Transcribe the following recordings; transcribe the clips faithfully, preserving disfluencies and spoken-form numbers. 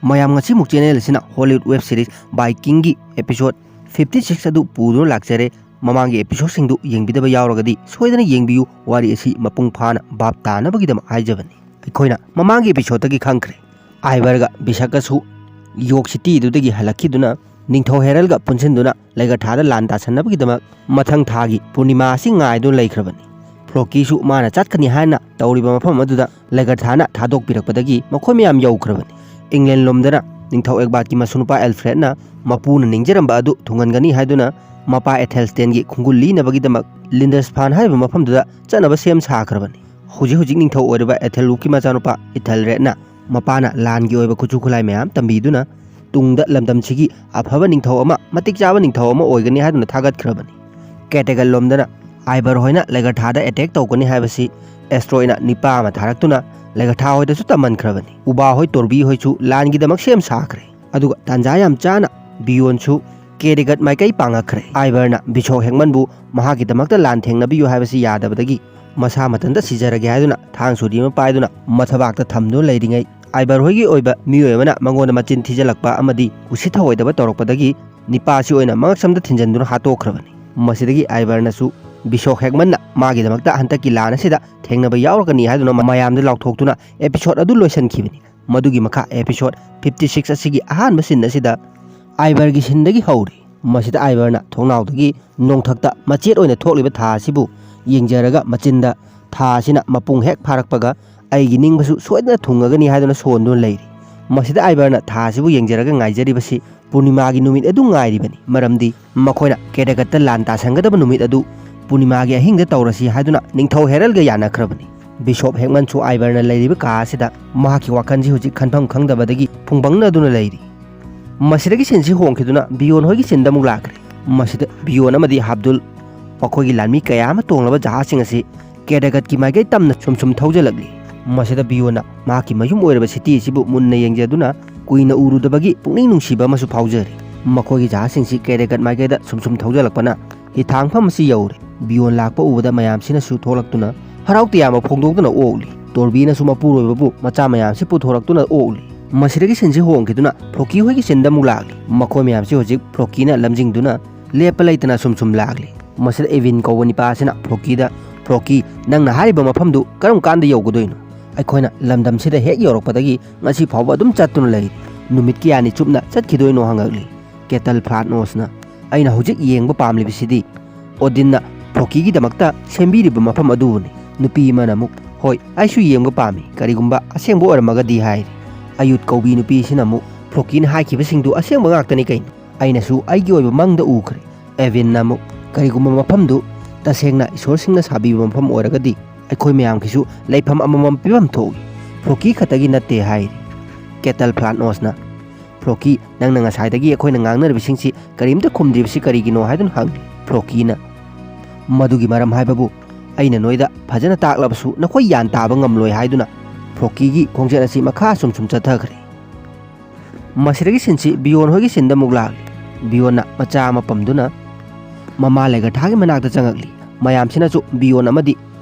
ꯃꯌꯥꯝ, ꯉꯁꯤꯃꯨꯛ ꯆꯦꯅꯦꯜ ꯑꯁꯤꯅ ꯍꯣꯂꯤꯋꯨꯗ ꯋꯦꯕ ꯁꯤꯔꯤꯁ ꯕꯥꯏꯀꯤꯡꯒꯤ ꯑꯦꯄꯤꯁꯣꯗ ꯐꯤꯐꯇꯤ ꯁꯤꯛꯁ ꯑꯗꯨ ꯄꯨꯗꯨꯅ ꯂꯥꯛꯆꯔꯦ꯫ ꯃꯃꯥꯡꯒꯤ ꯑꯦꯄꯤꯁꯣꯗꯁꯤꯡꯗꯨ ꯌꯦꯡꯕꯤꯗꯕ ꯌꯥꯎꯔꯒꯗꯤ ꯁꯣꯏꯗꯅ ꯌꯦꯡꯕꯤꯌꯨ, ꯋꯥꯔꯤ ꯑꯁꯤ ꯃꯄꯨꯡ ꯐꯥꯅ ꯚꯥꯞ ꯇꯥꯅꯕꯒꯤꯗꯃꯛ ꯍꯥꯏꯖꯕꯅꯤ꯫ ꯑꯩꯈꯣꯏꯅ ꯃꯃꯥꯡꯒꯤ ꯑꯦꯄꯤꯁꯣꯗꯇꯒꯤ ꯈꯪꯈ꯭ꯔꯦ, ꯑꯥꯏꯕꯔꯒ ꯕꯤꯁꯀꯁꯨ ꯌꯣꯛ ꯁꯤꯇꯤꯗꯨꯗꯒꯤ ꯍꯜꯂꯛꯈꯤꯗꯨꯅ ꯅꯤꯡꯊꯧ ꯍꯦꯔꯜꯒ ꯄꯨꯟꯁꯤꯟꯗꯨꯅ ꯂꯩꯒꯔꯊꯥꯗ ꯂꯥꯟ ꯇꯥꯁꯟꯅꯕꯒꯤꯗꯃꯛ ꯃꯊꯪ ꯊꯥꯒꯤ ꯄꯨꯔꯅꯤꯃꯥ ꯑꯁꯤ ꯉꯥꯏꯗꯨꯅ ꯂꯩꯈ꯭ꯔꯕꯅꯤ꯫ ꯐ꯭ꯂꯣꯀꯤꯁꯨ ꯃꯥꯅ ꯆꯠꯀꯅꯤ ꯍꯥꯏꯅ ꯇꯧꯔꯤꯕ ꯃꯐꯝ ꯑꯗꯨꯗ ꯂꯩꯒꯔꯊꯥꯅ ꯊꯥꯗꯣꯛꯄꯤꯔꯛꯄꯗꯒꯤ ꯃꯈꯣꯏ ꯃꯌꯥꯝ ꯌꯧꯈ꯭ꯔꯕꯅꯤ꯫ ꯏꯪꯂꯦꯟ ꯂꯣꯝꯗꯅ ꯅꯤꯡꯊꯧ ꯑꯦꯗꯕꯥꯔꯗꯀꯤ ꯃꯁꯨꯅꯨꯄꯥ ꯑꯦꯜꯐ꯭ꯔꯦꯗꯅ ꯃꯄꯨꯅ ꯅꯤꯡꯖꯔꯝꯕ ꯑꯗꯨ ꯊꯨꯡꯍꯟꯒꯅꯤ ꯍꯥꯏꯗꯨꯅ ꯃꯄꯥ ꯑꯦꯊꯦꯜꯁꯇꯦꯟꯒꯤ ꯈꯣꯡꯒꯨꯜ ꯂꯤꯅꯕꯒꯤꯗꯃꯛ ꯂꯤꯟꯗꯁꯐꯥꯟ ꯍꯥꯏꯔꯤꯕ ꯃꯐꯝꯗꯨꯗ ꯆꯠꯅꯕ ꯁꯦꯝ ꯁꯥꯈ꯭ꯔꯕꯅꯤ꯫ ꯍꯧꯖꯤꯛ ꯍꯧꯖꯤꯛ ꯅꯤꯡꯊꯧ ꯑꯣꯏꯔꯤꯕ ꯑꯦꯊꯦꯜꯋꯨꯗꯀꯤ ꯃꯆꯥꯅꯨꯄꯥ ꯏꯊꯦꯜꯔꯦꯗꯅ ꯃꯄꯥꯅ ꯂꯥꯟꯒꯤ ꯑꯣꯏꯕ ꯈꯨꯠꯁꯨ ꯈꯨꯠꯂꯥꯏ ꯃꯌꯥꯝ ꯇꯝꯕꯤꯗꯨꯅ ꯇꯨꯡꯗ ꯂꯝꯗꯝꯁꯤꯒꯤ ꯑꯐꯕ ꯅꯤꯡꯊꯧ ꯑꯃ, ꯃꯇꯤꯛ ꯆꯥꯕ ꯅꯤꯡꯊꯧ ꯑꯃ ꯑꯣꯏꯒꯅꯤ ꯍꯥꯏꯗꯨꯅ ꯊꯥꯒꯠꯈ꯭ꯔꯕꯅꯤ꯫ ꯀꯦꯇꯦꯒꯠ ꯂꯣꯝꯗꯅ ꯑꯥꯏꯕꯔ ꯍꯣꯏꯅ ꯂꯩꯒꯔꯊꯥꯗ ꯑꯦꯇꯦꯛ ꯇꯧꯒꯅꯤ ꯍꯥꯏꯕꯁꯤ ꯑꯦꯁꯇ꯭ꯔꯣꯏꯅ ꯅꯤꯄꯥ ꯑꯃ ꯊꯥꯔꯛꯇꯨꯅ ꯂꯩꯒꯔꯊꯥ ꯍꯣꯏꯗꯁꯨ ꯇꯝꯍꯟꯈ꯭ꯔꯕꯅꯤ꯫ ꯎꯕꯥ ꯍꯣꯏ, ꯇꯣꯔꯕꯤ ꯍꯣꯏꯁꯨ ꯂꯥꯟꯒꯤꯗꯃꯛ ꯁꯦꯝ ꯁꯥꯈ꯭ꯔꯦ꯫ ꯑꯗꯨꯒ ꯇꯥꯟꯖꯥ ꯌꯥꯝ ꯆꯥꯅ ꯕꯤꯌꯣꯟꯁꯨ ꯀꯦꯇꯦꯒꯠ ꯃꯥꯏꯀꯩ ꯄꯥꯡꯉꯛꯈ꯭ꯔꯦ꯫ ꯑꯥꯏꯕꯔꯅ ꯕꯤꯁꯣꯛ ꯍꯦꯛꯃꯟꯕꯨ ꯃꯍꯥꯛꯀꯤꯗꯃꯛꯇ ꯂꯥꯟ ꯊꯦꯡꯅꯕꯤꯌꯨ ꯍꯥꯏꯕꯁꯤ ꯌꯥꯗꯕꯗꯒꯤ ꯃꯁꯥ ꯃꯊꯟꯇ ꯁꯤꯖꯔꯒꯦ ꯍꯥꯏꯗꯨꯅ ꯊꯥꯡ ꯁꯨꯔꯤ ꯑꯃ ꯄꯥꯏꯗꯨꯅ ꯃꯊꯕꯥꯛꯇ ꯊꯝꯗꯨꯅ ꯂꯩꯔꯤꯉꯩ, ꯑꯥꯏꯕꯔ ꯍꯣꯏꯒꯤ ꯑꯣꯏꯕ ꯃꯤꯑꯣꯏ ꯑꯃꯅ ꯃꯉꯣꯟꯗ ꯃꯆꯤꯟ ꯊꯤꯖꯤꯜꯂꯛꯄ ꯑꯃꯗꯤ ꯎꯁꯤꯠ ꯊꯑꯣꯏꯗꯕ ꯇꯧꯔꯛꯄꯗꯒꯤ ꯅꯤꯄꯥꯁꯤ ꯑꯣꯏꯅ ꯃꯉꯛꯁꯝꯗ ꯊꯤꯟꯖꯤꯟꯗꯨꯅ ꯍꯥꯠꯇꯣꯛꯈ꯭ꯔꯕꯅꯤ꯫ ꯃꯁꯤꯗꯒꯤ ꯑꯥꯏꯕꯔꯅꯁꯨ ꯕꯤꯁꯣꯛ ꯍꯦꯛꯃꯟꯅ ꯃꯥꯒꯤꯗꯃꯛꯇ ꯍꯟꯗꯛꯀꯤ ꯂꯥꯟ ꯑꯁꯤꯗ ꯊꯦꯡꯅꯕ ꯌꯥꯎꯔꯒꯅꯤ ꯍꯥꯏꯗꯨꯅ ꯃꯌꯥꯝꯗ ꯂꯥꯎꯊꯣꯛꯇꯨꯅ ꯑꯦꯄꯤꯁꯣꯗ ꯑꯗꯨ ꯂꯣꯏꯁꯤꯟꯈꯤꯕꯅꯤ꯫ ꯃꯗꯨꯒꯤ ꯃꯈꯥ ꯑꯦꯄꯤꯁꯣꯗ ꯐꯤꯐꯇꯤ ꯁꯤꯛꯁ ꯑꯁꯤꯒꯤ ꯑꯍꯥꯟꯕ ꯁꯤꯟ ꯑꯁꯤꯗ ꯑꯥꯏꯕꯔꯒꯤ ꯁꯤꯟꯗꯒꯤ ꯍꯧꯔꯤ꯫ ꯃꯁꯤꯗ ꯑꯥꯏꯕꯔꯅ ꯊꯣꯡꯅꯥꯎꯗꯒꯤ ꯅꯣꯡꯊꯛꯇ ꯃꯆꯦꯠ ꯑꯣꯏꯅ ꯊꯣꯛꯂꯤꯕ ꯊꯥ ꯑꯁꯤꯕꯨ ꯌꯦꯡꯖꯔꯒ ꯃꯆꯤꯟꯗ ꯊꯥ ꯑꯁꯤꯅ ꯃꯄꯨꯡ ꯍꯦꯛ ꯐꯥꯔꯛꯄꯒ ꯑꯩꯒꯤ ꯅꯤꯡꯕꯁꯨ ꯁꯣꯏꯗꯅ ꯊꯨꯡꯉꯒꯅꯤ ꯍꯥꯏꯗꯨꯅ ꯁꯣꯟꯗꯨꯅ ꯂꯩꯔꯤ꯫ ꯃꯁꯤꯗ ꯑꯥꯏꯕꯔꯅ ꯊꯥ ꯑꯁꯤꯕꯨ ꯌꯦꯡꯖꯔꯒ ꯉꯥꯏꯖꯔꯤꯕꯁꯤ ꯄꯨꯔꯅꯤꯃꯥꯒꯤ ꯅꯨꯃꯤꯠ ꯑꯗꯨ ꯉꯥꯏꯔꯤꯕꯅꯤ, ꯃꯔꯝꯗꯤ ꯃꯈꯣꯏꯅ ꯀꯦꯇꯦꯒꯠꯇ ꯂꯥꯟ ꯇꯥꯁꯟꯒꯗꯕ ꯅꯨꯃꯤꯠ ꯑꯗꯨ ꯄꯨꯔꯅꯤꯃꯥꯒꯤ ꯑꯍꯤꯡꯗ ꯇꯧꯔꯁꯤ ꯍꯥꯏꯗꯨꯅ ꯅꯤꯡꯊꯧ ꯍꯦꯔꯜꯒ ꯌꯥꯅꯈ꯭ꯔꯕꯅꯤ꯫ ꯕꯤꯁꯣꯞ ꯍꯦꯛꯃꯟꯁꯨ ꯑꯥꯏꯕꯔꯅ ꯂꯩꯔꯤꯕ ꯀꯥ ꯑꯁꯤꯗ ꯃꯍꯥꯛꯀꯤ ꯋꯥꯈꯜꯁꯤ ꯍꯧꯖꯤꯛ ꯈꯟꯐꯝ ꯈꯪꯗꯕꯗꯒꯤ ꯐꯨꯡꯕꯪꯅꯗꯨꯅ ꯂꯩꯔꯤ꯫ ꯃꯁꯤꯗꯒꯤ ꯁꯤꯟꯁꯤ ꯍꯣꯡꯈꯤꯗꯨꯅ ꯕꯤꯌꯣꯟ ꯍꯣꯏꯒꯤ ꯁꯤꯟꯗ ꯑꯃꯨꯛ ꯂꯥꯛꯈ꯭ꯔꯦ꯫ ꯃꯁꯤꯗ ꯕꯤꯌꯣꯟ ꯑꯃꯗꯤ ꯍꯥꯕꯗꯨꯜ ꯃꯈꯣꯏꯒꯤ ꯂꯥꯟꯃꯤ ꯀꯌꯥ ꯑꯃ ꯇꯣꯡꯂꯕ ꯖꯍꯥꯖꯁꯤꯡ ꯑꯁꯤ ꯀꯦꯇꯦꯒꯠꯀꯤ ꯃꯥꯏꯀꯩ ꯇꯝꯅ ꯁꯨꯝ ꯁꯨꯝ ꯊꯧꯖꯤꯜꯂꯛꯂꯤ꯫ ꯃꯁꯤꯗ ꯕꯤꯌꯣꯟꯅ ꯃꯍꯥꯛꯀꯤ ꯃꯌꯨꯝ ꯑꯣꯏꯔꯕ ꯁꯤꯇꯤ ꯑꯁꯤꯕꯨ ꯃꯨꯟꯅ ꯌꯦꯡꯖꯗꯨꯅ ꯀꯨꯏꯅ ꯎꯔꯨꯗꯕꯒꯤ ꯄꯨꯛꯅꯤꯡ ꯅꯨꯡꯁꯤꯕ ꯑꯃꯁꯨ ꯐꯥꯎꯖꯔꯤ꯫ ꯃꯈꯣꯏꯒꯤ ꯖꯍꯥꯖꯁꯤꯡꯁꯤ ꯀꯦꯇꯦꯒꯠ ꯃꯥꯏꯀꯩꯗ ꯁꯨꯝ ꯁꯨꯝ ꯊꯧꯖꯤꯜꯂꯛꯄꯅ ꯍꯤꯊꯥꯡꯐꯝ ꯑꯁꯤ ꯌꯧꯔꯦ꯫ ꯕꯤꯌꯣꯟ ꯂꯥꯛꯄ ꯎꯕꯗ ꯃꯌꯥꯝꯁꯤꯅꯁꯨ ꯊꯣꯛꯂꯛꯇꯨꯅ ꯍꯔꯥꯎ ꯇꯌꯥꯝꯕ ꯐꯣꯡꯗꯣꯛꯇꯨꯅ ꯑꯣꯛꯂꯤ꯫ ꯇꯣꯔꯕꯤꯅꯁꯨ ꯃꯄꯨꯔꯣꯏꯕꯕꯨ ꯃꯆꯥ ꯃꯌꯥꯝꯁꯤ ꯄꯨꯊꯣꯔꯛꯇꯨꯅ ꯑꯣꯛꯂꯤ꯫ ꯃꯁꯤꯗꯒꯤ ꯁꯤꯟꯁꯤ ꯍꯣꯡꯈꯤꯗꯨꯅ ꯐ꯭ꯔꯣꯀꯤ ꯍꯣꯏꯒꯤ ꯁꯤꯟꯗ ꯑꯃꯨꯛ ꯂꯥꯛꯂꯤ꯫ ꯃꯈꯣꯏ ꯃꯌꯥꯝꯁꯤ ꯍꯧꯖꯤꯛ ꯐ꯭ꯔꯣꯀꯤꯅ ꯂꯝꯖꯤꯡꯗꯨꯅ ꯂꯦꯞꯄ ꯂꯩꯇꯅ ꯁꯨꯝ ꯁꯨꯝ ꯂꯥꯛꯂꯤ꯫ ꯃꯁꯤꯗ ꯑꯦꯚꯤꯟ ꯀꯧꯕ ꯅꯤꯄꯥ ꯑꯁꯤꯅ ꯐ꯭ꯔꯣꯀꯤꯗ, "ꯐ꯭ꯔꯣꯀꯤ, ꯅꯪꯅ ꯍꯥꯏꯔꯤꯕ ꯃꯐꯝꯗꯨ ꯀꯔꯝ ꯀꯥꯟꯗ ꯌꯧꯒꯗꯣꯏꯅꯣ? ꯑꯩꯈꯣꯏꯅ ꯂꯝꯗꯝꯁꯤꯗ ꯍꯦꯛ ꯌꯧꯔꯛꯄꯗꯒꯤ ꯉꯁꯤ ꯐꯥꯎꯕ ꯑꯗꯨꯝ ꯆꯠꯇꯨꯅ ꯂꯩꯔꯤ꯫ ꯅꯨꯃꯤꯠ ꯀꯌꯥꯅꯤ ꯆꯨꯞꯅ ꯆꯠꯈꯤꯗꯣꯏꯅꯣ?" ꯍꯪꯉꯛꯂꯤ꯫ ꯀꯦꯇꯜ ꯐ꯭ꯂꯥꯠꯅꯣꯁꯅ, "ꯑꯩꯅ ꯍꯧꯖꯤꯛ ꯌꯦꯡꯕ ꯄꯥꯝꯂꯤꯕꯁꯤꯗꯤ ꯑꯣꯗꯤꯟꯅ ꯐ꯭ꯔꯣꯀꯤꯒꯤꯗꯃꯛꯇ ꯁꯦꯝꯕꯤꯔꯤꯕ ꯃꯐꯝ ꯑꯗꯨꯕꯨꯅꯤ꯫" ꯅꯨꯄꯤ ꯑꯃꯅ ꯑꯃꯨꯛ, "ꯍꯣꯏ, ꯑꯩꯁꯨ ꯌꯦꯡꯕ ꯄꯥꯝꯃꯤ, ꯀꯔꯤꯒꯨꯝꯕ ꯑꯁꯦꯡꯕ ꯑꯣꯏꯔꯝꯃꯒꯗꯤ" ꯍꯥꯏꯔꯤ꯫ ꯑꯌꯨꯠ ꯀꯧꯕꯤ ꯅꯨꯄꯤꯁꯤꯅ ꯑꯃꯨꯛ, "ꯐ꯭ꯔꯣꯀꯤꯅ ꯍꯥꯏꯈꯤꯕꯁꯤꯡꯗꯨ ꯑꯁꯦꯡꯕ ꯉꯥꯛꯇꯅꯤ ꯀꯩꯅꯣ, ꯑꯩꯅꯁꯨ ꯑꯩꯒꯤ ꯑꯣꯏꯕ ꯃꯪꯗ ꯎꯈ꯭ꯔꯦ꯫" ꯑꯦꯚꯤꯟꯅ ꯑꯃꯨꯛ, "ꯀꯔꯤꯒꯨꯝꯕ ꯃꯐꯝꯗꯨ ꯇꯁꯦꯡꯅ ꯏꯁꯣꯔꯁꯤꯡꯅ ꯁꯥꯕꯤꯕ ꯃꯐꯝ ꯑꯣꯏꯔꯒꯗꯤ ꯑꯩꯈꯣꯏ ꯃꯌꯥꯝꯒꯤꯁꯨ ꯂꯩꯐꯝ ꯑꯃꯃꯝ ꯄꯤꯐꯝ ꯊꯣꯛꯏ, ꯐ꯭ꯔꯣꯀꯤ ꯈꯛꯇꯒꯤ ꯅꯠꯇꯦ" ꯍꯥꯏꯔꯤ꯫ ꯀꯦꯇꯜ ꯐ꯭ꯂꯥꯠꯅꯣꯁꯅ, "ꯐ꯭ꯔꯣꯀꯤ, ꯅꯪꯅ ꯉꯁꯥꯏꯗꯒꯤ ꯑꯩꯈꯣꯏꯅ ꯉꯥꯡꯅꯔꯤꯕꯁꯤꯡꯁꯤ ꯀꯔꯤꯝꯇ ꯈꯨꯝꯗ꯭ꯔꯤꯕꯁꯤ ꯀꯔꯤꯒꯤꯅꯣ?" ꯍꯥꯏꯗꯨꯅ ꯍꯪꯂꯤ꯫ ꯐ꯭ꯔꯣꯀꯤꯅ, "ꯃꯗꯨꯒꯤ ꯃꯔꯝ ꯍꯥꯏꯕꯕꯨ ꯑꯩꯅ ꯅꯣꯏꯗ ꯐꯖꯅ ꯇꯥꯛꯂꯕꯁꯨ ꯅꯈꯣꯏ ꯒ꯭ꯌꯥꯟ ꯇꯥꯕ ꯉꯝꯂꯣꯏ" ꯍꯥꯏꯗꯨꯅ ꯐ꯭ꯔꯣꯀꯤꯒꯤ ꯈꯣꯡꯆꯠ ꯑꯁꯤ ꯃꯈꯥ ꯁꯨꯝ ꯁꯨꯝ ꯆꯠꯊꯈ꯭ꯔꯦ꯫ ꯃꯁꯤꯗꯒꯤ ꯁꯤꯟꯁꯤ ꯕꯤꯌꯣꯟ ꯍꯣꯏꯒꯤ ꯁꯤꯟꯗ ꯑꯃꯨꯛ ꯂꯥꯛꯂꯤ꯫ ꯕꯤꯌꯣꯟꯅ ꯃꯆꯥ ꯑꯃ ꯄꯝꯗꯨꯅ ꯃꯃꯥ ꯂꯦꯒꯔꯊꯥꯒꯤ ꯃꯅꯥꯛꯇ ꯆꯪꯉꯛꯂꯤ꯫ ꯃꯌꯥꯝꯁꯤꯅꯁꯨ ꯕꯤꯌꯣꯟ ꯑꯃꯗꯤ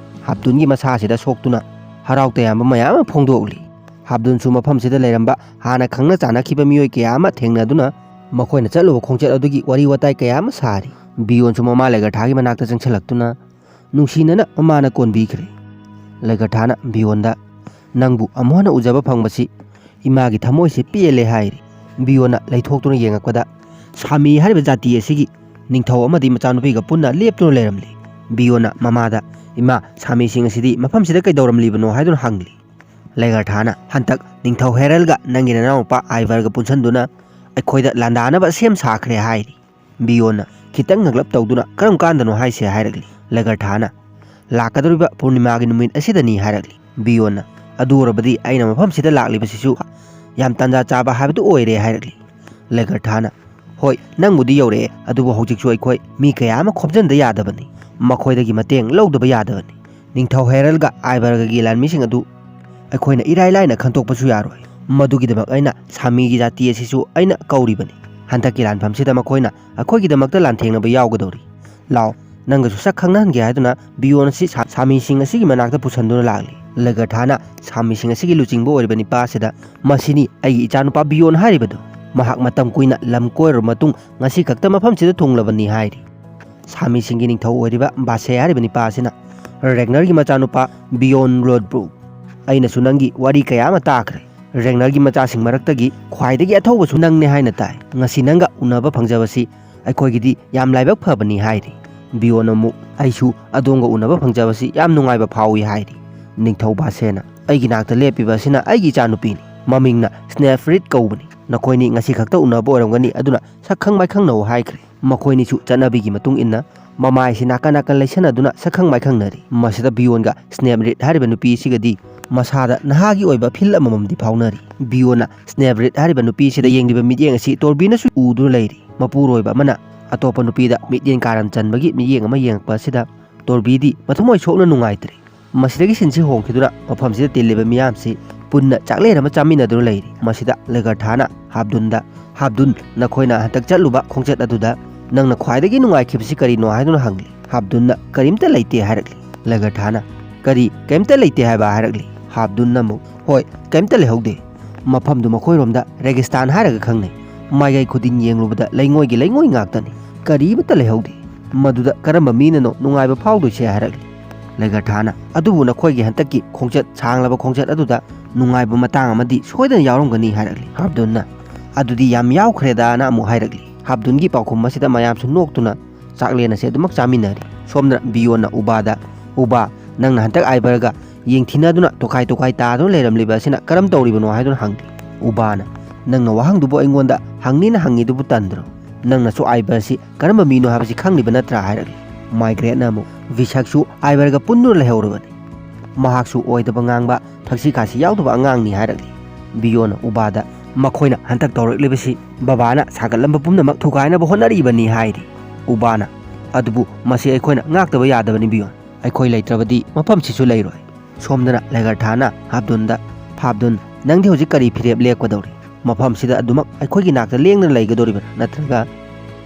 ꯍꯥꯞꯗꯨꯟꯒꯤ ꯃꯁꯥꯁꯤꯗ ꯁꯣꯛꯇꯨꯅ ꯍꯔꯥꯎ ꯇꯌꯥꯝꯕ ꯃꯌꯥꯝ ꯑꯃ ꯐꯣꯡꯗꯣꯛꯂꯤ꯫ ꯍꯥꯞꯗꯨꯟꯁꯨ ꯃꯐꯝꯁꯤꯗ ꯂꯩꯔꯝꯕ ꯍꯥꯟꯅ ꯈꯪꯅ ꯆꯥꯟꯅꯈꯤꯕ ꯃꯤꯑꯣꯏ ꯀꯌꯥ ꯑꯃ ꯊꯦꯡꯅꯗꯨꯅ ꯃꯈꯣꯏꯅ ꯆꯠꯂꯨꯕ ꯈꯣꯡꯆꯠ ꯑꯗꯨꯒꯤ ꯋꯥꯔꯤ ꯋꯥꯇꯥꯏ ꯀꯌꯥ ꯑꯃ ꯁꯥꯔꯤ꯫ ꯕꯤꯌꯣꯟꯁꯨ ꯃꯃꯥ ꯂꯦꯒꯔꯊꯥꯒꯤ ꯃꯅꯥꯛꯇ ꯆꯪꯁꯤꯜꯂꯛꯇꯨꯅ ꯅꯨꯡꯁꯤꯅꯅ ꯃꯃꯥꯅ ꯀꯣꯟꯕꯤꯈ꯭ꯔꯦ꯫ ꯂꯦꯒꯔꯊꯥꯅ ꯕꯤꯌꯣꯟꯗ, "ꯅꯪꯕꯨ ꯑꯃꯨꯛ ꯍꯟꯅ ꯎꯖꯕ ꯐꯪꯕꯁꯤ ꯏꯃꯥꯒꯤ ꯊꯃꯣꯏꯁꯤ ꯄꯦꯜꯂꯦ" ꯍꯥꯏꯔꯤ꯫ ꯕꯤꯌꯣꯟꯅ ꯂꯩꯊꯣꯛꯇꯨꯅ ꯌꯦꯡꯉꯛꯄꯗ ꯁꯥꯃꯤ ꯍꯥꯏꯔꯤꯕ ꯖꯥꯇꯤ ꯑꯁꯤꯒꯤ ꯅꯤꯡꯊꯧ ꯑꯃꯗꯤ ꯃꯆꯥꯅꯨꯄꯤꯒ ꯄꯨꯟꯅ ꯂꯦꯞꯇꯨꯅ ꯂꯩꯔꯝꯂꯤ꯫ ꯕꯤꯌꯣꯟꯅ ꯃꯃꯥꯗ, "ꯏꯃꯥ, ꯁꯥꯃꯤꯁꯤꯡ ꯑꯁꯤꯗꯤ ꯃꯐꯝꯁꯤꯗ ꯀꯩꯗꯧꯔꯝꯂꯤꯕꯅꯣ?" ꯍꯥꯏꯗꯨꯅ ꯍꯪꯂꯤ꯫ ꯂꯦꯒꯔꯊꯥꯅ, "ꯍꯟꯗꯛ ꯅꯤꯡꯊꯧ ꯍꯦꯔꯜꯒ ꯅꯪꯒꯤ ꯅꯅꯥꯎꯅꯨꯄꯥ ꯑꯥꯏꯚꯔꯒ ꯄꯨꯟꯁꯤꯟꯗꯨꯅ ꯑꯩꯈꯣꯏꯗ ꯂꯥꯟꯗꯥꯅꯕ ꯁꯦꯝ ꯁꯥꯈ꯭ꯔꯦ" ꯍꯥꯏꯔꯤ꯫ ꯕꯤꯌꯣꯟꯅ ꯈꯤꯇꯪ ꯉꯛꯂꯞ ꯇꯧꯗꯨꯅ, "ꯀꯔꯝ ꯀꯥꯟꯗꯅꯣ ꯍꯥꯏꯁꯦ?" ꯍꯥꯏꯔꯛꯂꯤ꯫ ꯂꯦꯒꯔꯊꯥꯅ, "ꯂꯥꯛꯀꯗꯧꯔꯤꯕ ꯄꯨꯔꯅꯤꯃꯥꯒꯤ ꯅꯨꯃꯤꯠ ꯑꯁꯤꯗꯅꯤ" ꯍꯥꯏꯔꯛꯂꯤ꯫ ꯕꯤꯌꯣꯟꯅ, "ꯑꯗꯨ ꯑꯣꯏꯔꯕꯗꯤ ꯑꯩꯅ ꯃꯐꯝꯁꯤꯗ ꯂꯥꯛꯂꯤꯕꯁꯤꯁꯨ ꯌꯥꯝ ꯇꯥꯟꯖꯥ ꯆꯥꯕ ꯍꯥꯏꯕꯗꯨ ꯑꯣꯏꯔꯦ" ꯍꯥꯏꯔꯛꯂꯤ꯫ ꯂꯦꯒꯔꯊꯥꯅ, "ꯍꯣꯏ, ꯅꯪꯕꯨꯗꯤ ꯌꯧꯔꯛꯑꯦ, ꯑꯗꯨꯕꯨ ꯍꯧꯖꯤꯛꯁꯨ ꯑꯩꯈꯣꯏ ꯃꯤ ꯀꯌꯥ ꯑꯃ ꯈꯣꯝꯖꯤꯟꯗ ꯌꯥꯗꯕꯅꯤ, ꯃꯈꯣꯏꯗꯒꯤ ꯃꯇꯦꯡ ꯂꯧꯗꯕ ꯌꯥꯗꯕꯅꯤ꯫ ꯅꯤꯡꯊꯧ ꯍꯦꯔꯜꯒ ꯑꯥꯏꯕꯔꯒꯒꯤ ꯂꯥꯟꯃꯤꯁꯤꯡ ꯑꯗꯨ ꯑꯩꯈꯣꯏꯅ ꯏꯔꯥꯏ ꯂꯥꯏꯅ ꯈꯟꯗꯣꯛꯄꯁꯨ ꯌꯥꯔꯣꯏ꯫ ꯃꯗꯨꯒꯤꯗꯃꯛ ꯑꯩꯅ ꯁꯥꯃꯤꯒꯤ ꯖꯥꯇꯤ ꯑꯁꯤꯁꯨ ꯑꯩꯅ ꯀꯧꯔꯤꯕꯅꯤ꯫ ꯍꯟꯗꯛꯀꯤ ꯂꯥꯟꯐꯝꯁꯤꯗ ꯃꯈꯣꯏꯅ ꯑꯩꯈꯣꯏꯒꯤꯗꯃꯛꯇ ꯂꯥꯟꯊꯦꯡꯅꯕ ꯌꯥꯎꯒꯗꯧꯔꯤ꯫ ꯂꯥꯎ, ꯅꯪꯒꯁꯨ ꯁꯛ ꯈꯪꯅꯍꯟꯒꯦ" ꯍꯥꯏꯗꯨꯅ ꯕꯤꯌꯣꯟ ꯑꯁꯤ ꯁꯥ-, ꯁꯥꯃꯤꯁꯤꯡ ꯑꯁꯤꯒꯤ ꯃꯅꯥꯛꯇ ꯄꯨꯁꯟꯗꯨꯅ ꯂꯥꯛꯂꯤ꯫ ꯂꯒꯔꯊꯥꯅ ꯁꯥꯃꯤꯁꯤꯡ ꯑꯁꯤꯒꯤ ꯂꯨꯆꯤꯡꯕ ꯑꯣꯏꯔꯤꯕ ꯅꯤꯄꯥ ꯑꯁꯤꯗ, "ꯃꯁꯤꯅꯤ ꯑꯩꯒꯤ ꯏꯆꯥꯅꯨꯄꯥ ꯕꯤꯌꯣꯟ ꯍꯥꯏꯔꯤꯕꯗꯨ꯫ ꯃꯍꯥꯛ ꯃꯇꯝ ꯀꯨꯏꯅ ꯂꯝ ꯀꯣꯏꯔꯨꯔꯕ ꯃꯇꯨꯡ ꯉꯁꯤ ꯈꯛꯇ ꯃꯐꯝꯁꯤꯗ ꯊꯨꯡꯂꯕꯅꯤ" ꯍꯥꯏꯔꯤ꯫ ꯁꯥꯃꯤꯁꯤꯡꯒꯤ ꯅꯤꯡꯊꯧ ꯑꯣꯏꯔꯤꯕ ꯕꯥꯁꯦ ꯍꯥꯏꯔꯤꯕ ꯅꯤꯄꯥ ꯑꯁꯤꯅ, "ꯔꯦꯒꯅꯔꯒꯤ ꯃꯆꯥꯅꯨꯄꯥ ꯕꯤꯌꯣꯟ ꯔꯣꯗꯕ꯭ꯔꯨꯛ, ꯑꯩꯅꯁꯨ ꯅꯪꯒꯤ ꯋꯥꯔꯤ ꯀꯌꯥ ꯑꯃ ꯇꯥꯈ꯭ꯔꯦ꯫ ꯔꯦꯒꯅꯔꯒꯤ ꯃꯆꯥꯁꯤꯡ ꯃꯔꯛꯇꯒꯤ ꯈ꯭ꯋꯥꯏꯗꯒꯤ ꯑꯊꯧꯕꯁꯨ ꯅꯪꯅꯦ ꯍꯥꯏꯅ ꯇꯥꯏ꯫ ꯉꯁꯤ ꯅꯪꯒ ꯎꯅꯕ ꯐꯪꯖꯕꯁꯤ ꯑꯩꯈꯣꯏꯒꯤꯗꯤ ꯌꯥꯝ ꯂꯥꯏꯕꯛ ꯐꯕꯅꯤ" ꯍꯥꯏꯔꯤ꯫ ꯕꯤꯌꯣꯟ ꯑꯃꯨꯛ, "ꯑꯩꯁꯨ ꯑꯗꯣꯝꯒ ꯎꯅꯕ ꯐꯪꯖꯕꯁꯤ ꯌꯥꯝ ꯅꯨꯡꯉꯥꯏꯕ ꯐꯥꯎꯏ" ꯍꯥꯏꯔꯤ꯫ ꯅꯤꯡꯊꯧ ꯕꯥꯁꯦꯅ, "ꯑꯩꯒꯤ ꯅꯥꯛꯇ ꯂꯦꯞꯄꯤꯕ ꯑꯁꯤꯅ ꯑꯩꯒꯤ ꯏꯆꯥꯅꯨꯄꯤꯅꯤ꯫ ꯃꯃꯤꯡꯅ ꯁ꯭ꯅꯦꯐꯔꯤꯠ ꯀꯧꯕꯅꯤ꯫ ꯅꯈꯣꯏꯅꯤ ꯉꯁꯤ ꯈꯛꯇ ꯎꯅꯕ ꯑꯣꯏꯔꯝꯒꯅꯤ, ꯑꯗꯨꯅ ꯁꯛꯈꯪ ꯃꯥꯏꯈꯪꯅꯧ" ꯍꯥꯏꯈ꯭ꯔꯦ꯫ ꯃꯈꯣꯏꯅꯤꯁꯨ ꯆꯠꯅꯕꯤꯒꯤ ꯃꯇꯨꯡ ꯏꯟꯅ ꯃꯃꯥꯏꯁꯤ ꯅꯥꯀꯟ ꯅꯥꯀꯟ ꯂꯩꯁꯟꯅꯗꯨꯅ ꯁꯛꯈꯪ ꯃꯥꯏꯈꯪꯅꯔꯤ꯫ ꯃꯁꯤꯗ ꯕꯤꯌꯣꯟꯒ ꯁ꯭ꯅꯦꯐꯔꯤꯠ ꯍꯥꯏꯔꯤꯕ ꯅꯨꯄꯤ ꯑꯁꯤꯒꯗꯤ ꯃꯁꯥꯗ ꯅꯍꯥꯒꯤ ꯑꯣꯏꯕ ꯐꯤꯜ ꯑꯃꯃꯝꯗꯤ ꯐꯥꯎꯅꯔꯤ꯫ ꯕꯤꯌꯣꯟꯅ ꯁ꯭ꯅꯦꯐꯔꯤꯠ ꯍꯥꯏꯔꯤꯕ ꯅꯨꯄꯤ ꯑꯁꯤꯗ ꯌꯦꯡꯂꯤꯕ ꯃꯤꯠꯌꯦꯡ ꯑꯁꯤ ꯇꯣꯔꯕꯤꯅꯁꯨ ꯎꯗꯨꯅ ꯂꯩꯔꯤ꯫ ꯃꯄꯨꯔꯣꯏꯕ ꯑꯃꯅ ꯑꯇꯣꯞꯄ ꯅꯨꯄꯤꯗ ꯃꯤꯠꯌꯦꯡ ꯀꯥꯔꯟ ꯆꯟꯕꯒꯤ ꯃꯤꯠꯌꯦꯡ ꯑꯃ ꯌꯦꯡꯉꯛꯄ ꯑꯁꯤꯗ ꯇꯣꯔꯕꯤꯗꯤ ꯃꯊꯃꯣꯏ ꯁꯣꯛꯅ ꯅꯨꯡꯉꯥꯏꯇ꯭ꯔꯤ꯫ ꯃꯁꯤꯗꯒꯤ ꯁꯤꯟꯁꯤ ꯍꯣꯡꯈꯤꯗꯨꯅ ꯃꯐꯝꯁꯤꯗ ꯇꯤꯜꯂꯤꯕ ꯃꯤꯌꯥꯝꯁꯤ ꯄꯨꯟꯅ ꯆꯥꯛꯂꯦꯟ ꯑꯃ ꯆꯥꯃꯤꯟꯅꯗꯨꯅ ꯂꯩꯔꯤ꯫ ꯃꯁꯤꯗ ꯂꯒꯔꯊꯥꯅ ꯍꯥꯞꯗꯨꯟꯗ, "ꯍꯥꯞꯗꯨꯟ, ꯅꯈꯣꯏꯅ ꯍꯟꯗꯛ ꯆꯠꯂꯨꯕ ꯈꯣꯡꯆꯠ ꯑꯗꯨꯗ ꯅꯪꯅ ꯈ꯭ꯋꯥꯏꯗꯒꯤ ꯅꯨꯡꯉꯥꯏꯈꯤꯕꯁꯤ ꯀꯔꯤꯅꯣ?" ꯍꯥꯏꯗꯨꯅ ꯍꯪꯂꯤ꯫ ꯍꯥꯞꯗꯨꯟꯅ, "ꯀꯔꯤꯝꯇ ꯂꯩꯇꯦ" ꯍꯥꯏꯔꯛꯂꯤ꯫ ꯂꯒꯔꯊꯥꯅ, "ꯀꯔꯤ ꯀꯔꯤꯝꯇ ꯂꯩꯇꯦ ꯍꯥꯏꯕ?" ꯍꯥꯏꯔꯛꯂꯤ꯫ ꯍꯥꯞꯗꯨꯟꯅ ꯑꯃꯨꯛ, "ꯍꯣꯏ, ꯀꯔꯤꯝꯇ ꯂꯩꯍꯧꯗꯦ꯫ ꯃꯐꯝꯗꯨ ꯃꯈꯣꯏꯔꯣꯝꯗ ꯔꯦꯒꯤꯁꯇꯥꯟ ꯍꯥꯏꯔꯒ ꯈꯪꯅꯩ꯫ ꯃꯥꯏꯀꯩ ꯈꯨꯗꯤꯡ ꯌꯦꯡꯂꯨꯕꯗ ꯂꯩꯉꯣꯏꯒꯤ ꯂꯩꯉꯣꯏ ꯉꯥꯛꯇꯅꯤ꯫ ꯀꯔꯤꯃꯠꯇ ꯂꯩꯍꯧꯗꯦ꯫ ꯃꯗꯨꯗ ꯀꯔꯝꯕ ꯃꯤꯅꯅꯣ ꯅꯨꯡꯉꯥꯏꯕ ꯐꯥꯎꯗꯣꯏꯁꯦ?" ꯍꯥꯏꯔꯛꯂꯤ꯫ ꯂꯒꯔꯊꯥꯅ, "ꯑꯗꯨꯕꯨ ꯅꯈꯣꯏꯒꯤ ꯍꯟꯗꯛꯀꯤ ꯈꯣꯡꯆꯠ, ꯁꯥꯡꯂꯕ ꯈꯣꯡꯆꯠ ꯑꯗꯨꯗ ꯅꯨꯡꯉꯥꯏꯕ ꯃꯇꯥꯡ ꯑꯃꯗꯤ ꯁꯣꯏꯗꯅ ꯌꯥꯎꯔꯝꯒꯅꯤ" ꯍꯥꯏꯔꯛꯂꯤ꯫ ꯍꯥꯞꯗꯨꯟꯅ, "ꯑꯗꯨꯗꯤ ꯌꯥꯝ ꯌꯥꯎꯈ꯭ꯔꯦꯗꯥꯅ" ꯑꯃꯨꯛ ꯍꯥꯏꯔꯛꯂꯤ꯫ ꯍꯥꯞꯗꯨꯟꯒꯤ ꯄꯥꯎꯈꯨꯝ ꯑꯁꯤꯗ ꯃꯌꯥꯝꯁꯨ ꯅꯣꯛꯇꯨꯅ ꯆꯥꯛꯂꯦꯟ ꯑꯁꯤ ꯑꯗꯨꯃꯛ ꯆꯥꯃꯤꯟꯅꯔꯤ꯫ ꯁꯣꯝꯗꯅ ꯕꯤꯌꯣꯟꯅ ꯎꯕꯥꯗ, "ꯎꯕꯥ, ꯅꯪꯅ ꯍꯟꯗꯛ ꯑꯥꯏꯕꯔꯒ ꯌꯦꯡꯊꯤꯅꯗꯨꯅ ꯇꯣꯈꯥꯏ ꯇꯣꯈꯥꯏ ꯇꯥꯗꯨꯅ ꯂꯩꯔꯝꯂꯤꯕ ꯑꯁꯤꯅ ꯀꯔꯝ ꯇꯧꯔꯤꯕꯅꯣ?" ꯍꯥꯏꯗꯨꯅ ꯍꯪꯂꯤ꯫ ꯎꯕꯥꯅ, "ꯅꯪꯅ ꯋꯥꯍꯪꯗꯨꯕꯨ ꯑꯩꯉꯣꯟꯗ ꯍꯪꯅꯤꯅ ꯍꯪꯉꯤꯗꯨꯕꯨ ꯇꯟꯗ꯭ꯔꯣ? ꯅꯪꯅꯁꯨ ꯑꯥꯏꯕꯔꯁꯤ ꯀꯔꯝꯕ ꯃꯤꯅꯣ ꯍꯥꯏꯕꯁꯤ ꯈꯪꯂꯤꯕ ꯅꯠꯇ꯭ꯔꯥ?" ꯍꯥꯏꯔꯛꯂꯤ꯫ ꯃꯥꯏꯒ꯭ꯔꯦꯠꯅ ꯑꯃꯨꯛ, "ꯚꯤꯁꯛꯁꯨ ꯑꯥꯏꯕꯔꯒ ꯄꯨꯟꯗꯨꯅ ꯂꯩꯍꯧꯔꯕꯅꯤ꯫ ꯃꯍꯥꯛꯁꯨ ꯑꯣꯏꯗꯕ ꯉꯥꯡꯕ, ꯊꯛꯁꯤ ꯈꯥꯁꯤ ꯌꯥꯎꯗꯕ ꯑꯉꯥꯡꯅꯤ" ꯍꯥꯏꯔꯛꯂꯤ꯫ ꯕꯤꯌꯣꯟꯅ ꯎꯕꯥꯗ, "ꯃꯈꯣꯏꯅ ꯍꯟꯗꯛ ꯇꯧꯔꯛꯂꯤꯕꯁꯤ ꯕꯕꯥꯅ ꯁꯥꯒꯠꯂꯝꯕ ꯄꯨꯝꯅꯃꯛ ꯊꯨꯒꯥꯏꯅꯕ ꯍꯣꯠꯅꯔꯤꯕꯅꯤ" ꯍꯥꯏꯔꯤ꯫ ꯎꯕꯥꯅ, "ꯑꯗꯨꯕꯨ ꯃꯁꯤ ꯑꯩꯈꯣꯏꯅ ꯉꯥꯛꯇꯕ ꯌꯥꯗꯕꯅꯤ ꯕꯤꯌꯣꯟ꯫ ꯑꯩꯈꯣꯏ ꯂꯩꯇ꯭ꯔꯕꯗꯤ ꯃꯐꯝꯁꯤꯁꯨ ꯂꯩꯔꯣꯏ"꯫ ꯁꯣꯝꯗꯅ ꯂꯒꯔꯊꯥꯅ ꯍꯥꯞꯗꯨꯟꯗ, "ꯍꯥꯞꯗꯨꯟ, ꯅꯪꯗꯤ ꯍꯧꯖꯤꯛ ꯀꯔꯤ ꯐꯤꯔꯦꯞ ꯂꯦꯞꯀꯗꯧꯔꯤ? ꯃꯐꯝꯁꯤꯗ ꯑꯗꯨꯃꯛ ꯑꯩꯈꯣꯏꯒꯤ ꯅꯥꯛꯇ ꯂꯦꯡꯗꯅ ꯂꯩꯒꯗꯧꯔꯤꯕ꯭ꯔꯥ, ꯅꯠꯇ꯭ꯔꯒ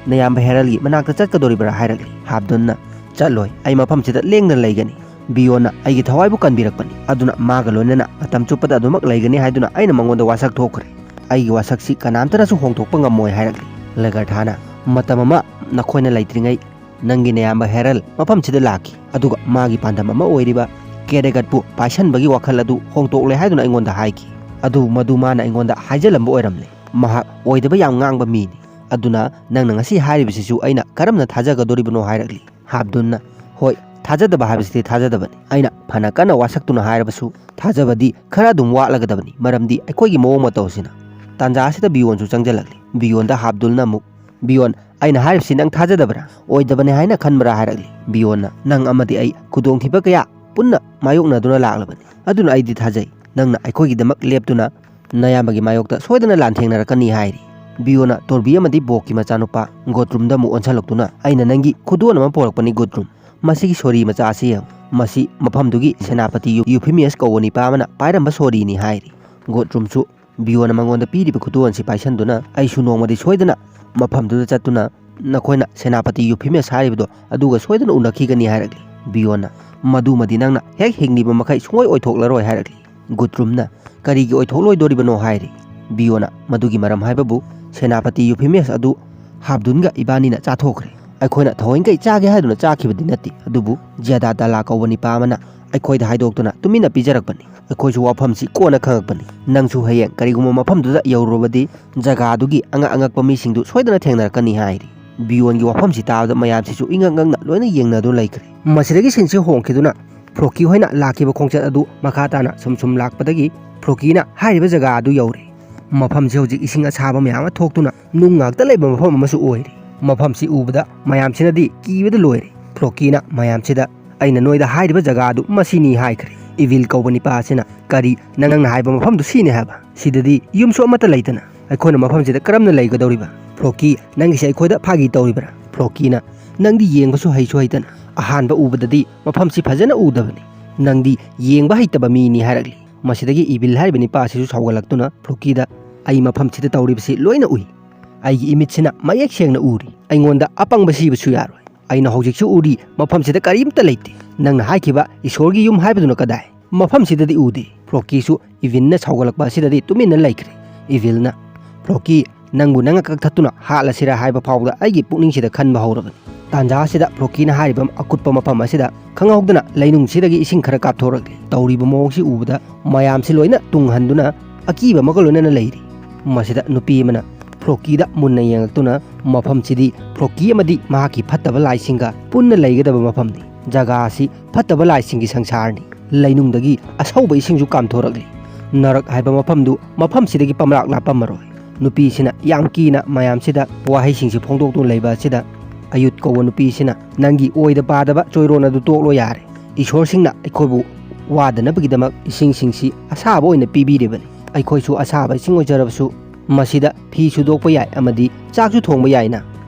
ꯅꯌꯥꯝꯕ ꯍꯦꯔꯜꯒꯤ ꯃꯅꯥꯛꯇ ꯆꯠꯀꯗꯧꯔꯤꯕ꯭ꯔꯥ?" ꯍꯥꯏꯔꯛꯂꯤ꯫ ꯍꯥꯞꯗꯨꯟꯅ, "ꯆꯠꯂꯣꯏ, ꯑꯩ ꯃꯐꯝꯁꯤꯗ ꯂꯦꯡꯗꯅ ꯂꯩꯒꯅꯤ꯫ ꯕꯤꯌꯣꯟꯅ ꯑꯩꯒꯤ ꯊꯋꯥꯏꯕꯨ ꯀꯟꯕꯤꯔꯛꯄꯅꯤ꯫ ꯑꯗꯨꯅ ꯃꯥꯒ ꯂꯣꯏꯅꯅ ꯃꯇꯝ ꯆꯨꯞꯄꯗ ꯑꯗꯨꯃꯛ ꯂꯩꯒꯅꯤ ꯍꯥꯏꯗꯨꯅ ꯑꯩꯅ ꯃꯉꯣꯟꯗ ꯋꯥꯁꯛ ꯊꯣꯛꯈ꯭ꯔꯦ꯫ ꯑꯩꯒꯤ ꯋꯥꯁꯛꯁꯤ ꯀꯅꯥꯝꯇꯅꯁꯨ ꯍꯣꯡꯗꯣꯛꯄ ꯉꯝꯃꯣꯏ ꯍꯥꯏꯔꯛꯂꯤ꯫ ꯂꯦꯒꯔꯊꯥꯅ ꯃꯇꯝ ꯑꯃ ꯅꯈꯣꯏꯅ ꯂꯩꯇ꯭ꯔꯤꯉꯩ ꯅꯪꯒꯤ ꯅꯌꯥꯝꯕ ꯍꯦꯔꯜ ꯃꯐꯝꯁꯤꯗ ꯂꯥꯛꯈꯤ, ꯑꯗꯨꯒ ꯃꯥꯒꯤ ꯄꯥꯟꯗꯝ ꯑꯃ ꯑꯣꯏꯔꯤꯕ ꯀꯦꯔꯦꯒꯠꯄꯨ ꯄꯥꯏꯁꯟꯕꯒꯤ ꯋꯥꯈꯜ ꯑꯗꯨ ꯍꯣꯡꯗꯣꯛꯂꯦ ꯍꯥꯏꯗꯨꯅ ꯑꯩꯉꯣꯟꯗ ꯍꯥꯏꯈꯤ꯫ ꯑꯗꯨ ꯃꯗꯨ ꯃꯥꯅ ꯑꯩꯉꯣꯟꯗ ꯍꯥꯏꯖꯜꯂꯝꯕ ꯑꯣꯏꯔꯝꯂꯦ꯫ ꯃꯍꯥꯛ ꯑꯣꯏꯗꯕ ꯌꯥꯝ ꯉꯥꯡꯕ ꯃꯤꯅꯤ꯫ ꯑꯗꯨꯅ ꯅꯪꯅ ꯉꯁꯤ ꯍꯥꯏꯔꯤꯕꯁꯤꯁꯨ ꯑꯩꯅ ꯀꯔꯝꯅ ꯊꯥꯖꯒꯗꯣꯔꯤꯕꯅꯣ ꯍꯥꯏꯔꯛꯂꯤ꯫ ꯍꯥꯞꯗꯨꯟꯅ, ꯍꯣꯏ, ꯊꯥꯖꯗꯕ ꯍꯥꯏꯕꯁꯤꯗꯤ ꯊꯥꯖꯗꯕꯅꯤ꯫ ꯑꯩꯅ ꯐꯅ ꯀꯟꯅ ꯋꯥꯁꯛꯇꯨꯅ ꯍꯥꯏꯔꯕꯁꯨ ꯊꯥꯖꯕꯗꯤ ꯈꯔ ꯑꯗꯨꯝ ꯋꯥꯠꯂꯒꯗꯕꯅꯤ, ꯃꯔꯝꯗꯤ ꯑꯩꯈꯣꯏꯒꯤ ꯃꯑꯣꯡ ꯃꯇꯧ ꯑꯁꯤꯅ꯫ ꯇꯥꯟꯖꯥ ꯑꯁꯤꯗ ꯕꯤꯌꯣꯟꯁꯨ ꯆꯪꯁꯤꯜꯂꯛꯂꯤ꯫ ꯕꯤꯌꯣꯟꯗ ꯍꯥꯞꯗꯨꯜꯅ ꯑꯃꯨꯛ, "ꯕꯤꯌꯣꯟ, ꯑꯩꯅ ꯍꯥꯏꯔꯤꯕꯁꯤ ꯅꯪ ꯊꯥꯖꯗꯕ꯭ꯔꯥ? ꯑꯣꯏꯗꯕꯅꯤ ꯍꯥꯏꯅ ꯈꯟꯕ꯭ꯔꯥ?" ꯍꯥꯏꯔꯛꯂꯤ꯫ ꯕꯤꯌꯣꯟꯅ, "ꯅꯪ ꯑꯃꯗꯤ ꯑꯩ ꯈꯨꯗꯣꯡꯊꯤꯕ ꯀꯌꯥ ꯄꯨꯟꯅ ꯃꯥꯌꯣꯛꯅꯗꯨꯅ ꯂꯥꯛꯂꯕꯅꯤ, ꯑꯗꯨꯅ ꯑꯩꯗꯤ ꯊꯥꯖꯩ꯫ ꯅꯪꯅ ꯑꯩꯈꯣꯏꯒꯤꯗꯃꯛ ꯂꯦꯞꯇꯨꯅ ꯅꯌꯥꯝꯕꯒꯤ ꯃꯥꯌꯣꯛꯇ ꯁꯣꯏꯗꯅ ꯂꯥꯟꯊꯦꯡꯅꯔꯛꯀꯅꯤ" ꯍꯥꯏꯔꯤ꯫ ꯕꯤꯌꯣꯟꯅ ꯇꯣꯔꯕꯤ ꯑꯃꯗꯤ ꯕꯣꯛꯀꯤ ꯃꯆꯥꯅꯨꯄꯥ ꯒꯣꯇ꯭ꯔꯨꯝꯗ ꯑꯃꯨꯛ ꯑꯣꯟꯁꯤꯜꯂꯛꯇꯨꯅ, "ꯑꯩꯅ ꯅꯪꯒꯤ ꯈꯨꯗꯣꯟ ꯑꯃ ꯄꯣꯔꯛꯄꯅꯤ ꯒꯣꯇ꯭ꯔꯨꯝ꯫ ꯃꯁꯤꯒꯤ ꯁꯣꯔꯤ ꯃꯆꯥ ꯑꯁꯤ ꯌꯦꯡꯉꯨ꯫ ꯃꯁꯤ ꯃꯐꯝꯗꯨꯒꯤ ꯁꯦꯅꯥꯄꯇꯤ ꯌꯨ-, ꯌꯨꯐꯤꯃꯤꯌꯁ ꯀꯧꯕ ꯅꯤꯄꯥ ꯑꯃꯅ ꯄꯥꯏꯔꯝꯕ ꯁꯣꯔꯤꯅꯤ" ꯍꯥꯏꯔꯤ꯫ ꯒꯣꯇ꯭ꯔꯨꯝꯁꯨ ꯕꯤꯌꯣꯟꯅ ꯃꯉꯣꯟꯗ ꯄꯤꯔꯤꯕ ꯈꯨꯗꯣꯟ ꯑꯁꯤ ꯄꯥꯏꯁꯟꯗꯨꯅ, "ꯑꯩꯁꯨ ꯅꯣꯡꯃꯗꯤ ꯁꯣꯏꯗꯅ ꯃꯐꯝꯗꯨꯗ ꯆꯠꯇꯨꯅ ꯅꯈꯣꯏꯅ ꯁꯦꯅꯥꯄꯇꯤ ꯌꯨꯐꯤꯃꯤꯌꯁ ꯍꯥꯏꯔꯤꯕꯗꯣ ꯑꯗꯨꯒ ꯁꯣꯏꯗꯅ ꯎꯅꯈꯤꯒꯅꯤ" ꯍꯥꯏꯔꯛꯂꯤ꯫ ꯕꯤꯌꯣꯟꯅ, "ꯃꯗꯨꯃꯗꯤ ꯅꯪꯅ ꯍꯦꯛ ꯍꯤꯡꯂꯤꯕ ꯃꯈꯩ ꯁꯨꯡꯑꯣꯏ ꯑꯣꯏꯊꯣꯛꯂꯔꯣꯏ" ꯍꯥꯏꯔꯛꯂꯤ꯫ ꯒꯨꯇ꯭ꯔꯨꯝꯅ, "ꯀꯔꯤꯒꯤ ꯑꯣꯏꯊꯣꯛꯂꯣꯏꯗꯣꯔꯤꯕꯅꯣ?" ꯍꯥꯏꯔꯤ꯫ ꯕꯤꯌꯣꯅ, "ꯃꯗꯨꯒꯤ ꯃꯔꯝ ꯍꯥꯏꯕꯕꯨ ꯁꯦꯅꯥꯄꯇꯤ ꯌꯨꯐꯤꯃꯤꯌꯁ ꯑꯗꯨ ꯍꯥꯞꯗꯨꯟꯒ ꯏꯕꯥꯅꯤꯅ ꯆꯥꯊꯣꯛꯈ꯭ꯔꯦ꯫ ꯑꯩꯈꯣꯏꯅ ꯊꯑꯣꯏꯅꯀꯩ ꯆꯥꯒꯦ ꯍꯥꯏꯗꯨꯅ ꯆꯥꯈꯤꯕꯗꯤ ꯅꯠꯇꯦ, ꯑꯗꯨꯕꯨ ꯖꯤꯌꯥꯗꯥ ꯗꯥꯂꯥ ꯀꯧꯕ ꯅꯤꯄꯥ ꯑꯃꯅ ꯑꯩꯈꯣꯏꯗ ꯍꯥꯏꯗꯣꯛꯇꯨꯅ ꯇꯨꯃꯤꯟꯅ ꯄꯤꯖꯔꯛꯄꯅꯤ꯫ ꯑꯩꯈꯣꯏꯁꯨ ꯋꯥꯐꯝꯁꯤ ꯀꯣꯟꯅ ꯈꯪꯉꯛꯄꯅꯤ꯫ ꯅꯪꯁꯨ ꯍꯌꯦꯡ ꯀꯔꯤꯒꯨꯝꯕ ꯃꯐꯝꯗꯨꯗ ꯌꯧꯔꯨꯔꯕꯗꯤ ꯖꯒꯥ ꯑꯗꯨꯒꯤ ꯑꯉꯛ ꯑꯉꯛꯄ ꯃꯤꯁꯤꯡꯗꯨ ꯁꯣꯏꯗꯅ ꯊꯦꯡꯅꯔꯛꯀꯅꯤ" ꯍꯥꯏꯔꯤ꯫ ꯕꯤꯌꯣꯟꯒꯤ ꯋꯥꯐꯝꯁꯤ ꯇꯥꯕꯗ ꯃꯌꯥꯝꯁꯤꯁꯨ ꯏꯉꯛ ꯉꯛꯅ ꯂꯣꯏꯅ ꯌꯦꯡꯅꯗꯨꯅ ꯂꯩꯈ꯭ꯔꯦ꯫ ꯃꯁꯤꯗꯒꯤ ꯁꯤꯟꯁꯤ ꯍꯣꯡꯈꯤꯗꯨꯅ ꯐ꯭ꯔꯣꯀꯤ ꯍꯣꯏꯅ ꯂꯥꯛꯈꯤꯕ ꯈꯣꯡꯆꯠ ꯑꯗꯨ ꯃꯈꯥ ꯇꯥꯅ ꯁꯨꯝ ꯁꯨꯝ ꯂꯥꯛꯄꯗꯒꯤ ꯐ꯭ꯔꯣꯀꯤꯅ ꯍꯥꯏꯔꯤꯕ ꯖꯒꯥ ꯑꯗꯨ ꯌꯧꯔꯦ꯫ ꯃꯐꯝꯁꯤ ꯍꯧꯖꯤꯛ ꯏꯁꯤꯡ ꯑꯁꯥꯕ ꯃꯌꯥꯝ ꯑꯃ ꯊꯣꯛꯇꯨꯅ ꯅꯨꯡ ꯉꯥꯛꯇ ꯂꯩꯕ ꯃꯐꯝ ꯑꯃꯁꯨ ꯑꯣꯏꯔꯦ꯫ ꯃꯐꯝꯁꯤ ꯎꯕꯗ ꯃꯌꯥꯝꯁꯤꯅꯗꯤ ꯀꯤꯕꯗ ꯂꯣꯏꯔꯦ꯫ ꯐ꯭ꯔꯣꯀꯤꯅ ꯃꯌꯥꯝꯁꯤꯗ, "ꯑꯩꯅ ꯅꯣꯏꯗ ꯍꯥꯏꯔꯤꯕ ꯖꯒꯥ ꯑꯗꯨ ꯃꯁꯤꯅꯤ" ꯍꯥꯏꯈ꯭ꯔꯦ꯫ ꯏꯚꯤꯜ ꯀꯧꯕ ꯅꯤꯄꯥ ꯑꯁꯤꯅ, "ꯀꯔꯤ? ꯅꯪꯅ ꯍꯥꯏꯕ ꯃꯐꯝꯗꯨ ꯁꯤꯅꯤ ꯍꯥꯏꯕ? ꯁꯤꯗꯗꯤ ꯌꯨꯝꯁꯨ ꯑꯃꯠꯇ ꯂꯩꯇꯅ ꯑꯩꯈꯣꯏꯅ ꯃꯐꯝꯁꯤꯗ ꯀꯔꯝꯅ ꯂꯩꯒꯗꯧꯔꯤꯕ? ꯐ꯭ꯔꯣꯀꯤ, ꯅꯪꯒꯤꯁꯦ ꯑꯩꯈꯣꯏꯗ ꯐꯥꯒꯤ ꯇꯧꯔꯤꯕ꯭ꯔꯥ?" ꯐ꯭ꯔꯣꯀꯤꯅ, "ꯅꯪꯗꯤ ꯌꯦꯡꯕꯁꯨ ꯍꯩꯁꯨ ꯍꯩꯇꯅ ꯑꯍꯥꯟꯕ ꯎꯕꯗꯗꯤ ꯃꯐꯝꯁꯤ ꯐꯖꯅ ꯎꯗꯕꯅꯤ꯫ ꯅꯪꯗꯤ ꯌꯦꯡꯕ ꯍꯩꯇꯕ ꯃꯤꯅꯤ" ꯍꯥꯏꯔꯛꯂꯤ꯫ ꯃꯁꯤꯗꯒꯤ ꯏꯚꯤꯜ ꯍꯥꯏꯔꯤꯕ ꯅꯤꯄꯥ ꯑꯁꯤꯁꯨ ꯁꯥꯎꯒꯠꯂꯛꯇꯨꯅ ꯐ꯭ꯔꯣꯀꯤꯗ, "ꯑꯩ ꯃꯐꯝꯁꯤꯗ ꯇꯧꯔꯤꯕꯁꯤ ꯂꯣꯏꯅ ꯎꯏ꯫ ꯑꯩꯒꯤ ꯏꯃꯤꯠꯁꯤꯅ ꯃꯌꯦꯛ ꯁꯦꯡꯅ ꯎꯔꯤ꯫ ꯑꯩꯉꯣꯟꯗ ꯑꯄꯪꯕ ꯁꯤꯕꯁꯨ ꯌꯥꯔꯣꯏ꯫ "ꯑꯩꯅ ꯍꯧꯖꯤꯛꯁꯨ ꯎꯔꯤ, ꯃꯐꯝꯁꯤꯗ ꯀꯔꯤꯝꯇ ꯂꯩꯇꯦ꯫ ꯅꯪꯅ ꯍꯥꯏꯈꯤꯕ ꯏꯁꯣꯔꯒꯤ ꯌꯨꯝ ꯍꯥꯏꯕꯗꯨꯅ ꯀꯗꯥꯏ? ꯃꯐꯝꯁꯤꯗꯗꯤ ꯎꯗꯦ꯫" ꯐ꯭ꯂꯣꯀꯤꯁꯨ ꯏꯚꯤꯟꯅ ꯁꯥꯎꯒꯠꯂꯛꯄ ꯑꯁꯤꯗꯗꯤ ꯇꯨꯃꯤꯟꯅ ꯂꯩꯈ꯭ꯔꯦ꯫ ꯏꯚꯤꯜꯅ ꯐ꯭ꯂꯣꯀꯤ ꯅꯪꯕꯨ ꯅꯪꯅ ꯀꯛꯊꯠꯇꯨꯅ ꯍꯥꯠꯂꯁꯤꯔꯥ ꯍꯥꯏꯕ ꯐꯥꯎꯕꯗ ꯑꯩꯒꯤ ꯄꯨꯛꯅꯤꯡꯁꯤꯗ ꯈꯟꯕ ꯍꯧꯔꯕꯅꯤ꯫ ꯇꯥꯟꯖꯥ ꯑꯁꯤꯗ ꯐ꯭ꯂꯣꯀꯤꯅ ꯍꯥꯏꯔꯤꯕ ꯑꯀꯨꯠꯄ ꯃꯐꯝ ꯑꯁꯤꯗ ꯈꯪꯍꯧꯗꯅ ꯂꯩꯅꯨꯡꯁꯤꯗꯒꯤ ꯏꯁꯤꯡ ꯈꯔ ꯀꯥꯞꯊꯣꯔꯛꯂꯤ꯫ ꯇꯧꯔꯤꯕ ꯃꯑꯣꯡꯁꯤ ꯎꯕꯗ ꯃꯌꯥꯝꯁꯤ ꯂꯣꯏꯅ ꯇꯨꯡ ꯍꯟꯗꯨꯅ ꯑꯀꯤꯕ ꯑꯃꯒ ꯂꯣꯏꯅꯅ ꯂꯩꯔꯤ꯫ ꯃꯁꯤꯗ ꯅꯨꯄꯤ ꯑꯃꯅ ꯐ꯭ꯂꯣꯀꯤꯗ ꯃꯨꯟꯅ ꯌꯦꯡꯂꯛꯇꯨꯅ, "ꯃꯐꯝꯁꯤꯗꯤ ꯐ꯭ꯂꯣꯀꯤ ꯑꯃꯗꯤ ꯃꯍꯥꯛꯀꯤ ꯐꯠꯇꯕ ꯂꯥꯏꯁꯤꯡꯒ ꯄꯨꯟꯅ ꯂꯩꯒꯗꯕ ꯃꯐꯝꯅꯤ꯫ ꯖꯒꯥ ꯑꯁꯤ ꯐꯠꯇꯕ ꯂꯥꯏꯁꯤꯡꯒꯤ ꯁꯪꯁꯥꯔꯅꯤ꯫ ꯂꯩꯅꯨꯡꯗꯒꯤ ꯑꯁꯧꯕ ꯏꯁꯤꯡꯁꯨ ꯀꯥꯝꯊꯣꯔꯛꯂꯤ꯫ ꯅꯔꯛ ꯍꯥꯏꯕ ꯃꯐꯝꯗꯨ ꯃꯐꯝꯁꯤꯗꯒꯤ ꯄꯝꯂꯥꯛ ꯂꯥꯞꯄꯝꯃꯔꯣꯏ꯫" ꯅꯨꯄꯤꯁꯤꯅ ꯌꯥꯝ ꯀꯤꯅ ꯃꯌꯥꯝꯁꯤꯗ ꯋꯥꯍꯩꯁꯤꯡꯁꯤ ꯐꯣꯡꯗꯣꯛꯇꯨꯅ ꯂꯩꯕ ꯑꯁꯤꯗ, ꯑꯌꯨꯠ ꯀꯧꯕ ꯅꯨꯄꯤꯁꯤꯅ, "ꯅꯪꯒꯤ ꯑꯣꯏꯗ ꯄꯥꯗꯕ ꯆꯣꯏꯔꯣꯟ ꯑꯗꯨ ꯇꯣꯛꯂꯣ ꯌꯥꯔꯦ꯫ ꯏꯁꯣꯔꯁꯤꯡꯅ ꯑꯩꯈꯣꯏꯕꯨ ꯋꯥꯗꯅꯕꯒꯤꯗꯃꯛ ꯏꯁꯤꯡꯁꯤꯡꯁꯤ ꯑꯁꯥꯕ ꯑꯣꯏꯅ ꯄꯤꯕꯤꯔꯤꯕꯅꯤ꯫ ꯑꯩꯈꯣꯏꯁꯨ ꯑꯁꯥꯕ ꯏꯁꯤꯡ ꯑꯣꯏꯖꯔꯕꯁꯨ ꯃꯁꯤꯗ ꯐꯤ ꯁꯨꯗꯣꯛꯄ ꯌꯥꯏ ꯑꯃꯗꯤ ꯆꯥꯛꯁꯨ ꯊꯣꯡꯕ ꯌꯥꯏꯅ꯫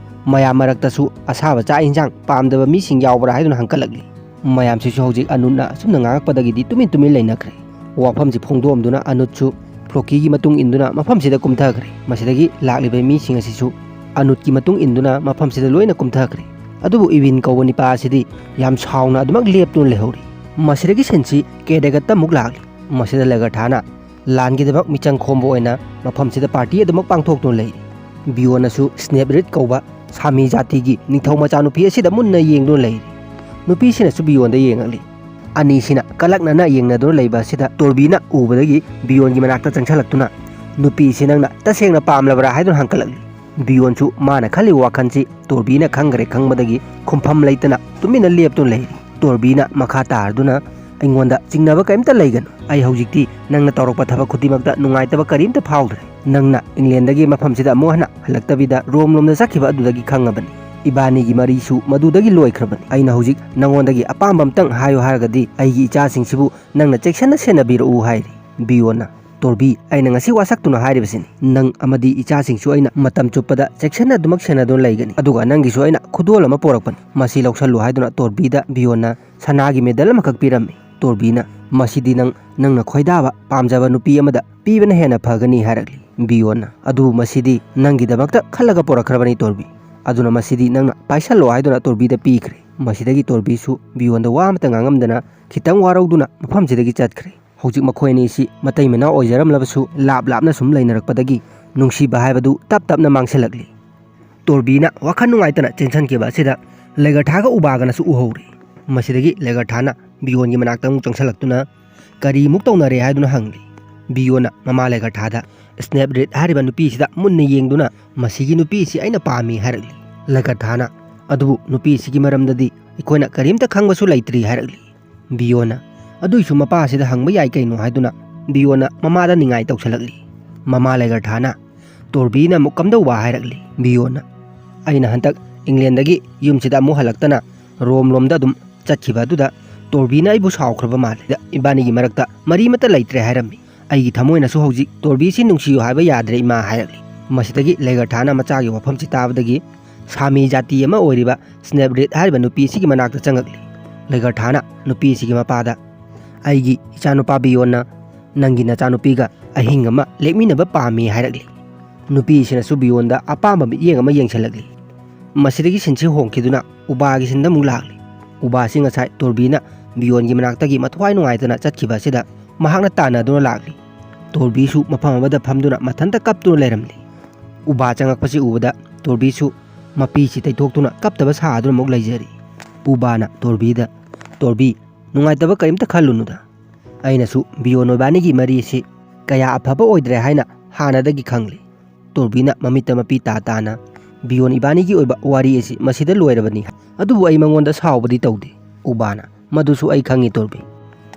ꯃꯌꯥꯝ ꯃꯔꯛꯇꯁꯨ ꯑꯁꯥꯕ ꯆꯥꯛ ꯏꯟꯁꯥꯡ ꯄꯥꯝꯗꯕ ꯃꯤꯁꯤꯡ ꯌꯥꯎꯕ꯭ꯔꯥ?" ꯍꯥꯏꯗꯨꯅ ꯍꯪꯀꯠꯂꯛꯂꯤ꯫ ꯃꯌꯥꯝꯁꯤꯁꯨ ꯍꯧꯖꯤꯛ ꯑꯅꯨꯠꯅ ꯑꯁꯨꯝꯅ ꯉꯥꯡꯉꯛꯄꯗꯒꯤꯗꯤ ꯇꯨꯃꯤꯟ ꯇꯨꯃꯤꯟ ꯂꯩꯅꯈ꯭ꯔꯦ꯫ ꯋꯥꯐꯝꯁꯤ ꯐꯣꯡꯗꯣꯛꯑꯝꯗꯨꯅ ꯑꯅꯨꯠꯁꯨ ꯐ꯭ꯂꯣꯀꯤꯒꯤ ꯃꯇꯨꯡ ꯏꯟꯗꯨꯅ ꯃꯐꯝꯁꯤꯗ ꯀꯨꯝꯊꯈ꯭ꯔꯦ꯫ ꯃꯁꯤꯗꯒꯤ ꯂꯥꯛꯂꯤꯕ ꯃꯤꯁꯤꯡ ꯑꯁꯤꯁꯨ ꯑꯅꯨꯠꯀꯤ ꯃꯇꯨꯡ ꯏꯟꯗꯨꯅ ꯃꯐꯝꯁꯤꯗ ꯂꯣꯏꯅ ꯀꯨꯝꯊꯈ꯭ꯔꯦ꯫ ꯑꯗꯨꯕꯨ ꯏꯚꯤꯟ ꯀꯧꯕ ꯅꯤꯄꯥ ꯑꯁꯤꯗꯤ ꯌꯥꯝ ꯁꯥꯎꯅ ꯑꯗꯨꯃꯛ ꯂꯦꯞꯇꯨꯅ ꯂꯩꯍꯧꯔꯤ꯫ ꯃꯁꯤꯗꯒꯤ ꯁꯤꯟꯁꯤ ꯀꯦꯗꯦꯒꯠꯇ ꯑꯃꯨꯛ ꯂꯥꯛꯂꯤ꯫ ꯃꯁꯤꯗ ꯂꯦꯒꯔꯊꯥꯅ ꯂꯥꯟꯒꯤꯗꯃꯛ ꯃꯤꯆꯪ ꯈꯣꯝꯕ ꯑꯣꯏꯅ ꯃꯐꯝꯁꯤꯗ ꯄꯥꯔꯇꯤ ꯑꯗꯨꯃꯛ ꯄꯥꯡꯊꯣꯛꯇꯨꯅ ꯂꯩꯔꯤ꯫ ꯕꯤꯌꯣꯟꯅꯁꯨ ꯁ꯭ꯅꯦꯞꯔꯤꯠ ꯀꯧꯕ ꯁꯥꯃꯤ ꯖꯥꯇꯤꯒꯤ ꯅꯤꯡꯊꯧ ꯃꯆꯥꯅꯨꯄꯤ ꯑꯁꯤꯗ ꯃꯨꯟꯅ ꯌꯦꯡꯗꯨꯅ ꯂꯩꯔꯤ꯫ ꯅꯨꯄꯤꯁꯤꯅꯁꯨ ꯕꯤꯌꯣꯟꯗ ꯌꯦꯡꯉꯛꯂꯤ꯫ ꯑꯅꯤꯁꯤꯅ ꯀꯂꯛꯅꯅ ꯌꯦꯡꯅꯗꯨꯅ ꯂꯩꯕ ꯑꯁꯤꯗ ꯇꯣꯔꯕꯤꯅ ꯎꯕꯗꯒꯤ ꯕꯤꯌꯣꯟꯒꯤ ꯃꯅꯥꯛꯇ ꯆꯪꯁꯤꯜꯂꯛꯇꯨꯅ, "ꯅꯨꯄꯤꯁꯤ ꯅꯪꯅ ꯇꯁꯦꯡꯅ ꯄꯥꯝꯂꯕ꯭ꯔꯥ?" ꯍꯥꯏꯗꯨꯅ ꯍꯪꯀꯠꯂꯛꯂꯤ꯫ ꯕꯤꯌꯣꯟꯁꯨ ꯃꯥꯅ ꯈꯜꯂꯤꯕ ꯋꯥꯈꯜꯁꯤ ꯇꯣꯔꯕꯤꯅ ꯈꯪꯈ꯭ꯔꯦ ꯈꯪꯕꯗꯒꯤ ꯈꯨꯝꯐꯝ ꯂꯩꯇꯅ ꯇꯨꯃꯤꯟꯅ ꯂꯦꯞꯇꯨꯅ ꯂꯩꯔꯤ꯫ ꯇꯣꯔꯕꯤꯅ ꯃꯈꯥ ꯇꯥꯔꯗꯨꯅ, "ꯑꯩꯉꯣꯟꯗ ꯆꯤꯡꯅꯕ ꯀꯔꯤꯝꯇ ꯂꯩꯒꯅꯨ꯫ ꯑꯩ ꯍꯧꯖꯤꯛꯇꯤ ꯅꯪꯅ ꯇꯧꯔꯛꯄ ꯊꯕꯛ ꯈꯨꯗꯤꯡꯃꯛꯇ ꯅꯨꯡꯉꯥꯏꯇꯕ ꯀꯔꯤꯝꯇ ꯐꯥꯎꯗ꯭ꯔꯦ꯫ ꯅꯪꯅ ꯏꯪꯂꯦꯟꯗꯒꯤ ꯃꯐꯝꯁꯤꯗ ꯑꯃꯨꯛ ꯍꯟꯅ ꯍꯜꯂꯛꯇꯕꯤꯗ ꯔꯣꯝ ꯂꯣꯝꯗ ꯆꯠꯈꯤꯕ ꯑꯗꯨꯗꯒꯤ ꯈꯪꯉꯕꯅꯤ꯫ ꯏꯕꯥꯅꯤꯒꯤ ꯃꯔꯤꯁꯨ ꯃꯗꯨꯗꯒꯤ ꯂꯣꯏꯈ꯭ꯔꯕꯅꯤ꯫ ꯑꯩꯅ ꯍꯧꯖꯤꯛ ꯅꯉꯣꯟꯗꯒꯤ ꯑꯄꯥꯝꯕ ꯑꯝꯇꯪ ꯍꯥꯏꯌꯨ ꯍꯥꯏꯔꯒꯗꯤ ꯑꯩꯒꯤ ꯏꯆꯥꯁꯤꯡꯁꯤꯕꯨ ꯅꯪꯅ ꯆꯦꯛꯁꯤꯟꯅ ꯁꯦꯟꯅꯕꯤꯔꯛꯎ" ꯍꯥꯏꯔꯤ꯫ ꯕꯤꯌꯣꯟꯅ, "ꯇꯣꯔꯕꯤ, ꯑꯩꯅ ꯉꯁꯤ ꯋꯥꯁꯛꯇꯨꯅ ꯍꯥꯏꯔꯤꯕꯁꯤꯅꯤ꯫ ꯅꯪ ꯑꯃꯗꯤ ꯏꯆꯥꯁꯤꯡꯁꯨ ꯑꯩꯅ ꯃꯇꯝ ꯆꯨꯞꯄꯗ ꯆꯦꯛꯁꯤꯟꯅ ꯑꯗꯨꯃꯛ ꯁꯦꯟꯅꯗꯨꯅ ꯂꯩꯒꯅꯤ꯫ ꯑꯗꯨꯒ ꯅꯪꯒꯤꯁꯨ ꯑꯩꯅ ꯈꯨꯗꯣꯜ ꯑꯃ ꯄꯣꯔꯛꯄꯅꯤ꯫ ꯃꯁꯤ ꯂꯧꯁꯜꯂꯨ" ꯍꯥꯏꯗꯨꯅ ꯇꯣꯔꯕꯤꯗ ꯕꯤꯌꯣꯟꯅ ꯁꯅꯥꯒꯤ ꯃꯦꯗꯜ ꯑꯃꯈꯛ ꯄꯤꯔꯝꯃꯤ꯫ ꯇꯣꯔꯕꯤꯅ, "ꯃꯁꯤꯗꯤ ꯅꯪ, ꯅꯪꯅ ꯈꯣꯏꯗꯥꯕ ꯄꯥꯝꯖꯕ ꯅꯨꯄꯤ ꯑꯃꯗ ꯄꯤꯕꯅ ꯍꯦꯟꯅ ꯐꯒꯅꯤ" ꯍꯥꯏꯔꯛꯂꯤ꯫ ꯕꯤꯌꯣꯟꯅ, "ꯑꯗꯨꯕꯨ ꯃꯁꯤꯗꯤ ꯅꯪꯒꯤꯗꯃꯛꯇ ꯈꯜꯂꯒ ꯄꯣꯔꯛꯈ꯭ꯔꯕꯅꯤ ꯇꯣꯔꯕꯤ꯫ ꯑꯗꯨꯅ ꯃꯁꯤꯗꯤ ꯅꯪꯅ ꯄꯥꯏꯁꯜꯂꯣ" ꯍꯥꯏꯗꯨꯅ ꯇꯣꯔꯕꯤꯗ ꯄꯤꯈ꯭ꯔꯦ꯫ ꯃꯁꯤꯗꯒꯤ ꯇꯣꯔꯕꯤꯁꯨ ꯕꯤꯌꯣꯟꯗ ꯋꯥ ꯑꯃꯇ ꯉꯥꯡꯉꯝꯗꯅ ꯈꯤꯇꯪ ꯋꯥꯔꯧꯗꯨꯅ ꯃꯐꯝꯁꯤꯗꯒꯤ ꯆꯠꯈ꯭ꯔꯦ꯫ ꯍꯧꯖꯤꯛ ꯃꯈꯣꯏ ꯑꯅꯤꯁꯤ ꯃꯇꯩ ꯃꯅꯥꯎ ꯑꯣꯏꯖꯔꯝꯂꯕꯁꯨ ꯂꯥꯞ ꯂꯥꯞꯅ ꯁꯨꯝ ꯂꯩꯅꯔꯛꯄꯗꯒꯤ ꯅꯨꯡꯁꯤꯕ ꯍꯥꯏꯕꯗꯨ ꯇꯞ ꯇꯞꯅ ꯃꯥꯡꯁꯤꯜꯂꯛꯂꯤ꯫ ꯇꯣꯔꯕꯤꯅ ꯋꯥꯈꯜ ꯅꯨꯡꯉꯥꯏꯇꯅ ꯆꯦꯟꯁꯤꯟꯈꯤꯕ ꯑꯁꯤꯗ ꯂꯩꯒꯔꯊꯥꯒ ꯎꯕꯥꯒꯅꯁꯨ ꯎꯍꯧꯔꯤ꯫ ꯃꯁꯤꯗꯒꯤ ꯂꯩꯒꯔꯊꯥꯅ ꯕꯤꯌꯣꯟꯒꯤ ꯃꯅꯥꯛꯇ ꯑꯃꯨꯛ ꯆꯪꯁꯤꯜꯂꯛꯇꯨꯅ ꯀꯔꯤꯃꯨꯛ ꯇꯧꯅꯔꯦ ꯍꯥꯏꯗꯨꯅ ꯍꯪꯂꯤ꯫ ꯕꯤꯌꯣꯟꯅ ꯃꯃꯥ ꯂꯩꯒꯔꯊꯥꯗ ꯁ꯭ꯅꯦꯞ ꯔꯤꯠ ꯍꯥꯏꯔꯤꯕ ꯅꯨꯄꯤꯁꯤꯗ ꯃꯨꯟꯅ ꯌꯦꯡꯗꯨꯅ "ꯃꯁꯤꯒꯤ ꯅꯨꯄꯤꯁꯤ ꯑꯩꯅ ꯄꯥꯝꯃꯤ" ꯍꯥꯏꯔꯛꯂꯤ꯫ ꯂꯩꯒꯔꯊꯥꯅ "ꯑꯗꯨꯕꯨ ꯅꯨꯄꯤꯁꯤꯒꯤ ꯃꯔꯝꯗꯗꯤ ꯑꯩꯈꯣꯏꯅ ꯀꯔꯤꯝꯇ ꯈꯪꯕꯁꯨ ꯂꯩꯇ꯭ꯔꯤ" ꯍꯥꯏꯔꯛꯂꯤ꯫ ꯕꯤꯌꯣꯟꯅ "ꯑꯗꯨꯏꯁꯨ ꯃꯄꯥꯁꯤꯗ ꯍꯪꯕ ꯌꯥꯏ ꯀꯩꯅꯣ" ꯍꯥꯏꯗꯨꯅ ꯕꯤꯌꯣꯟꯅ ꯃꯃꯥꯗ ꯅꯤꯡꯉꯥꯏ ꯇꯧꯁꯜꯂꯛꯂꯤ꯫ ꯃꯃꯥ ꯂꯩꯒꯔꯊꯥꯅ ꯇꯣꯔꯕꯤꯅ ꯑꯃꯨꯛ ꯀꯝꯗꯧꯕ ꯍꯥꯏꯔꯛꯂꯤ꯫ ꯕꯤꯌꯣꯟꯅ "ꯑꯩꯅ ꯍꯟꯗꯛ ꯏꯪꯂꯦꯟꯗꯒꯤ ꯌꯨꯝꯁꯤꯗ ꯑꯃꯨꯛ ꯍꯜꯂꯛꯇꯅ ꯔꯣꯝ ꯂꯣꯝꯗ ꯑꯗꯨꯝ ꯆꯠꯈꯤꯕ ꯑꯗꯨꯗ ꯇꯣꯔꯕꯤꯅ ꯑꯩꯕꯨ ꯁꯥꯎꯈ꯭ꯔꯕ ꯃꯥꯜꯂꯦ꯫ ꯏꯕꯥꯅꯤꯒꯤ ꯃꯔꯛꯇ ꯃꯔꯤ ꯑꯃꯠꯇ ꯂꯩꯇ꯭ꯔꯦ" ꯍꯥꯏꯔꯝꯃꯤ꯫ "ꯑꯩꯒꯤ ꯊꯃꯣꯏꯅꯁꯨ ꯍꯧꯖꯤꯛ ꯇꯣꯔꯕꯤꯁꯤ ꯅꯨꯡꯁꯤꯌꯨ ꯍꯥꯏꯕ ꯌꯥꯗ꯭ꯔꯦ ꯏꯃꯥ" ꯍꯥꯏꯔꯛꯂꯤ꯫ ꯃꯁꯤꯗꯒꯤ ꯂꯩꯒꯔꯊꯥꯅ ꯃꯆꯥꯒꯤ ꯋꯥꯐꯝꯁꯤ ꯇꯥꯕꯗꯒꯤ ꯁꯥꯃꯤ ꯖꯥꯇꯤ ꯑꯃ ꯑꯣꯏꯔꯤꯕ ꯁ꯭ꯅꯦꯞ ꯔꯤꯠ ꯍꯥꯏꯔꯤꯕ ꯅꯨꯄꯤ ꯑꯁꯤꯒꯤ ꯃꯅꯥꯛꯇ ꯆꯪꯉꯛꯂꯤ꯫ ꯂꯩꯒꯔꯊꯥꯅ ꯅꯨꯄꯤ ꯑꯁꯤꯒꯤ ꯃꯄꯥꯗ "ꯑꯩꯒꯤ ꯏꯆꯥꯅꯨꯄꯥ ꯕꯤꯌꯣꯟꯅ ꯅꯪꯒꯤ ꯅꯆꯥꯅꯨꯄꯤꯒ ꯑꯍꯤꯡ ꯑꯃ ꯂꯦꯛꯃꯤꯟꯅꯕ ꯄꯥꯝꯃꯤ" ꯍꯥꯏꯔꯛꯂꯤ꯫ ꯅꯨꯄꯤꯁꯤꯅꯁꯨ ꯕꯤꯌꯣꯟꯗ ꯑꯄꯥꯝꯕ ꯃꯤꯠꯌꯦꯡ ꯑꯃ ꯌꯦꯡꯁꯤꯜꯂꯛꯂꯤ꯫ ꯃꯁꯤꯗꯒꯤ ꯁꯤꯟꯁꯤ ꯍꯣꯡꯈꯤꯗꯨꯅ ꯎꯕꯥꯒꯤ ꯁꯤꯟꯗ ꯑꯃꯨꯛ ꯂꯥꯛꯂꯤ꯫ ꯎꯕꯥꯁꯤ ꯉꯁꯥꯏ ꯇꯣꯔꯕꯤꯅ ꯕꯤꯌꯣꯟꯒꯤ ꯃꯅꯥꯛꯇꯒꯤ ꯃꯊ꯭ꯋꯥꯏ ꯅꯨꯡꯉꯥꯏꯇꯅ ꯆꯠꯈꯤꯕ ꯑꯁꯤꯗ ꯃꯍꯥꯛꯅ ꯇꯥꯟꯅꯗꯨꯅ ꯂꯥꯛꯂꯤ꯫ ꯇꯣꯔꯕꯤꯁꯨ ꯃꯐꯝ ꯑꯃꯗ ꯐꯝꯗꯨꯅ ꯃꯊꯟꯇ ꯀꯞꯇꯨꯅ ꯂꯩꯔꯝꯂꯤ꯫ ꯎꯕꯥ ꯆꯪꯉꯛꯄꯁꯤ ꯎꯕꯗ ꯇꯣꯔꯕꯤꯁꯨ ꯃꯄꯤꯁꯤ ꯇꯩꯊꯣꯛꯇꯨꯅ ꯀꯞꯇꯕ ꯁꯥꯗꯨꯅ ꯑꯃꯨꯛ ꯂꯩꯖꯔꯤ꯫ ꯎꯕꯥꯅ ꯇꯣꯔꯕꯤꯗ, "ꯇꯣꯔꯕꯤ, ꯅꯨꯡꯉꯥꯏꯇꯕ ꯀꯔꯤꯝꯇ ꯈꯜꯂꯨꯅꯨꯗ꯫ ꯑꯩꯅꯁꯨ ꯕꯤꯌꯣꯟ ꯃꯣꯏꯕꯥꯅꯤꯒꯤ ꯃꯔꯤ ꯑꯁꯤ ꯀꯌꯥ ꯑꯐꯕ ꯑꯣꯏꯗ꯭ꯔꯦ ꯍꯥꯏꯅ ꯍꯥꯟꯅꯗꯒꯤ ꯈꯪꯂꯤ꯫" ꯇꯣꯔꯕꯤꯅ ꯃꯃꯤꯠꯇ ꯃꯄꯤ ꯇꯥ ꯇꯥꯅ, "ꯕꯤꯌꯣꯟ ꯏꯕꯥꯅꯤꯒꯤ ꯑꯣꯏꯕ ꯋꯥꯔꯤ ꯑꯁꯤ ꯃꯁꯤꯗ ꯂꯣꯏꯔꯕꯅꯤ꯫ ꯑꯗꯨꯕꯨ ꯑꯩ ꯃꯉꯣꯟꯗ ꯁꯥꯎꯕꯗꯤ ꯇꯧꯗꯦ꯫" ꯎꯕꯥꯅ, "ꯃꯗꯨꯁꯨ ꯑꯩ ꯈꯪꯉꯤ ꯇꯣꯔꯕꯤ꯫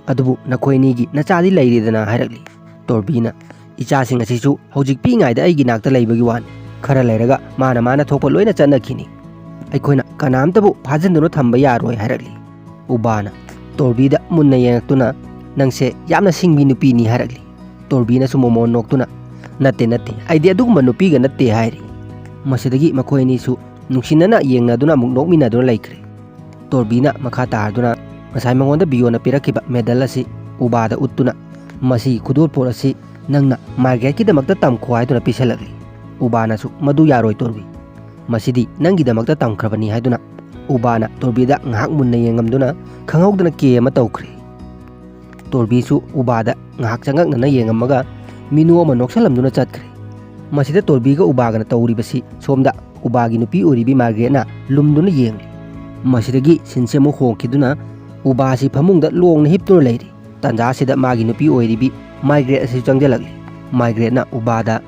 ꯑꯗꯨꯕꯨ ꯅꯈꯣꯏ ꯑꯅꯤꯒꯤ ꯅꯆꯥꯗꯤ ꯂꯩꯔꯦꯗꯅ" ꯍꯥꯏꯔꯛꯂꯤ꯫ ꯇꯣꯔꯕꯤꯅ, "ꯏꯆꯥꯁꯤꯡ ꯑꯁꯤꯁꯨ ꯍꯧꯖꯤꯛ ꯄꯤꯛꯏꯉꯩꯗ ꯑꯩꯒꯤ ꯏꯅꯥꯛꯇ ꯂꯩꯕꯒꯤ ꯋꯥꯅꯤ꯫ ꯈꯔ ꯂꯩꯔꯒ ꯃꯥꯅ ꯃꯥꯅ ꯊꯣꯛꯄ ꯂꯣꯏꯅ ꯆꯠꯅꯈꯤꯅꯤ꯫ ꯑꯩꯈꯣꯏꯅ ꯀꯅꯥꯝꯇꯕꯨ ꯐꯥꯖꯤꯟꯗꯨꯅ ꯊꯝꯕ ꯌꯥꯔꯣꯏ" ꯍꯥꯏꯔꯛꯂꯤ꯫ ꯎꯕꯥꯅ ꯇꯣꯔꯕꯤꯗ ꯃꯨꯟꯅ ꯌꯦꯡꯉꯛꯇꯨꯅ, "ꯅꯪꯁꯦ ꯌꯥꯝꯅ ꯁꯤꯡꯕꯤ ꯅꯨꯄꯤꯅꯤ" ꯍꯥꯏꯔꯛꯂꯤ꯫ ꯇꯣꯔꯕꯤꯅꯁꯨ ꯃꯣꯃꯣꯟ ꯅꯣꯛꯇꯨꯅ, "ꯅꯠꯇꯦ, ꯅꯠꯇꯦ, ꯑꯩꯗꯤ ꯑꯗꯨꯒꯨꯝꯕ ꯅꯨꯄꯤꯒ ꯅꯠꯇꯦ" ꯍꯥꯏꯔꯤ꯫ ꯃꯁꯤꯗꯒꯤ ꯃꯈꯣꯏ ꯑꯅꯤꯁꯨ ꯅꯨꯡꯁꯤꯅꯅ ꯌꯦꯡꯅꯗꯨꯅ ꯑꯃꯨꯛ ꯅꯣꯛꯃꯤꯟꯅꯗꯨꯅ ꯂꯩꯈ꯭ꯔꯦ꯫ ꯇꯣꯔꯕꯤꯅ ꯃꯈꯥ ꯇꯥꯔꯗꯨꯅ ꯉꯁꯥꯏ ꯃꯉꯣꯟꯗ ꯕꯤꯌꯣꯟꯅ ꯄꯤꯔꯛꯈꯤꯕ ꯃꯦꯗꯜ ꯑꯁꯤ ꯎꯕꯥꯗ ꯎꯠꯇꯨꯅ, "ꯃꯁꯤꯒꯤ ꯈꯨꯗꯣꯜꯄꯣꯠ ꯑꯁꯤ ꯅꯪꯅ ꯃꯥꯔꯒꯦꯠꯀꯤꯗꯃꯛꯇ ꯇꯝꯈꯣ" ꯍꯥꯏꯗꯨꯅ ꯄꯤꯁꯜꯂꯛꯂꯤ꯫ ꯎꯕꯥꯅꯁꯨ, "ꯃꯗꯨ ꯌꯥꯔꯣꯏ ꯇꯣꯔꯕꯤ꯫ "ꯃꯁꯤꯗꯤ ꯅꯪꯒꯤꯗꯃꯛꯇ ꯇꯝꯈ꯭ꯔꯕꯅꯤ" ꯍꯥꯏꯗꯨꯅ ꯎꯕꯥꯅ ꯇꯣꯔꯕꯤꯗ ꯉꯥꯏꯍꯥꯛ ꯃꯨꯟꯅ ꯌꯦꯡꯉꯝꯗꯨꯅ ꯈꯪꯍꯧꯗꯅ ꯀꯦ ꯑꯃ ꯇꯧꯈ꯭ꯔꯦ꯫ ꯇꯣꯔꯕꯤꯁꯨ ꯎꯕꯥꯗ ꯉꯥꯏꯍꯥꯛ ꯆꯉꯛꯅꯅ ꯌꯦꯡꯉꯝꯃꯒ ꯃꯤꯅꯨ ꯑꯃ ꯅꯣꯛꯁꯜꯂꯝꯗꯨꯅ ꯆꯠꯈ꯭ꯔꯦ꯫ ꯃꯁꯤꯗ ꯇꯣꯔꯕꯤꯒ ꯎꯕꯥꯒꯅ ꯇꯧꯔꯤꯕꯁꯤ ꯁꯣꯝꯗ ꯎꯕꯥꯒꯤ ꯅꯨꯄꯤ ꯑꯣꯏꯔꯤꯕꯤ ꯃꯥꯔꯒ꯭ꯔꯦꯠꯅ ꯂꯨꯝꯗꯨꯅ ꯌꯦꯡꯂꯤ꯫ ꯃꯁꯤꯗꯒꯤ ꯁꯤꯟꯁꯦ ꯑꯃꯨꯛ ꯍꯣꯡꯈꯤꯗꯨꯅ ꯎꯕꯥꯁꯤ ꯐꯃꯨꯡꯗ ꯂꯣꯡꯅ ꯍꯤꯞꯇꯨꯅ ꯂꯩꯔꯤ꯫ ꯇꯥꯟꯖꯥꯁꯤꯗ ꯃꯥꯒꯤ ꯅꯨꯄꯤ ꯑꯣꯏꯔꯤꯕꯤ ꯃꯥꯔꯒ꯭ꯔꯦꯠ ꯑꯁꯤ ꯆꯪꯁꯤꯜꯂꯛꯂꯤ꯫ ꯃꯥꯔꯒ꯭ꯔꯦꯠꯅ ꯎꯕꯥꯗ,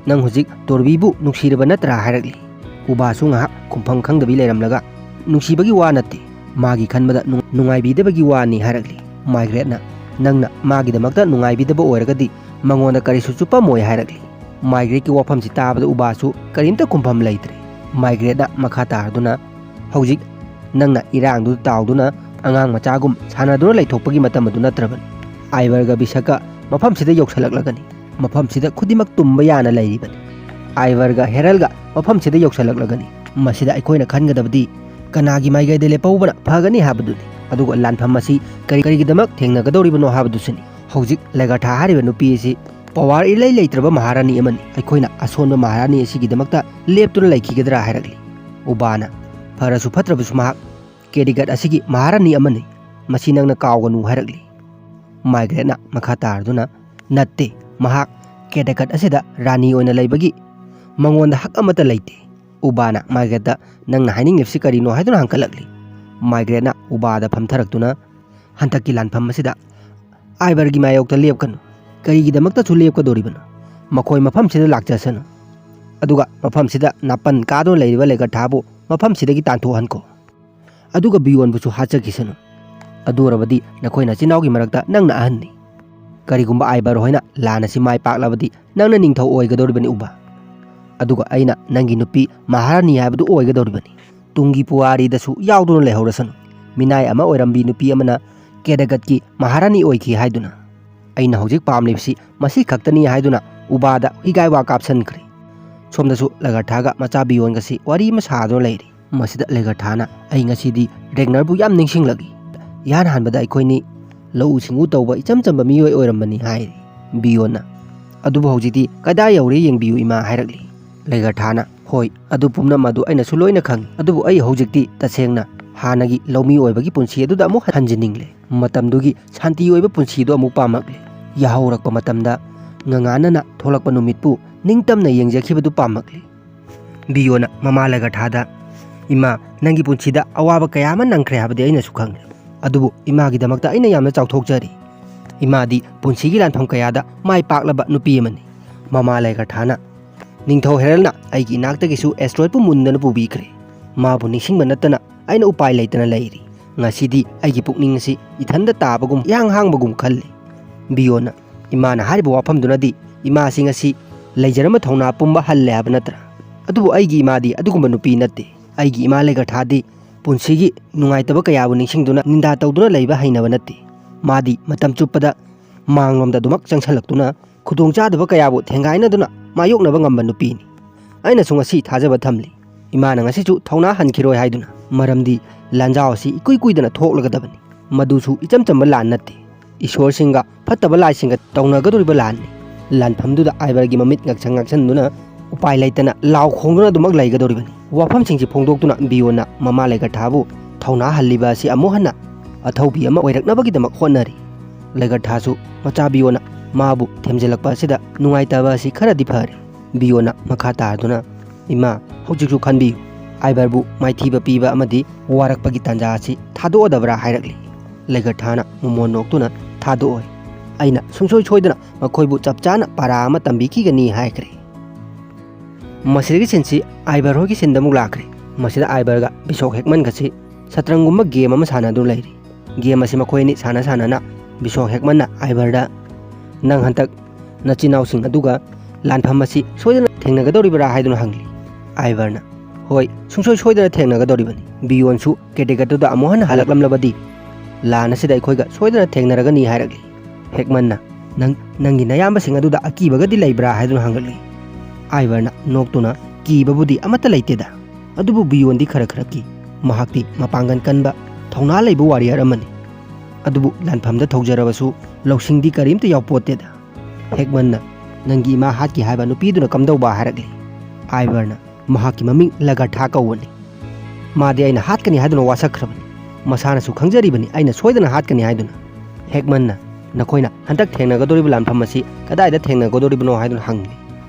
"ꯅꯪ ꯍꯧꯖꯤꯛ ꯇꯣꯔꯕꯤꯕꯨ ꯅꯨꯡꯁꯤꯔꯕ ꯅꯠꯇ꯭ꯔꯥ?" ꯍꯥꯏꯔꯛꯂꯤ꯫ ꯎꯕꯥꯁꯨ ꯉꯥꯏꯍꯥꯛ ꯈꯨꯝꯐꯝ ꯈꯪꯗꯕꯤ ꯂꯩꯔꯝꯂꯒ, "ꯅꯨꯡꯁꯤꯕꯒꯤ ꯋꯥ ꯅꯠꯇꯦ, ꯃꯥꯒꯤ ꯈꯟꯕꯗ ꯅꯨꯡ-, ꯅꯨꯡꯉꯥꯏꯕꯤꯗꯕꯒꯤ ꯋꯥꯅꯤ" ꯍꯥꯏꯔꯛꯂꯤ꯫ ꯃꯥꯔꯒ꯭ꯔꯦꯠꯅ, "ꯅꯪꯅ ꯃꯥꯒꯤꯗꯃꯛꯇ ꯅꯨꯡꯉꯥꯏꯕꯤꯗꯕ ꯑꯣꯏꯔꯒꯗꯤ ꯃꯉꯣꯟꯗ ꯀꯔꯤꯁꯨ ꯆꯨꯞꯄꯝꯃꯣꯏ" ꯍꯥꯏꯔꯛꯂꯤ꯫ ꯃꯥꯔꯒ꯭ꯔꯦꯠꯀꯤ ꯋꯥꯐꯝꯁꯤ ꯇꯥꯕꯗ ꯎꯕꯥꯁꯨ ꯀꯔꯤꯝꯇ ꯈꯨꯝꯐꯝ ꯂꯩꯇ꯭ꯔꯦ꯫ ꯃꯥꯔꯒ꯭ꯔꯦꯠꯅ ꯃꯈꯥ ꯇꯥꯔꯗꯨꯅ, "ꯍꯧꯖꯤꯛ ꯅꯪꯅ ꯏꯔꯥꯡꯗꯨꯗ ꯇꯥꯎꯗꯨꯅ ꯑꯉꯥꯡ ꯃꯆꯥꯒꯨꯝ ꯁꯥꯟꯅꯗꯨꯅ ꯂꯩꯊꯣꯛꯄꯒꯤ ꯃꯇꯝ ꯑꯗꯨ ꯅꯠꯇ꯭ꯔꯕꯅꯤ꯫ ꯑꯥꯏꯚꯔꯒ ꯕꯤꯁꯛꯀ ꯃꯐꯝꯁꯤꯗ ꯌꯧꯁꯜꯂꯛꯂꯒꯅꯤ꯫ ꯃꯐꯝꯁꯤꯗ ꯈꯨꯗꯤꯡꯃꯛ ꯇꯨꯝꯕ ꯌꯥꯅ ꯂꯩꯔꯤꯕꯅꯤ꯫ ꯑꯥꯏꯚꯔꯒ ꯍꯦꯔꯜꯒ ꯃꯐꯝꯁꯤꯗ ꯌꯧꯁꯜꯂꯛꯂꯒꯅꯤ꯫ ꯃꯁꯤꯗ ꯑꯩꯈꯣꯏꯅ ꯈꯟꯒꯗꯕꯗꯤ ꯀꯅꯥꯒꯤ ꯃꯥꯏꯀꯩꯗ ꯂꯦꯞꯍꯧꯕꯅ ꯐꯒꯅꯤ ꯍꯥꯏꯕꯗꯨꯅꯤ꯫ ꯑꯗꯨꯒ ꯂꯥꯟꯐꯝ ꯑꯁꯤ ꯀꯔꯤ ꯀꯔꯤꯒꯤꯗꯃꯛ ꯊꯦꯡꯅꯒꯗꯧꯔꯤꯕꯅꯣ ꯍꯥꯏꯕꯗꯨꯁꯨꯅꯤ꯫ ꯍꯧꯖꯤꯛ ꯂꯦꯒꯔꯊꯥ ꯍꯥꯏꯔꯤꯕ ꯅꯨꯄꯤ ꯑꯁꯤ ꯄꯋꯥꯔ ꯏꯂꯩ ꯂꯩꯇ꯭ꯔꯕ ꯃꯍꯥꯔꯥꯅꯤ ꯑꯃꯅꯤ꯫ ꯑꯩꯈꯣꯏꯅ ꯑꯁꯣꯟꯕ ꯃꯍꯥꯔꯥꯅꯤ ꯑꯁꯤꯒꯤꯗꯃꯛꯇ ꯂꯦꯞꯇꯨꯅ ꯂꯩꯈꯤꯒꯗ꯭ꯔꯥ?" ꯍꯥꯏꯔꯛꯂꯤ꯫ ꯎꯕꯥꯅ, "ꯐꯔꯁꯨ ꯐꯠꯇ꯭ꯔꯕꯁꯨ ꯃꯍꯥꯛ ꯀꯦꯗꯤꯒꯠ ꯑꯁꯤꯒꯤ ꯃꯍꯥꯔꯥꯅꯤ ꯑꯃꯅꯤ꯫ ꯃꯁꯤ ꯅꯪꯅ ꯀꯥꯎꯒꯅꯨ" ꯍꯥꯏꯔꯛꯂꯤ꯫ ꯃꯥꯔꯒ꯭ꯔꯦꯠꯅ ꯃꯈꯥ ꯇꯥꯔꯗꯨꯅ, "ꯅꯠꯇꯦ, ꯃꯍꯥꯛ ꯀꯦꯗꯤꯒꯠ ꯑꯁꯤꯗ ꯔꯥꯅꯤ ꯑꯣꯏꯅ ꯂꯩꯕꯒꯤ ꯃꯉꯣꯟꯗ ꯍꯛ ꯑꯃꯠꯇ ꯂꯩꯇꯦ"꯫ ꯎꯕꯥꯅ ꯃꯥꯔꯒ꯭ꯔꯦꯠꯇ, "ꯅꯪꯅ ꯍꯥꯏꯅꯤꯡꯂꯤꯕꯁꯤ ꯀꯔꯤꯅꯣ?" ꯍꯥꯏꯗꯨꯅ ꯍꯪꯀꯠꯂꯛꯂꯤ꯫ ꯃꯥꯔꯒ꯭ꯔꯦꯠꯅ ꯎꯕꯥꯗ ꯐꯝꯊꯔꯛꯇꯨꯅ, "ꯍꯟꯗꯛꯀꯤ ꯂꯥꯟꯐꯝ ꯑꯁꯤꯗ ꯑꯥꯏꯚꯔꯒꯤ ꯃꯥꯌꯣꯛꯇ ꯂꯦꯞꯀꯅꯨ꯫ ꯀꯔꯤꯒꯤꯗꯃꯛꯇꯁꯨ ꯂꯦꯞꯀꯗꯧꯔꯤꯕꯅꯣ? ꯃꯈꯣꯏ ꯃꯐꯝꯁꯤꯗ ꯂꯥꯛꯆꯁꯅꯨ꯫ ꯑꯗꯨꯒ ꯃꯐꯝꯁꯤꯗ ꯅꯥꯄꯟ ꯀꯥꯗꯨꯅ ꯂꯩꯔꯤꯕ ꯂꯦꯒꯔꯊꯥꯕꯨ ꯃꯐꯝꯁꯤꯗꯒꯤ ꯇꯥꯟꯊꯣꯛꯍꯟꯈꯣ꯫ ꯑꯗꯨꯒ ꯕꯤꯌꯣꯟꯕꯨꯁꯨ ꯍꯥꯠꯆꯈꯤꯁꯅꯨ꯫ ꯑꯗꯨ ꯑꯣꯏꯔꯕꯗꯤ ꯅꯈꯣꯏ ꯅꯆꯤꯟ ꯅꯅꯥꯎꯒꯤ ꯃꯔꯛꯇ ꯅꯪꯅ ꯑꯍꯟꯅꯤ꯫ ꯀꯔꯤꯒꯨꯝꯕ ꯑꯥꯏꯚꯔ ꯍꯣꯏꯅ ꯂꯥꯟ ꯑꯁꯤ ꯃꯥꯏ ꯄꯥꯛꯂꯕꯗꯤ ꯅꯪꯅ ꯅꯤꯡꯊꯧ ꯑꯣꯏꯒꯗꯧꯔꯤꯕꯅꯤ ꯎꯕꯥ꯫ ꯑꯗꯨꯒ ꯑꯩꯅ ꯅꯪꯒꯤ ꯅꯨꯄꯤ ꯃꯍꯥꯔꯥꯅꯤ ꯍꯥꯏꯕꯗꯨ ꯑꯣꯏꯒꯗꯧꯔꯤꯕꯅꯤ꯫ ꯇꯨꯡꯒꯤ ꯄꯨꯋꯥꯔꯤꯗꯁꯨ ꯌꯥꯎꯗꯨꯅ ꯂꯩꯍꯧꯔꯁꯅꯨ꯫ ꯃꯤꯅꯥꯏ ꯑꯃ ꯑꯣꯏꯔꯝꯕꯤ ꯅꯨꯄꯤ ꯑꯃꯅ ꯀꯦꯗꯒꯠꯀꯤ ꯃꯍꯥꯔꯥꯅꯤ ꯑꯣꯏꯈꯤ ꯍꯥꯏꯗꯨꯅ꯫ ꯑꯩꯅ ꯍꯧꯖꯤꯛ ꯄꯥꯝꯂꯤꯕꯁꯤ ꯃꯁꯤ ꯈꯛꯇꯅꯤ" ꯍꯥꯏꯗꯨꯅ ꯎꯕꯥꯗ ꯍꯤꯒꯥꯏ ꯋꯥ ꯀꯥꯞꯁꯟꯈ꯭ꯔꯦ꯫ ꯁꯣꯝꯗꯁꯨ ꯂꯦꯒꯔꯊꯥꯒ ꯃꯆꯥ ꯕꯤꯌꯣꯟꯒꯁꯤ ꯋꯥꯔꯤ ꯑꯃ ꯁꯥꯗꯨꯅ ꯂꯩꯔꯤ꯫ ꯃꯁꯤꯗ ꯂꯦꯒꯔꯊꯥꯅ, "ꯑꯩ ꯉꯁꯤꯗꯤ ꯔꯦꯒꯅꯔꯕꯨ ꯌꯥꯝ ꯅꯤꯡꯁꯤꯡꯂꯛꯏ꯫ ꯏꯍꯥꯟ ꯍꯥꯟꯕꯗ ꯑꯩꯈꯣꯏꯅꯤ ꯂꯧꯎ ꯁꯤꯡꯎ ꯇꯧꯕ ꯏꯆꯝ ꯆꯝꯕ ꯃꯤꯑꯣꯏ ꯑꯣꯏꯔꯝꯕꯅꯤ" ꯍꯥꯏꯔꯤ꯫ ꯕꯤꯌꯣꯟꯅ, "ꯑꯗꯨꯕꯨ ꯍꯧꯖꯤꯛꯇꯤ ꯀꯗꯥꯏ ꯌꯧꯔꯦ ꯌꯦꯡꯕꯤꯌꯨ ꯏꯃꯥ" ꯍꯥꯏꯔꯛꯂꯤ꯫ ꯂꯦꯒꯔꯊꯥꯅ, ꯍꯣꯏ, ꯑꯗꯨ ꯄꯨꯝꯅꯃꯛ ꯑꯗꯨ ꯑꯩꯅꯁꯨ ꯂꯣꯏꯅ ꯈꯪꯏ꯫ ꯑꯗꯨꯕꯨ ꯑꯩ ꯍꯧꯖꯤꯛꯇꯤ ꯇꯁꯦꯡꯅ ꯍꯥꯟꯅꯒꯤ ꯂꯧꯃꯤ ꯑꯣꯏꯕꯒꯤ ꯄꯨꯟꯁꯤ ꯑꯗꯨꯗ ꯑꯃꯨꯛ ꯍꯟꯖꯤꯟꯅꯤꯡꯂꯦ꯫ ꯃꯇꯝꯗꯨꯒꯤ ꯁꯥꯟꯇꯤ ꯑꯣꯏꯕ ꯄꯨꯟꯁꯤꯗꯨ ꯑꯃꯨꯛ ꯄꯥꯝꯃꯛꯂꯦ꯫ ꯌꯥꯍꯧꯔꯛꯄ ꯃꯇꯝꯗ ꯉꯉꯥꯅꯅ ꯊꯣꯛꯂꯛꯄ ꯅꯨꯃꯤꯠꯄꯨ ꯅꯤꯡꯇꯝꯅ ꯌꯦꯡꯖꯈꯤꯕꯗꯨ ꯄꯥꯝꯃꯛꯂꯦ꯫ ꯕꯤꯌꯣꯅ ꯃꯃꯥ ꯂꯩꯒꯔꯊꯥꯗ, "ꯏꯃꯥ, ꯅꯪꯒꯤ ꯄꯨꯟꯁꯤꯗ ꯑꯋꯥꯕ ꯀꯌꯥ ꯑꯃ ꯅꯪꯈ꯭ꯔꯦ ꯍꯥꯏꯕꯗꯤ ꯑꯩꯅꯁꯨ ꯈꯪꯂꯦ꯫ ꯑꯗꯨꯕꯨ ꯏꯃꯥꯒꯤꯗꯃꯛꯇ ꯑꯩꯅ ꯌꯥꯝꯅ ꯆꯥꯎꯊꯣꯛꯆꯔꯤ꯫ ꯏꯃꯥꯗꯤ ꯄꯨꯟꯁꯤꯒꯤ ꯂꯥꯟꯐꯝ ꯀꯌꯥꯗ ꯃꯥꯏ ꯄꯥꯛꯂꯕ ꯅꯨꯄꯤ ꯑꯃꯅꯤ꯫" ꯃꯃꯥ ꯂꯩꯒꯔꯊꯥꯅ, "ꯅꯤꯡꯊꯧ ꯍꯦꯔꯜꯅ ꯑꯩꯒꯤ ꯏꯅꯥꯛꯇꯒꯤꯁꯨ ꯑꯦꯁꯇ꯭ꯔꯣꯏꯗꯄꯨ ꯃꯨꯟꯗꯅ ꯄꯨꯕꯤꯈ꯭ꯔꯦ꯫ ꯃꯥꯕꯨ ꯅꯤꯡꯁꯤꯡꯕ ꯅꯠꯇꯅ ꯑꯩꯅ ꯎꯄꯥꯏ ꯂꯩꯇꯅ ꯂꯩꯔꯤ꯫ ꯉꯁꯤꯗꯤ ꯑꯩꯒꯤ ꯄꯨꯛꯅꯤꯡ ꯑꯁꯤ ꯏꯊꯟꯗ ꯇꯥꯕꯒꯨꯝ, ꯏꯍꯥꯡ ꯍꯥꯡꯕꯒꯨꯝ ꯈꯜꯂꯤ꯫" ꯕꯤꯌꯣꯅ, "ꯏꯃꯥꯅ ꯍꯥꯏꯔꯤꯕ ꯋꯥꯐꯝꯗꯨꯅꯗꯤ ꯏꯃꯥꯁꯤ ꯉꯁꯤ ꯂꯩꯖꯔꯝꯕ ꯊꯧꯅꯥ ꯄꯨꯝꯕ ꯍꯜꯂꯦ ꯍꯥꯏꯕ ꯅꯠꯇ꯭ꯔꯥ? ꯑꯗꯨꯕꯨ ꯑꯩꯒꯤ ꯏꯃꯥꯗꯤ ꯑꯗꯨꯒꯨꯝꯕ ꯅꯨꯄꯤ ꯅꯠꯇꯦ꯫ ꯑꯩꯒꯤ ꯏꯃꯥ ꯂꯩꯒꯔꯊꯥꯗꯤ ꯄꯨꯟꯁꯤꯒꯤ ꯅꯨꯡꯉꯥꯏꯇꯕ ꯀꯌꯥꯕꯨ ꯅꯤꯡꯁꯤꯡꯗꯨꯅ ꯅꯤꯟꯗꯥ ꯇꯧꯗꯨꯅ ꯂꯩꯕ ꯍꯩꯅꯕ ꯅꯠꯇꯦ꯫ ꯃꯥꯗꯤ ꯃꯇꯝ ꯆꯨꯞꯄꯗ ꯃꯥꯡꯂꯣꯝꯗ ꯑꯗꯨꯃꯛ ꯆꯪꯁꯜꯂꯛꯇꯨꯅ ꯈꯨꯗꯣꯡꯆꯥꯗꯕ ꯀꯌꯥꯕꯨ ꯊꯦꯡꯒꯥꯏꯅꯗꯨꯅ ꯃꯥꯌꯣꯛꯅꯕ ꯉꯝꯕ ꯅꯨꯄꯤꯅꯤ꯫ ꯑꯩꯅꯁꯨ ꯉꯁꯤ ꯊꯥꯖꯕ ꯊꯝꯂꯤ, ꯏꯃꯥꯅ ꯉꯁꯤꯁꯨ ꯊꯧꯅꯥ ꯍꯟꯈꯤꯔꯣꯏ ꯍꯥꯏꯗꯨꯅ꯫ ꯃꯔꯝꯗꯤ ꯂꯥꯟꯖꯥꯎ ꯑꯁꯤ ꯏꯀꯨꯏ ꯀꯨꯏꯗꯅ ꯊꯣꯛꯂꯒꯗꯕꯅꯤ꯫ ꯃꯗꯨꯁꯨ ꯏꯆꯝ ꯆꯝꯕ ꯂꯥꯟ ꯅꯠꯇꯦ꯫ ꯏꯁꯣꯔꯁꯤꯡꯒ ꯐꯠꯇꯕ ꯂꯥꯏꯁꯤꯡꯒ ꯇꯧꯅꯒꯗꯧꯔꯤꯕ ꯂꯥꯟꯅꯤ꯫ ꯂꯥꯟꯐꯝꯗꯨꯗ ꯑꯥꯏꯕꯔꯒꯤ ꯃꯃꯤꯠ ꯉꯛꯁꯪ ꯉꯛꯁꯟꯗꯨꯅ ꯎꯄꯥꯏ ꯂꯩꯇꯅ ꯂꯥꯎ ꯈꯣꯡꯗꯨꯅ ꯑꯗꯨꯃꯛ ꯂꯩꯒꯗꯧꯔꯤꯕꯅꯤ꯫" ꯋꯥꯐꯝꯁꯤꯡꯁꯤ ꯐꯣꯡꯗꯣꯛꯇꯨꯅ ꯕꯤꯌꯣꯟꯅ ꯃꯃꯥ ꯂꯩꯒꯔꯊꯥꯕꯨ ꯊꯧꯅꯥ ꯍꯜꯂꯤꯕ ꯑꯁꯤ ꯑꯃꯨꯛ ꯍꯟꯅ ꯑꯊꯧꯕꯤ ꯑꯃ ꯑꯣꯏꯔꯛꯅꯕꯒꯤꯗꯃꯛ ꯍꯣꯠꯅꯔꯤ꯫ ꯂꯩꯒꯔꯊꯥꯁꯨ ꯃꯆꯥ ꯕꯤꯌꯣꯟꯅ ꯃꯥꯕꯨ ꯊꯦꯝꯖꯤꯜꯂꯛꯄ ꯑꯁꯤꯗ ꯅꯨꯡꯉꯥꯏꯇꯕ ꯑꯁꯤ ꯈꯔꯗꯤ ꯐꯔꯦ꯫ ꯕꯤꯌꯣꯟꯅ ꯃꯈꯥ ꯇꯥꯗꯨꯅ, "ꯏꯃꯥ, ꯍꯧꯖꯤꯛꯁꯨ ꯈꯟꯕꯤꯌꯨ, ꯑꯥꯏꯕꯔꯕꯨ ꯃꯥꯏꯊꯤꯕ ꯄꯤꯕ ꯑꯃꯗꯤ ꯋꯥꯔꯛꯄꯒꯤ ꯇꯥꯟꯖꯥ ꯑꯁꯤ ꯊꯥꯗꯣꯛꯑꯗꯕ꯭ꯔꯥ?" ꯍꯥꯏꯔꯛꯂꯤ꯫ ꯂꯩꯒꯔꯊꯥꯅ ꯃꯃꯣꯟ ꯅꯣꯛꯇꯨꯅ, "ꯊꯥꯗꯣꯛꯑꯣꯏ꯫ ꯑꯩꯅ ꯁꯨꯡꯁꯣꯏ ꯁꯣꯏꯗꯅ ꯃꯈꯣꯏꯕꯨ ꯆꯞ ꯆꯥꯅ ꯄꯥꯔꯥ ꯑꯃ ꯇꯝꯕꯤꯈꯤꯒꯅꯤ" ꯍꯥꯏꯈ꯭ꯔꯦ꯫ ꯃꯁꯤꯗꯒꯤ ꯁꯤꯟꯁꯤ ꯑꯥꯏꯕꯔ ꯍꯣꯏꯒꯤ ꯁꯤꯟꯗ ꯑꯃꯨꯛ ꯂꯥꯛꯈ꯭ꯔꯦ꯫ ꯃꯁꯤꯗ ꯑꯥꯏꯕꯔꯒ ꯕꯤꯁꯣꯛ ꯍꯦꯛꯃꯟꯒꯁꯤ ꯁꯇ꯭ꯔꯪꯒꯨꯝꯕ ꯒꯦꯝ ꯑꯃ ꯁꯥꯟꯅꯗꯨꯅ ꯂꯩꯔꯤ꯫ ꯒꯦꯝ ꯑꯁꯤ ꯃꯈꯣꯏ ꯑꯅꯤ ꯁꯥꯟꯅ ꯁꯥꯟꯅꯅ ꯕꯤꯁꯣꯛ ꯍꯦꯛꯃꯟꯅ ꯑꯥꯏꯕꯔꯗ, "ꯅꯪ ꯍꯟꯗꯛ ꯅꯆꯤꯟ ꯏꯅꯥꯎꯁꯤꯡ ꯑꯗꯨꯒ ꯂꯥꯟꯐꯝ ꯑꯁꯤ ꯁꯣꯏꯗꯅ ꯊꯦꯡꯅꯒꯗꯧꯔꯤꯕ꯭ꯔꯥ?" ꯍꯥꯏꯗꯨꯅ ꯍꯪꯂꯤ꯫ ꯑꯥꯏꯕꯔꯅ, "ꯍꯣꯏ, ꯁꯨꯡꯁꯣꯏ ꯁꯣꯏꯗꯅ ꯊꯦꯡꯅꯒꯗꯧꯔꯤꯕꯅꯤ꯫ ꯕꯤꯌꯣꯟꯁꯨ ꯀꯦꯗꯦꯒꯠꯇꯨꯗ ꯑꯃꯨꯛ ꯍꯟꯅ ꯍꯜꯂꯛꯂꯝꯂꯕꯗꯤ ꯂꯥꯟ ꯑꯁꯤꯗ ꯑꯩꯈꯣꯏꯒ ꯁꯣꯏꯗꯅ ꯊꯦꯡꯅꯔꯒꯅꯤ" ꯍꯥꯏꯔꯛꯂꯤ꯫ ꯍꯦꯛꯃꯟꯅ, "ꯅꯪ, ꯅꯪꯒꯤ ꯅꯌꯥꯝꯕꯁꯤꯡ ꯑꯗꯨꯗ ꯑꯀꯤꯕꯒꯗꯤ ꯂꯩꯕ꯭ꯔꯥ?" ꯍꯥꯏꯗꯨꯅ ꯍꯪꯂꯛꯂꯤ꯫ ꯑꯥꯏꯕꯔꯅ ꯅꯣꯛꯇꯨꯅ, "ꯀꯤꯕꯕꯨꯗꯤ ꯑꯃꯠꯇ ꯂꯩꯇꯦꯗ꯫ ꯑꯗꯨꯕꯨ ꯕꯤꯌꯣꯟꯗꯤ ꯈꯔ ꯈꯔ ꯀꯤ꯫ ꯃꯍꯥꯛꯇꯤ ꯃꯄꯥꯡꯒꯜ ꯀꯟꯕ, ꯊꯧꯅꯥ ꯂꯩꯕ ꯋꯥꯔꯤꯌꯔ ꯑꯃꯅꯤ꯫ ꯑꯗꯨꯕꯨ ꯂꯥꯟꯐꯝꯗ ꯊꯧꯖꯔꯕꯁꯨ ꯂꯧꯁꯤꯡꯗꯤ ꯀꯔꯤꯝꯇ ꯌꯥꯎꯄꯣꯠꯇꯦꯗ꯫" ꯍꯦꯛꯃꯟꯅ, "ꯅꯪꯒꯤ ꯏꯃꯥ ꯍꯥꯠꯈꯤ ꯍꯥꯏꯕ ꯅꯨꯄꯤꯗꯨꯅ ꯀꯝꯗꯧꯕ?" ꯍꯥꯏꯔꯛꯂꯤ꯫ ꯑꯥꯏꯕꯔꯅ, ꯃꯍꯥꯛꯀꯤ ꯃꯃꯤꯡ ꯂꯒꯔꯊꯥ ꯀꯧꯕꯅꯤ꯫ ꯃꯥꯗꯤ ꯑꯩꯅ ꯍꯥꯠꯀꯅꯤ ꯍꯥꯏꯗꯨꯅ ꯋꯥꯁꯛꯈ꯭ꯔꯕꯅꯤ꯫ ꯃꯁꯥꯅꯁꯨ ꯈꯪꯖꯔꯤꯕꯅꯤ ꯑꯩꯅ ꯁꯣꯏꯗꯅ ꯍꯥꯠꯀꯅꯤ ꯍꯥꯏꯗꯨꯅ꯫ ꯍꯦꯛꯃꯟꯅ, "ꯅꯈꯣꯏꯅ ꯍꯟꯗꯛ ꯊꯦꯡꯅꯒꯗꯧꯔꯤꯕ ꯂꯥꯟꯐꯝ ꯑꯁꯤ ꯀꯗꯥꯏꯗ ꯊꯦꯡꯅꯒꯗꯧꯔꯤꯕꯅꯣ?" ꯍꯥꯏꯗꯨꯅ ꯍꯪꯂꯤ꯫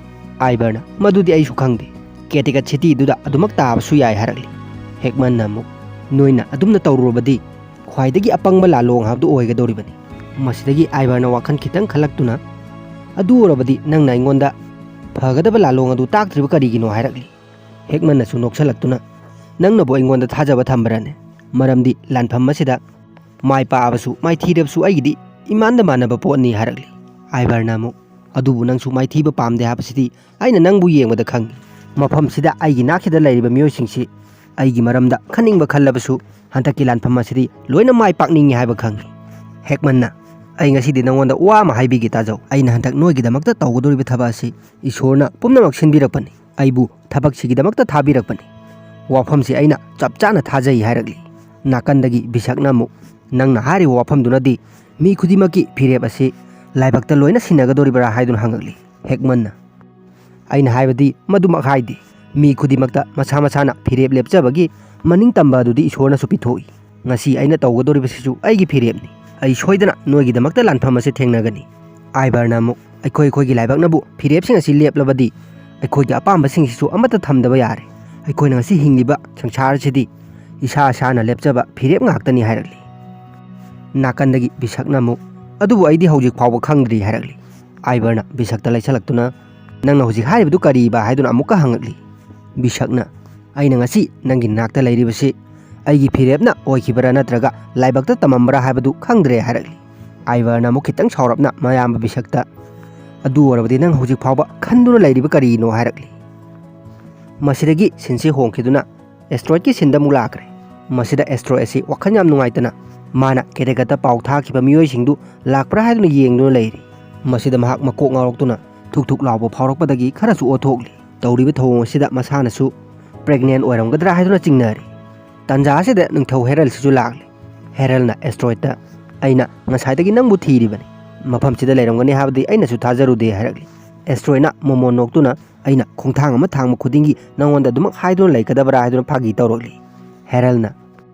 ꯑꯥꯏꯕꯔꯅ, "ꯃꯗꯨꯗꯤ ꯑꯩꯁꯨ ꯈꯪꯗꯦ꯫ ꯀꯦꯇꯤꯀꯠ ꯁꯤꯇꯤꯗꯨꯗ ꯑꯗꯨꯃꯛ ꯇꯥꯕꯁꯨ ꯌꯥꯏ" ꯍꯥꯏꯔꯛꯂꯤ꯫ ꯍꯦꯛꯃꯟꯅ ꯑꯃꯨꯛ, "ꯅꯣꯏꯅ ꯑꯗꯨꯝꯅ ꯇꯧꯔꯨꯔꯕꯗꯤ ꯈ꯭ꯋꯥꯏꯗꯒꯤ ꯑꯄꯪꯕ ꯂꯥꯂꯣꯡ ꯍꯥꯏꯕꯗꯨ ꯑꯣꯏꯒꯗꯧꯔꯤꯕꯅꯤ꯫" ꯃꯁꯤꯗꯒꯤ ꯑꯥꯏꯕꯔꯅ ꯋꯥꯈꯜ ꯈꯤꯇꯪ ꯈꯜꯂꯛꯇꯨꯅ, "ꯑꯗꯨ ꯑꯣꯏꯔꯕꯗꯤ ꯅꯪꯅ ꯑꯩꯉꯣꯟꯗ ꯐꯒꯗꯕ ꯂꯥꯂꯣꯡ ꯑꯗꯨ ꯇꯥꯛꯇ꯭ꯔꯤꯕ ꯀꯔꯤꯒꯤꯅꯣ?" ꯍꯥꯏꯔꯛꯂꯤ꯫ ꯍꯦꯛꯃꯟꯅꯁꯨ ꯅꯣꯛꯁꯜꯂꯛꯇꯨꯅ, "ꯅꯪꯅꯕꯨ ꯑꯩꯉꯣꯟꯗ ꯊꯥꯖꯕ ꯊꯝꯕ꯭ꯔꯅꯦ? ꯃꯔꯝꯗꯤ ꯂꯥꯟꯐꯝ ꯑꯁꯤꯗ ꯃꯥꯏ ꯄꯥꯛꯑꯕꯁꯨ ꯃꯥꯏꯊꯤꯔꯕꯁꯨ ꯑꯩꯒꯤꯗꯤ ꯏꯃꯥꯟꯗ ꯃꯥꯟꯅꯕ ꯄꯣꯠꯅꯤ" ꯍꯥꯏꯔꯛꯂꯤ꯫ ꯑꯥꯏꯕꯔꯅ ꯑꯃꯨꯛ, "ꯑꯗꯨꯕꯨ ꯅꯪꯁꯨ ꯃꯥꯏꯊꯤꯕ ꯄꯥꯝꯗꯦ ꯍꯥꯏꯕꯁꯤꯗꯤ ꯑꯩꯅ ꯅꯪꯕꯨ ꯌꯦꯡꯕꯗ ꯈꯪꯏ꯫ ꯃꯐꯝꯁꯤꯗ ꯑꯩꯒꯤ ꯅꯥꯛꯁꯤꯗ ꯂꯩꯔꯤꯕ ꯃꯤꯑꯣꯏꯁꯤꯡꯁꯤ ꯑꯩꯒꯤ ꯃꯔꯝꯗ ꯈꯟꯅꯤꯡꯕ ꯈꯜꯂꯕꯁꯨ ꯍꯟꯗꯛꯀꯤ ꯂꯥꯟꯐꯝ ꯑꯁꯤꯗꯤ ꯂꯣꯏꯅ ꯃꯥꯏ ꯄꯥꯛꯅꯤꯡꯏ ꯍꯥꯏꯕ ꯈꯪꯏ꯫" ꯍꯦꯛꯃꯟꯅ, "ꯑꯩ ꯉꯁꯤꯗꯤ ꯅꯪꯉꯣꯟꯗ ꯋꯥ ꯑꯃ ꯍꯥꯏꯕꯤꯒꯦ ꯇꯥꯖꯧ꯫ ꯑꯩꯅ ꯍꯟꯗꯛ ꯅꯣꯏꯒꯤꯗꯃꯛꯇ ꯇꯧꯒꯗꯧꯔꯤꯕ ꯊꯕꯛ ꯑꯁꯤ ꯏꯁꯣꯔꯅ ꯄꯨꯝꯅꯃꯛ ꯁꯤꯟꯕꯤꯔꯛꯄꯅꯤ꯫ ꯑꯩꯕꯨ ꯊꯕꯛꯁꯤꯒꯤꯗꯃꯛꯇ ꯊꯥꯕꯤꯔꯛꯄꯅꯤ꯫ ꯋꯥꯐꯝꯁꯤ ꯑꯩꯅ ꯆꯞ ꯆꯥꯅ ꯊꯥꯖꯩ" ꯍꯥꯏꯔꯛꯂꯤ꯫ ꯅꯥꯀꯟꯗꯒꯤ ꯕꯤꯁꯛꯅ ꯑꯃꯨꯛ, "ꯅꯪꯅ ꯍꯥꯏꯔꯤꯕ ꯋꯥꯐꯝꯗꯨꯅꯗꯤ ꯃꯤ ꯈꯨꯗꯤꯡꯃꯛꯀꯤ ꯐꯤꯔꯦꯞ ꯑꯁꯤ ꯂꯥꯏꯕꯛꯇ ꯂꯣꯏꯅ ꯁꯤꯟꯅꯒꯗꯧꯔꯤꯕ꯭ꯔꯥ?" ꯍꯥꯏꯗꯨꯅ ꯍꯪꯉꯛꯂꯤ꯫ ꯍꯦꯛꯃꯟꯅ, "ꯑꯩꯅ ꯍꯥꯏꯕꯗꯤ ꯃꯗꯨꯃꯛ ꯍꯥꯏꯗꯦ꯫ ꯃꯤ ꯈꯨꯗꯤꯡꯃꯛꯇ ꯃꯁꯥ ꯃꯁꯥꯅ ꯐꯤꯔꯦꯞ ꯂꯦꯞꯆꯕꯒꯤ ꯃꯅꯤꯡ ꯇꯝꯕ ꯑꯗꯨꯗꯤ ꯏꯁꯣꯔꯅꯁꯨ ꯄꯤꯊꯣꯛꯏ꯫ ꯉꯁꯤ ꯑꯩꯅ ꯇꯧꯒꯗꯧꯔꯤꯕꯁꯤꯁꯨ ꯑꯩꯒꯤ ꯐꯤꯔꯦꯞꯅꯤ꯫ ꯑꯩ ꯁꯣꯏꯗꯅ ꯅꯣꯏꯒꯤꯗꯃꯛꯇ ꯂꯥꯟꯐꯝ ꯑꯁꯤ ꯊꯦꯡꯅꯒꯅꯤ꯫" ꯑꯥꯏꯕꯔꯅ ꯑꯃꯨꯛ, "ꯑꯩꯈꯣꯏ ꯑꯩꯈꯣꯏꯒꯤ ꯂꯥꯏꯕꯛꯅꯕꯨ ꯐꯤꯔꯦꯞꯁꯤꯡ ꯑꯁꯤ ꯂꯦꯞꯂꯕꯗꯤ ꯑꯩꯈꯣꯏꯒꯤ ꯑꯄꯥꯝꯕꯁꯤꯡꯁꯤꯁꯨ ꯑꯃꯠꯇ ꯊꯝꯗꯕ ꯌꯥꯔꯦ꯫ ꯑꯩꯈꯣꯏꯅ ꯉꯁꯤ ꯍꯤꯡꯂꯤꯕ ꯁꯪꯁꯥꯔꯁꯤꯗꯤ ꯏꯁꯥ ꯏꯁꯥꯅ ꯂꯦꯞꯆꯕ ꯐꯤꯔꯦꯞ ꯉꯥꯛꯇꯅꯤ" ꯍꯥꯏꯔꯛꯂꯤ꯫ ꯅꯥꯀꯟꯗꯒꯤ ꯕꯤꯁꯛꯅ ꯑꯃꯨꯛ, "ꯑꯗꯨꯕꯨ ꯑꯩꯗꯤ ꯍꯧꯖꯤꯛ ꯐꯥꯎꯕ ꯈꯪꯗ꯭ꯔꯤ" ꯍꯥꯏꯔꯛꯂꯤ꯫ ꯑꯥꯏꯕꯔꯅ ꯕꯤꯁꯛꯇ ꯂꯩꯁꯜꯂꯛꯇꯨꯅ, "ꯅꯪꯅ ꯍꯧꯖꯤꯛ ꯍꯥꯏꯔꯤꯕꯗꯨ ꯀꯔꯤꯕ?" ꯍꯥꯏꯗꯨꯅ ꯑꯃꯨꯛꯀ ꯍꯪꯉꯛꯂꯤ꯫ ꯕꯤꯁꯛꯅ, "ꯑꯩꯅ ꯉꯁꯤ ꯅꯪꯒꯤ ꯅꯥꯛꯇ ꯂꯩꯔꯤꯕꯁꯤ ꯑꯩꯒꯤ ꯐꯤꯔꯦꯞꯅ ꯑꯣꯏꯈꯤꯕ꯭ꯔꯥ ꯅꯠꯇ꯭ꯔꯒ ꯂꯥꯏꯕꯛꯇ ꯇꯝꯃꯝꯕ꯭ꯔꯥ ꯍꯥꯏꯕꯗꯨ ꯈꯪꯗ꯭ꯔꯦ" ꯍꯥꯏꯔꯛꯂꯤ꯫ ꯑꯥꯏꯕꯔꯅ ꯑꯃꯨꯛ ꯈꯤꯇꯪ ꯁꯥꯎꯔꯞꯅ ꯃꯌꯥꯝꯕ ꯕꯤꯁꯛꯇ, "ꯑꯗꯨ ꯑꯣꯏꯔꯕꯗꯤ ꯅꯪ ꯍꯧꯖꯤꯛ ꯐꯥꯎꯕ ꯈꯟꯗꯨꯅ ꯂꯩꯔꯤꯕ ꯀꯔꯤꯅꯣ?" ꯍꯥꯏꯔꯛꯂꯤ꯫ ꯃꯁꯤꯗꯒꯤ ꯁꯤꯟꯁꯤ ꯍꯣꯡꯈꯤꯗꯨꯅ ꯑꯦꯁꯇ꯭ꯔꯣꯏꯗꯀꯤ ꯁꯤꯟꯗ ꯑꯃꯨꯛ ꯂꯥꯛꯈ꯭ꯔꯦ꯫ ꯃꯁꯤꯗ ꯑꯦꯁꯇ꯭ꯔꯣꯏꯗ ꯑꯁꯤ ꯋꯥꯈꯜ ꯌꯥꯝ ꯅꯨꯡꯉꯥꯏꯇꯅ ꯃꯥꯅ ꯀꯦꯇꯦꯀꯠꯇ ꯄꯥꯎ ꯊꯥꯈꯤꯕ ꯃꯤꯑꯣꯏꯁꯤꯡꯗꯨ ꯂꯥꯛꯄ꯭ꯔꯥ ꯍꯥꯏꯗꯨꯅ ꯌꯦꯡꯗꯨꯅ ꯂꯩꯔꯤ꯫ ꯃꯁꯤꯗ ꯃꯍꯥꯛ ꯃꯀꯣꯛ ꯉꯥꯎꯔꯛꯇꯨꯅ ꯊꯨꯛ ꯊꯨꯛ ꯂꯥꯎꯕ ꯐꯥꯎꯔꯛꯄꯗꯒꯤ ꯈꯔꯁꯨ ꯑꯣꯊꯣꯛꯂꯤ꯫ ꯇꯧꯔꯤꯕ ꯊꯧꯑꯣꯡ ꯑꯁꯤꯗ ꯃꯁꯥꯅꯁꯨ ꯄ꯭ꯔꯦꯒꯅꯦꯟ ꯑꯣꯏꯔꯝꯒꯗ꯭ꯔꯥ ꯍꯥꯏꯗꯨꯅ ꯆꯤꯡꯅꯔꯤ꯫ ꯇꯥꯟꯖꯥ ꯑꯁꯤꯗ ꯅꯤꯡꯊꯧ ꯍꯦꯔꯜꯁꯤꯁꯨ ꯂꯥꯛꯂꯤ꯫ ꯍꯦꯔꯜꯅ ꯑꯦꯁꯇ꯭ꯔꯣꯏꯗꯇ, "ꯑꯩꯅ ꯉꯁꯥꯏꯗꯒꯤ ꯅꯪꯕꯨ ꯊꯤꯔꯤꯕꯅꯤ꯫ ꯃꯐꯝꯁꯤꯗ ꯂꯩꯔꯝꯒꯅꯤ ꯍꯥꯏꯕꯗꯤ ꯑꯩꯅꯁꯨ ꯊꯥꯖꯔꯨꯗꯦ" ꯍꯥꯏꯔꯛꯂꯤ꯫ ꯑꯦꯁꯇ꯭ꯔꯣꯏꯅ ꯃꯣꯃꯣꯟ ꯅꯣꯛꯇꯨꯅ, "ꯑꯩꯅ ꯈꯣꯡꯊꯥꯡ ꯑꯃ ꯊꯥꯡꯕ ꯈꯨꯗꯤꯡꯒꯤ ꯅꯉꯣꯟꯗ ꯑꯗꯨꯃꯛ ꯍꯥꯏꯗꯨꯅ ꯂꯩꯒꯗꯕ꯭ꯔꯥ?" ꯍꯥꯏꯗꯨꯅ ꯐꯥꯒꯤ ꯇꯧꯔꯛꯂꯤ꯫ ꯍꯦꯔꯜꯅ,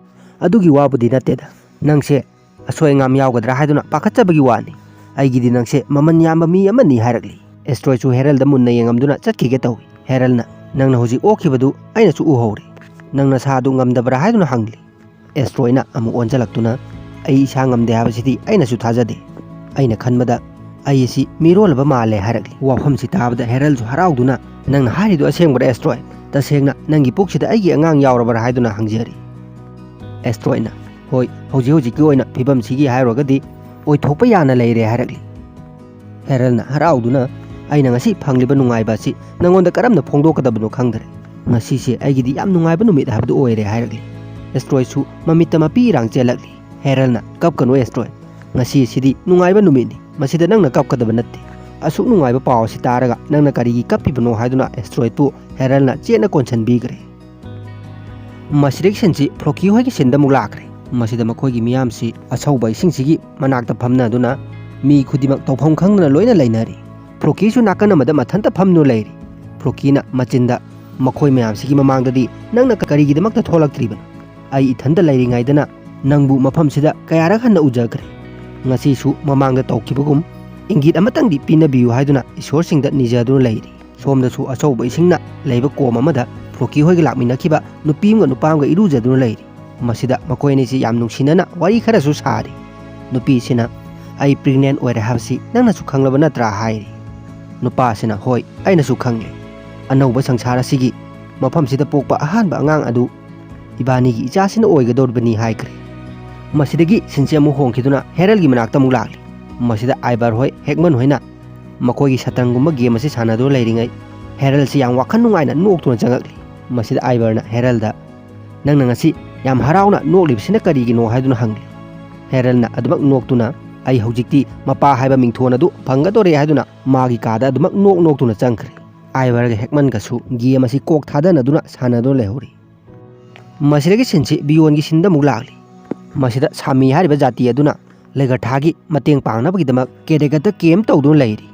"ꯑꯗꯨꯒꯤ ꯋꯥꯕꯨꯗꯤ ꯅꯠꯇꯦꯗ, ꯅꯪꯁꯦ ꯑꯁꯣꯏ ꯑꯉꯥꯝ ꯌꯥꯎꯒꯗ꯭ꯔꯥ ꯍꯥꯏꯗꯨꯅ ꯄꯥꯈꯠꯆꯕꯒꯤ ꯋꯥꯅꯤ꯫ ꯑꯩꯒꯤꯗꯤ ꯅꯪꯁꯦ ꯃꯃꯜ ꯌꯥꯝꯕ ꯃꯤ ꯑꯃꯅꯤ" ꯍꯥꯏꯔꯛꯂꯤ꯫ ꯑꯦꯁꯇ꯭ꯔꯣꯏꯁꯨ ꯍꯦꯔꯜꯗ ꯃꯨꯟꯅ ꯌꯦꯡꯉꯝꯗꯨꯅ ꯆꯠꯈꯤꯒꯦ ꯇꯧꯏ꯫ ꯍꯦꯔꯜꯅ, "ꯅꯪꯅ ꯍꯧꯖꯤꯛ ꯑꯣꯛꯈꯤꯕꯗꯨ ꯑꯩꯅꯁꯨ ꯎꯍꯧꯔꯦ꯫ ꯅꯪ ꯅꯁꯥꯗꯨ ꯉꯝꯗꯕ꯭ꯔꯥ?" ꯍꯥꯏꯗꯨꯅ ꯍꯪꯂꯤ꯫ ꯑꯦꯁꯇ꯭ꯔꯣꯏꯅ ꯑꯃꯨꯛ ꯑꯣꯟꯁꯤꯜꯂꯛꯇꯨꯅ, "ꯑꯩ ꯏꯁꯥ ꯉꯝꯗꯦ ꯍꯥꯏꯕꯁꯤꯗꯤ ꯑꯩꯅꯁꯨ ꯊꯥꯖꯗꯦ꯫ ꯑꯩꯅ ꯈꯟꯕꯗ ꯑꯩ ꯑꯁꯤ ꯃꯤꯔꯣꯜꯂꯕ ꯃꯥꯜꯂꯦ" ꯍꯥꯏꯔꯛꯂꯤ꯫ ꯋꯥꯐꯝꯁꯤ ꯇꯥꯕꯗ ꯍꯦꯔꯜꯁꯨ ꯍꯔꯥꯎꯗꯨꯅ, "ꯅꯪꯅ ꯍꯥꯏꯔꯤꯗꯨ ꯑꯁꯦꯡꯕꯔꯥ ꯑꯦꯁꯇ꯭ꯔꯣꯏ? ꯇꯁꯦꯡꯅ ꯅꯪꯒꯤ ꯄꯨꯛꯁꯤꯗ ꯑꯩꯒꯤ ꯑꯉꯥꯡ ꯌꯥꯎꯔꯕ꯭ꯔꯥ?" ꯍꯥꯏꯗꯨꯅ ꯍꯪꯖꯔꯤ꯫ ꯑꯦꯁꯇ꯭ꯔꯣꯏꯅ, "ꯍꯣꯏ, ꯍꯧꯖꯤꯛ ꯍꯧꯖꯤꯛꯀꯤ ꯑꯣꯏꯅ ꯐꯤꯕꯝꯁꯤꯒꯤ ꯍꯥꯏꯔꯨꯔꯒꯗꯤ ꯑꯣꯏꯊꯣꯛꯄ ꯌꯥꯅ ꯂꯩꯔꯦ" ꯍꯥꯏꯔꯛꯂꯤ꯫ ꯍꯦꯔꯜꯅ ꯍꯔꯥꯎꯗꯨꯅ, "ꯑꯩꯅ ꯉꯁꯤ ꯐꯪꯂꯤꯕ ꯅꯨꯡꯉꯥꯏꯕ ꯑꯁꯤ ꯅꯉꯣꯟꯗ ꯀꯔꯝꯅ ꯐꯣꯡꯗꯣꯛꯀꯗꯕꯅꯣ ꯈꯪꯗ꯭ꯔꯦ꯫ ꯉꯁꯤꯁꯦ ꯑꯩꯒꯤꯗꯤ ꯌꯥꯝ ꯅꯨꯡꯉꯥꯏꯕ ꯅꯨꯃꯤꯠ ꯍꯥꯏꯕꯗꯨ ꯑꯣꯏꯔꯦ" ꯍꯥꯏꯔꯛꯂꯤ꯫ ꯑꯦꯁꯇ꯭ꯔꯣꯏꯁꯨ ꯃꯃꯤꯠꯇ ꯃꯄꯤ ꯏꯔꯥꯡ ꯆꯦꯜꯂꯛꯂꯤ꯫ ꯍꯦꯔꯜꯅ, "ꯀꯞꯀꯅꯨ ꯑꯦꯁꯇ꯭ꯔꯣꯏ, ꯉꯁꯤ ꯑꯁꯤꯗꯤ ꯅꯨꯡꯉꯥꯏꯕ ꯅꯨꯃꯤꯠꯅꯤ, ꯃꯁꯤꯗ ꯅꯪꯅ ꯀꯞꯀꯗꯕ ꯅꯠꯇꯦ꯫ ꯑꯁꯨꯛ ꯅꯨꯡꯉꯥꯏꯕ ꯄꯥꯎ ꯑꯁꯤ ꯇꯥꯔꯒ ꯅꯪꯅ ꯀꯔꯤꯒꯤ ꯀꯞꯄꯤꯕꯅꯣ?" ꯍꯥꯏꯗꯨꯅ ꯑꯦꯁꯇ꯭ꯔꯣꯏꯠꯄꯨ ꯍꯦꯔꯜꯅ ꯆꯦꯠꯅ ꯀꯣꯟꯁꯤꯟꯕꯤꯈ꯭ꯔꯦ꯫ ꯃꯁꯤꯗꯒꯤ ꯁꯤꯟꯁꯤ ꯐ꯭ꯔꯣꯀꯤ ꯍꯣꯏꯒꯤ ꯁꯤꯟꯗ ꯑꯃꯨꯛ ꯂꯥꯛꯈ꯭ꯔꯦ꯫ ꯃꯁꯤꯗ ꯃꯈꯣꯏꯒꯤ ꯃꯤꯌꯥꯝꯁꯤ ꯑꯁꯧꯕ ꯏꯁꯤꯡꯁꯤꯒꯤ ꯃꯅꯥꯛꯇ ꯐꯝꯅꯗꯨꯅ ꯃꯤ ꯈꯨꯗꯤꯡꯃꯛ ꯇꯧꯐꯝ ꯈꯪꯗꯅ ꯂꯣꯏꯅ ꯂꯩꯅꯔꯤ꯫ ꯐ꯭ꯔꯣꯀꯤꯁꯨ ꯅꯥꯀꯟ ꯑꯃꯗ ꯃꯊꯟꯇ ꯐꯝꯗꯨꯅ ꯂꯩꯔꯤ꯫ ꯐ꯭ꯔꯣꯀꯤꯅ ꯃꯆꯤꯟꯗ, "ꯃꯈꯣꯏ ꯃꯌꯥꯝꯁꯤꯒꯤ ꯃꯃꯥꯡꯗꯗꯤ ꯅꯪꯅ ꯀꯔꯤꯒꯤꯗꯃꯛꯇ ꯊꯣꯛꯂꯛꯇ꯭ꯔꯤꯕꯅꯣ? ꯑꯩ ꯏꯊꯟꯇ ꯂꯩꯔꯤꯉꯩꯗꯅ ꯅꯪꯕꯨ ꯃꯐꯝꯁꯤꯗ ꯀꯌꯥꯔꯛ ꯍꯟꯅ ꯎꯖꯈ꯭ꯔꯦ꯫ ꯉꯁꯤꯁꯨ ꯃꯃꯥꯡꯗ ꯇꯧꯈꯤꯕꯒꯨꯝ ꯏꯪꯒꯤꯠ ꯑꯃꯇꯪꯗꯤ ꯄꯤꯅꯕꯤꯌꯨ" ꯍꯥꯏꯗꯨꯅ ꯏꯁꯣꯔꯁꯤꯡꯗ ꯅꯤꯖꯗꯨꯅ ꯂꯩꯔꯤ꯫ ꯁꯣꯝꯗꯁꯨ ꯑꯆꯧꯕ ꯏꯁꯤꯡꯅ ꯂꯩꯕ ꯀꯣꯝ ꯑꯃꯗ ꯐ꯭ꯔꯣꯀꯤ ꯍꯣꯏꯒ ꯂꯥꯛꯃꯤꯟꯅꯈꯤꯕ ꯅꯨꯄꯤ ꯑꯃꯒ ꯅꯨꯄꯥ ꯑꯃꯒ ꯏꯔꯨꯖꯗꯨꯅ ꯂꯩꯔꯤ꯫ ꯃꯁꯤꯗ ꯃꯈꯣꯏ ꯑꯅꯤꯁꯤ ꯌꯥꯝ ꯅꯨꯡꯁꯤꯅꯅ ꯋꯥꯔꯤ ꯈꯔꯁꯨ ꯁꯥꯔꯤ꯫ ꯅꯨꯄꯤꯁꯤꯅ, "ꯑꯩ ꯄ꯭ꯔꯦꯒꯅꯦꯟ ꯑꯣꯏꯔꯦ ꯍꯥꯏꯕꯁꯤ ꯅꯪꯅꯁꯨ ꯈꯪꯂꯕ ꯅꯠꯇ꯭ꯔꯥ?" ꯍꯥꯏꯔꯤ꯫ ꯅꯨꯄꯥꯁꯤꯅ, "ꯍꯣꯏ, ꯑꯩꯅꯁꯨ ꯈꯪꯂꯦ꯫ ꯑꯅꯧꯕ ꯁꯪꯁꯥꯔ ꯑꯁꯤꯒꯤ ꯃꯐꯝꯁꯤꯗ ꯄꯣꯛꯄ ꯑꯍꯥꯟꯕ ꯑꯉꯥꯡ ꯑꯗꯨ ꯏꯕꯥꯅꯤꯒꯤ ꯏꯆꯥꯁꯤꯅ ꯑꯣꯏꯒꯗꯧꯔꯤꯕꯅꯤ" ꯍꯥꯏꯈ꯭ꯔꯦ꯫ ꯃꯁꯤꯗꯒꯤ ꯁꯤꯟꯁꯤ ꯑꯃꯨꯛ ꯍꯣꯡꯈꯤꯗꯨꯅ ꯍꯦꯔꯜꯒꯤ ꯃꯅꯥꯛꯇ ꯑꯃꯨꯛ ꯂꯥꯛꯂꯤ꯫ ꯃꯁꯤꯗ ꯑꯥꯏꯕꯔ ꯍꯣꯏ, ꯍꯦꯛꯃꯟ ꯍꯣꯏꯅ ꯃꯈꯣꯏꯒꯤ ꯁꯇ꯭ꯔꯪꯒꯨꯝꯕ ꯒꯦꯝ ꯑꯁꯤ ꯁꯥꯟꯅꯗꯨꯅ ꯂꯩꯔꯤꯉꯩ, ꯍꯦꯔꯜꯁꯤ ꯌꯥꯝ ꯋꯥꯈꯜ ꯅꯨꯡꯉꯥꯏꯅ ꯅꯣꯛꯇꯨꯅ ꯆꯪꯉꯛꯂꯤ꯫ ꯃꯁꯤꯗ ꯑꯥꯏꯕꯔꯅ ꯍꯦꯔꯜꯗ, "ꯅꯪꯅ ꯉꯁꯤ ꯌꯥꯝ ꯍꯔꯥꯎꯅ ꯅꯣꯛꯂꯤꯕꯁꯤꯅ ꯀꯔꯤꯒꯤꯅꯣ?" ꯍꯥꯏꯗꯨꯅ ꯍꯪꯂꯤ꯫ ꯍꯦꯔꯜꯅ ꯑꯗꯨꯃꯛ ꯅꯣꯛꯇꯨꯅ, "ꯑꯩ ꯍꯧꯖꯤꯛꯇꯤ ꯃꯄꯥ ꯍꯥꯏꯕ ꯃꯤꯡꯊꯣꯟ ꯑꯗꯨ ꯐꯪꯒꯗꯧꯔꯦ" ꯍꯥꯏꯗꯨꯅ ꯃꯥꯒꯤ ꯀꯥꯗ ꯑꯗꯨꯃꯛ ꯅꯣꯛ ꯅꯣꯛꯇꯨꯅ ꯆꯪꯈ꯭ꯔꯦ꯫ ꯑꯥꯏꯕꯔꯒ ꯍꯦꯛꯃꯟꯒꯁꯨ ꯒꯦꯝ ꯑꯁꯤ ꯀꯣꯛ ꯊꯥꯗꯅꯗꯨꯅ ꯁꯥꯟꯅꯗꯨꯅ ꯂꯩꯍꯧꯔꯤ꯫ ꯃꯁꯤꯗꯒꯤ ꯁꯤꯟꯁꯤ ꯕꯤꯌꯣꯟꯒꯤ ꯁꯤꯟꯗ ꯑꯃꯨꯛ ꯂꯥꯛꯂꯤ꯫ ꯃꯁꯤꯗ ꯁꯥꯃꯤ ꯍꯥꯏꯔꯤꯕ ꯖꯥꯇꯤ ꯑꯗꯨꯅ ꯂꯩꯒꯔꯊꯥꯒꯤ ꯃꯇꯦꯡ ꯄꯥꯡꯅꯕꯒꯤꯗꯃꯛ ꯀꯦꯗꯦꯒꯠꯇ ꯀꯦꯝ ꯇꯧꯗꯨꯅ ꯂꯩꯔꯤ꯫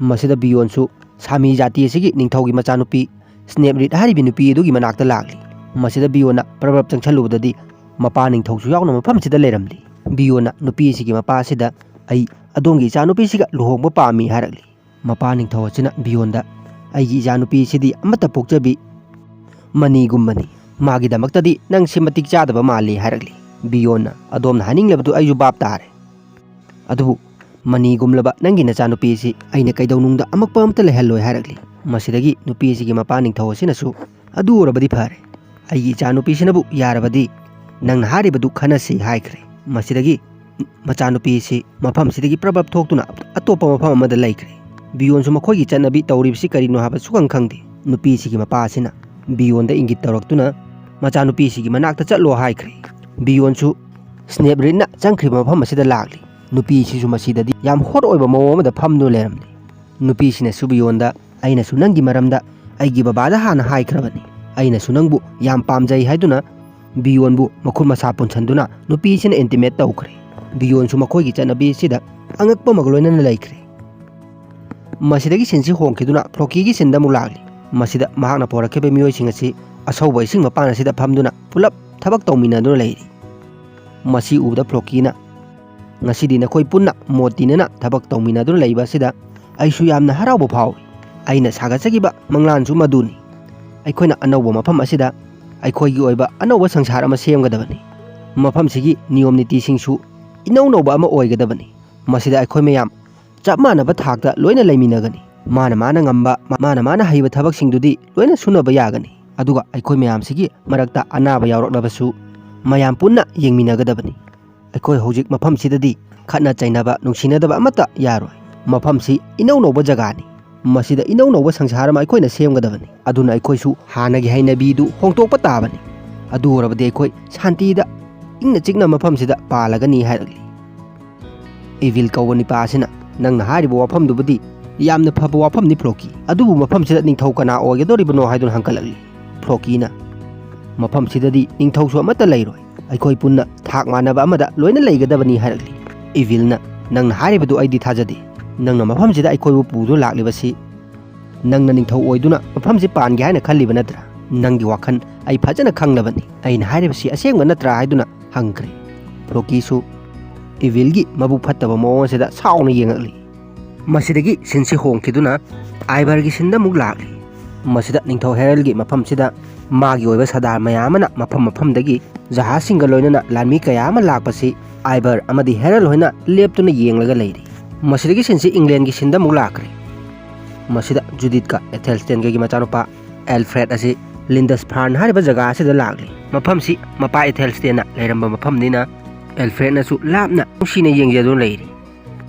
ꯃꯁꯤꯗ ꯕꯤꯌꯣꯟꯁꯨ ꯁꯥꯃꯤ ꯖꯥꯇꯤ ꯑꯁꯤꯒꯤ ꯅꯤꯡꯊꯧꯒꯤ ꯃꯆꯥꯅꯨꯄꯤ ꯁ꯭ꯅꯦꯞꯔꯤꯠ ꯍꯥꯏꯔꯤꯕꯤ ꯅꯨꯄꯤ ꯑꯗꯨꯒꯤ ꯃꯅꯥꯛꯇ ꯂꯥꯛꯂꯤ꯫ ꯃꯁꯤꯗ ꯕꯤꯌꯣꯟꯅ ꯄ꯭ꯔꯕ꯭ꯔꯞ ꯆꯪꯁꯜꯂꯨꯕꯗꯗꯤ ꯃꯄꯥ ꯅꯤꯡꯊꯧꯁꯨ ꯌꯥꯎꯅ ꯃꯐꯝꯁꯤꯗ ꯂꯩꯔꯝꯂꯤ꯫ ꯕꯤꯌꯣꯟꯅ ꯅꯨꯄꯤ ꯑꯁꯤꯒꯤ ꯃꯄꯥ ꯑꯁꯤꯗ, "ꯑꯩ ꯑꯗꯣꯝꯒꯤ ꯏꯆꯥꯅꯨꯄꯤꯁꯤꯒ ꯂꯨꯍꯣꯡꯕ ꯄꯥꯝꯃꯤ" ꯍꯥꯏꯔꯛꯂꯤ꯫ ꯃꯄꯥ ꯅꯤꯡꯊꯧ ꯑꯁꯤꯅ ꯕꯤꯌꯣꯟꯗ, "ꯑꯩꯒꯤ ꯏꯆꯥꯅꯨꯄꯤ ꯑꯁꯤꯗꯤ ꯑꯃꯠꯇ ꯄꯣꯛꯆꯕꯤ ꯃꯅꯤꯒꯨꯝꯕꯅꯤ꯫ ꯃꯥꯒꯤꯗꯃꯛꯇꯗꯤ ꯅꯪꯁꯤ ꯃꯇꯤꯛ ꯆꯥꯗꯕ ꯃꯥꯜꯂꯤ" ꯍꯥꯏꯔꯛꯂꯤ꯫ ꯕꯤꯌꯣꯟꯅ, "ꯑꯗꯣꯝꯅ ꯍꯥꯏꯅꯤꯡꯂꯕꯗꯨ ꯑꯩꯁꯨ ꯚꯥꯞ ꯇꯥꯔꯦ꯫ ꯑꯗꯨꯕꯨ ꯃꯅꯤꯒꯨꯝꯂꯕ ꯅꯪꯒꯤ ꯅꯆꯥꯅꯨꯄꯤ ꯑꯁꯤ ꯑꯩꯅ ꯀꯩꯗꯧꯅꯨꯡꯗ ꯑꯃꯛꯄ ꯑꯃꯠꯇ ꯂꯩꯍꯜꯂꯣꯏ" ꯍꯥꯏꯔꯛꯂꯤ꯫ ꯃꯁꯤꯗꯒꯤ ꯅꯨꯄꯤ ꯑꯁꯤꯒꯤ ꯃꯄꯥ ꯅꯤꯡꯊꯧ ꯑꯁꯤꯅꯁꯨ, "ꯑꯗꯨ ꯑꯣꯏꯔꯕꯗꯤ ꯐꯔꯦ꯫ ꯑꯩꯒꯤ ꯏꯆꯥꯅꯨꯄꯤꯁꯤꯅꯕꯨ ꯌꯥꯔꯕꯗꯤ ꯅꯪꯅ ꯍꯥꯏꯔꯤꯕꯗꯨ ꯈꯟꯅꯁꯤ" ꯍꯥꯏꯈ꯭ꯔꯦ꯫ ꯃꯁꯤꯗꯒꯤ ꯃꯆꯥꯅꯨꯄꯤ ꯑꯁꯤ ꯃꯐꯝꯁꯤꯗꯒꯤ ꯄ꯭ꯔꯕꯞ ꯊꯣꯛꯇꯨꯅ ꯑꯇꯣꯞꯄ ꯃꯐꯝ ꯑꯃꯗ ꯂꯩꯈ꯭ꯔꯦ꯫ ꯕꯤꯌꯣꯟꯁꯨ ꯃꯈꯣꯏꯒꯤ ꯆꯠꯅꯕꯤ ꯇꯧꯔꯤꯕꯁꯤ ꯀꯔꯤꯅꯣ ꯍꯥꯏꯕ ꯁꯨꯈꯪ ꯈꯪꯗꯦ꯫ ꯅꯨꯄꯤ ꯑꯁꯤꯒꯤ ꯃꯄꯥ ꯑꯁꯤꯅ ꯕꯤꯌꯣꯟꯗ ꯏꯪꯒꯤꯠ ꯇꯧꯔꯛꯇꯨꯅ ꯃꯆꯥꯅꯨꯄꯤ ꯑꯁꯤꯒꯤ ꯃꯅꯥꯛꯇ ꯆꯠꯂꯣ ꯍꯥꯏꯈ꯭ꯔꯦ꯫ ꯕꯤꯌꯣꯟꯁꯨ ꯁ꯭ꯅꯦꯞꯔꯤꯠꯅ ꯆꯪꯈ꯭ꯔꯤꯕ ꯃꯐꯝ ꯑꯁꯤꯗ ꯂꯥꯛꯂꯤ꯫ ꯅꯨꯄꯤ ꯑꯁꯤꯁꯨ ꯃꯁꯤꯗꯗꯤ ꯌꯥꯝ ꯍꯣꯠ ꯑꯣꯏꯕ ꯃꯑꯣꯡ ꯑꯃꯗ ꯐꯝꯗꯨꯅ ꯂꯩꯔꯝꯂꯤ꯫ ꯅꯨꯄꯤꯁꯤꯅꯁꯨ ꯕꯤꯌꯣꯟꯗ, "ꯑꯩꯅꯁꯨ ꯅꯪꯒꯤ ꯃꯔꯝꯗ ꯑꯩꯒꯤ ꯕꯕꯥꯗ ꯍꯥꯟꯅ ꯍꯥꯏꯈ꯭ꯔꯕꯅꯤ꯫ ꯑꯩꯅꯁꯨ ꯅꯪꯕꯨ ꯌꯥꯝ ꯄꯥꯝꯖꯩ" ꯍꯥꯏꯗꯨꯅ ꯕꯤꯌꯣꯟꯕꯨ ꯃꯈꯨꯠ ꯃꯁꯥ ꯄꯨꯟꯁꯤꯟꯗꯨꯅ ꯅꯨꯄꯤꯁꯤꯅ ꯏꯟꯇꯤꯃꯦꯠ ꯇꯧꯈ꯭ꯔꯦ꯫ ꯕꯤꯌꯣꯟꯁꯨ ꯃꯈꯣꯏꯒꯤ ꯆꯠꯅꯕꯤ ꯑꯁꯤꯗ ꯑꯉꯛꯄ ꯑꯃꯒ ꯂꯣꯏꯅꯅ ꯂꯩꯈ꯭ꯔꯦ꯫ ꯃꯁꯤꯗꯒꯤ ꯁꯤꯟꯁꯤ ꯍꯣꯡꯈꯤꯗꯨꯅ ꯐ꯭ꯂꯣꯀꯤꯒꯤ ꯁꯤꯟꯗ ꯑꯃꯨꯛ ꯂꯥꯛꯂꯤ꯫ ꯃꯁꯤꯗ ꯃꯍꯥꯛꯅ ꯄꯣꯔꯛꯈꯤꯕ ꯃꯤꯑꯣꯏꯁꯤꯡ ꯑꯁꯤ ꯑꯁꯧꯕ ꯏꯁꯤꯡ ꯃꯄꯥꯟ ꯑꯁꯤꯗ ꯐꯝꯗꯨꯅ ꯄꯨꯂꯞ ꯊꯕꯛ ꯇꯧꯃꯤꯟꯅꯗꯨꯅ ꯂꯩꯔꯤ꯫ ꯃꯁꯤ ꯎꯕꯗ ꯐ꯭ꯂꯣꯀꯤꯅ, "ꯉꯁꯤꯗꯤ ꯅꯈꯣꯏ ꯄꯨꯟꯅ ꯃꯣꯠ ꯇꯤꯟꯅꯅ ꯊꯕꯛ ꯇꯧꯃꯤꯟꯅꯗꯨꯅ ꯂꯩꯕ ꯑꯁꯤꯗ ꯑꯩꯁꯨ ꯌꯥꯝꯅ ꯍꯔꯥꯎꯕ ꯐꯥꯎꯏ꯫ ꯑꯩꯅ ꯁꯥꯒꯠꯆꯈꯤꯕ ꯃꯪꯂꯥꯟꯁꯨ ꯃꯗꯨꯅꯤ꯫ ꯑꯩꯈꯣꯏꯅ ꯑꯅꯧꯕ ꯃꯐꯝ ꯑꯁꯤꯗ ꯑꯩꯈꯣꯏꯒꯤ ꯑꯣꯏꯕ ꯑꯅꯧꯕ ꯁꯪꯁꯥꯔ ꯑꯃ ꯁꯦꯝꯒꯗꯕꯅꯤ꯫ ꯃꯐꯝꯁꯤꯒꯤ ꯅꯤꯌꯣꯝ ꯅꯤꯇꯤꯁꯤꯡꯁꯨ ꯏꯅꯧ ꯅꯧꯕ ꯑꯃ ꯑꯣꯏꯒꯗꯕꯅꯤ꯫ ꯃꯁꯤꯗ ꯑꯩꯈꯣꯏ ꯃꯌꯥꯝ ꯆꯞ ꯃꯥꯟꯅꯕ ꯊꯥꯛꯇ ꯂꯣꯏꯅ ꯂꯩꯃꯤꯟꯅꯒꯅꯤ꯫ ꯃꯥꯅ ꯃꯥꯅ ꯉꯝꯕ, ꯃꯥꯅ ꯃꯥꯅ ꯍꯩꯕ ꯊꯕꯛꯁꯤꯡꯗꯨꯗꯤ ꯂꯣꯏꯅ ꯁꯨꯅꯕ ꯌꯥꯒꯅꯤ꯫ ꯑꯗꯨꯒ ꯑꯩꯈꯣꯏ ꯃꯌꯥꯝꯁꯤꯒꯤ ꯃꯔꯛꯇ ꯑꯅꯥꯕ ꯌꯥꯎꯔꯛꯂꯕꯁꯨ ꯃꯌꯥꯝ ꯄꯨꯟꯅ ꯌꯦꯡꯃꯤꯟꯅꯒꯗꯕꯅꯤ꯫ ꯑꯩꯈꯣꯏ ꯍꯧꯖꯤꯛ ꯃꯐꯝꯁꯤꯗꯗꯤ ꯈꯠꯅ ꯆꯩꯅꯕ, ꯅꯨꯡꯁꯤꯅꯗꯕ ꯑꯃꯠꯇ ꯌꯥꯔꯣꯏ꯫ ꯃꯐꯝꯁꯤ ꯏꯅꯧ ꯅꯧꯕ ꯖꯒꯥꯅꯤ꯫ ꯃꯁꯤꯗ ꯏꯅꯧ ꯅꯧꯕ ꯁꯪꯁꯥꯔ ꯑꯃ ꯑꯩꯈꯣꯏꯅ ꯁꯦꯝꯒꯗꯕꯅꯤ꯫ ꯑꯗꯨꯅ ꯑꯩꯈꯣꯏꯁꯨ ꯍꯥꯟꯅꯒꯤ ꯍꯩꯅꯕꯤꯗꯨ ꯍꯣꯡꯗꯣꯛꯄ ꯇꯥꯕꯅꯤ꯫ ꯑꯗꯨ ꯑꯣꯏꯔꯕꯗꯤ ꯑꯩꯈꯣꯏ ꯁꯥꯟꯇꯤꯗ, ꯏꯪꯅ ꯆꯤꯛꯅ ꯃꯐꯝꯁꯤꯗ ꯄꯥꯜꯂꯒꯅꯤ" ꯍꯥꯏꯔꯛꯂꯤ꯫ ꯏꯚꯤꯜ ꯀꯧꯕ ꯅꯤꯄꯥ ꯑꯁꯤꯅ, "ꯅꯪꯅ ꯍꯥꯏꯔꯤꯕ ꯋꯥꯐꯝꯗꯨꯕꯨꯗꯤ ꯌꯥꯝꯅ ꯐꯕ ꯋꯥꯐꯝꯅꯤ ꯐ꯭ꯂꯣꯀꯤ꯫ ꯑꯗꯨꯕꯨ ꯃꯐꯝꯁꯤꯗ ꯅꯤꯡꯊꯧ ꯀꯅꯥ ꯑꯣꯏꯒꯗꯧꯔꯤꯕꯅꯣ?" ꯍꯥꯏꯗꯨꯅ ꯍꯪꯒꯠꯂꯛꯂꯤ꯫ ꯐ꯭ꯂꯣꯀꯤꯅ, "ꯃꯐꯝꯁꯤꯗꯗꯤ ꯅꯤꯡꯊꯧꯁꯨ ꯑꯃꯠꯇ ꯂꯩꯔꯣꯏ꯫ ꯑꯩꯈꯣꯏ ꯄꯨꯟꯅ ꯊꯥꯛ ꯃꯥꯟꯅꯕ ꯑꯃꯗ ꯂꯣꯏꯅ ꯂꯩꯒꯗꯕꯅꯤ" ꯍꯥꯏꯔꯛꯂꯤ꯫ ꯏꯚꯤꯜꯅ, "ꯅꯪꯅ ꯍꯥꯏꯔꯤꯕꯗꯨ ꯑꯩꯗꯤ ꯊꯥꯖꯗꯦ꯫ "ꯅꯪꯅ ꯃꯐꯝꯁꯤꯗ ꯑꯩꯈꯣꯏꯕꯨ ꯄꯨꯗꯨꯅ ꯂꯥꯛꯂꯤꯕꯁꯤ, ꯅꯪꯅ ꯅꯤꯡꯊꯧ ꯑꯣꯏꯗꯨꯅ ꯃꯐꯝꯁꯤ ꯄꯥꯟꯒꯦ ꯍꯥꯏꯅ ꯈꯜꯂꯤꯕ ꯅꯠꯇ꯭ꯔꯥ? ꯅꯪꯒꯤ ꯋꯥꯈꯜ ꯑꯩ ꯐꯖꯅ ꯈꯪꯂꯕꯅꯤ꯫ ꯑꯩꯅ ꯍꯥꯏꯔꯤꯕꯁꯤ ꯑꯁꯦꯡꯕ ꯅꯠꯇ꯭ꯔꯥ?" ꯍꯥꯏꯗꯨꯅ ꯍꯪꯈ꯭ꯔꯦ꯫ ꯐ꯭ꯂꯣꯀꯤꯁꯨ ꯏꯚꯤꯜꯒꯤ ꯃꯕꯨꯛ ꯐꯠꯇꯕ ꯃꯑꯣꯡ ꯑꯁꯤꯗ ꯁꯥꯎꯅ ꯌꯦꯡꯉꯛꯂꯤ꯫ ꯃꯁꯤꯗꯒꯤ ꯁꯤꯟꯁꯤ ꯍꯣꯡꯈꯤꯗꯨꯅ ꯑꯥꯏꯕꯔꯒꯤ ꯁꯤꯟꯗ ꯑꯃꯨꯛ ꯂꯥꯛꯂꯤ꯫ ꯃꯁꯤꯗ ꯅꯤꯡꯊꯧ ꯍꯦꯔꯜꯒꯤ ꯃꯐꯝꯁꯤꯗ ꯃꯥꯒꯤ ꯑꯣꯏꯕ ꯁꯔꯗꯥꯔ ꯃꯌꯥꯝ ꯑꯃꯅ ꯃꯐꯝ ꯃꯐꯝꯗꯒꯤ ꯖꯍꯥꯖꯁꯤꯡꯒ ꯂꯣꯏꯅꯅ ꯂꯥꯟꯃꯤ ꯀꯌꯥ ꯑꯃ ꯂꯥꯛꯄꯁꯤ ꯑꯥꯏꯕꯔ ꯑꯃꯗꯤ ꯍꯦꯔꯜ ꯍꯣꯏꯅ ꯂꯦꯞꯇꯨꯅ ꯌꯦꯡꯂꯒ ꯂꯩꯔꯤ꯫ ꯃꯁꯤꯗꯒꯤ ꯁꯤꯟꯁꯤ ꯏꯪꯂꯦꯟꯒꯤ ꯁꯤꯟꯗ ꯑꯃꯨꯛ ꯂꯥꯛꯈ꯭ꯔꯦ꯫ ꯃꯁꯤꯗ ꯖꯨꯗꯤꯠꯀ ꯑꯦꯊꯦꯜꯁꯇꯦꯟꯒꯒꯤ ꯃꯆꯥꯅꯨꯄꯥ ꯑꯦꯜꯐ꯭ꯔꯦꯗ ꯑꯁꯤ ꯂꯤꯟꯗꯁꯐꯥꯔꯟ ꯍꯥꯏꯔꯤꯕ ꯖꯒꯥ ꯑꯁꯤꯗ ꯂꯥꯛꯂꯤ꯫ ꯃꯐꯝꯁꯤ ꯃꯄꯥ ꯑꯦꯊꯦꯜꯁꯇꯦꯟꯅ ꯂꯩꯔꯝꯕ ꯃꯐꯝꯅꯤꯅ ꯑꯦꯜꯐ꯭ꯔꯦꯗꯅꯁꯨ ꯂꯥꯞꯅ ꯅꯨꯡꯁꯤꯅ ꯌꯦꯡꯖꯗꯨꯅ ꯂꯩꯔꯤ꯫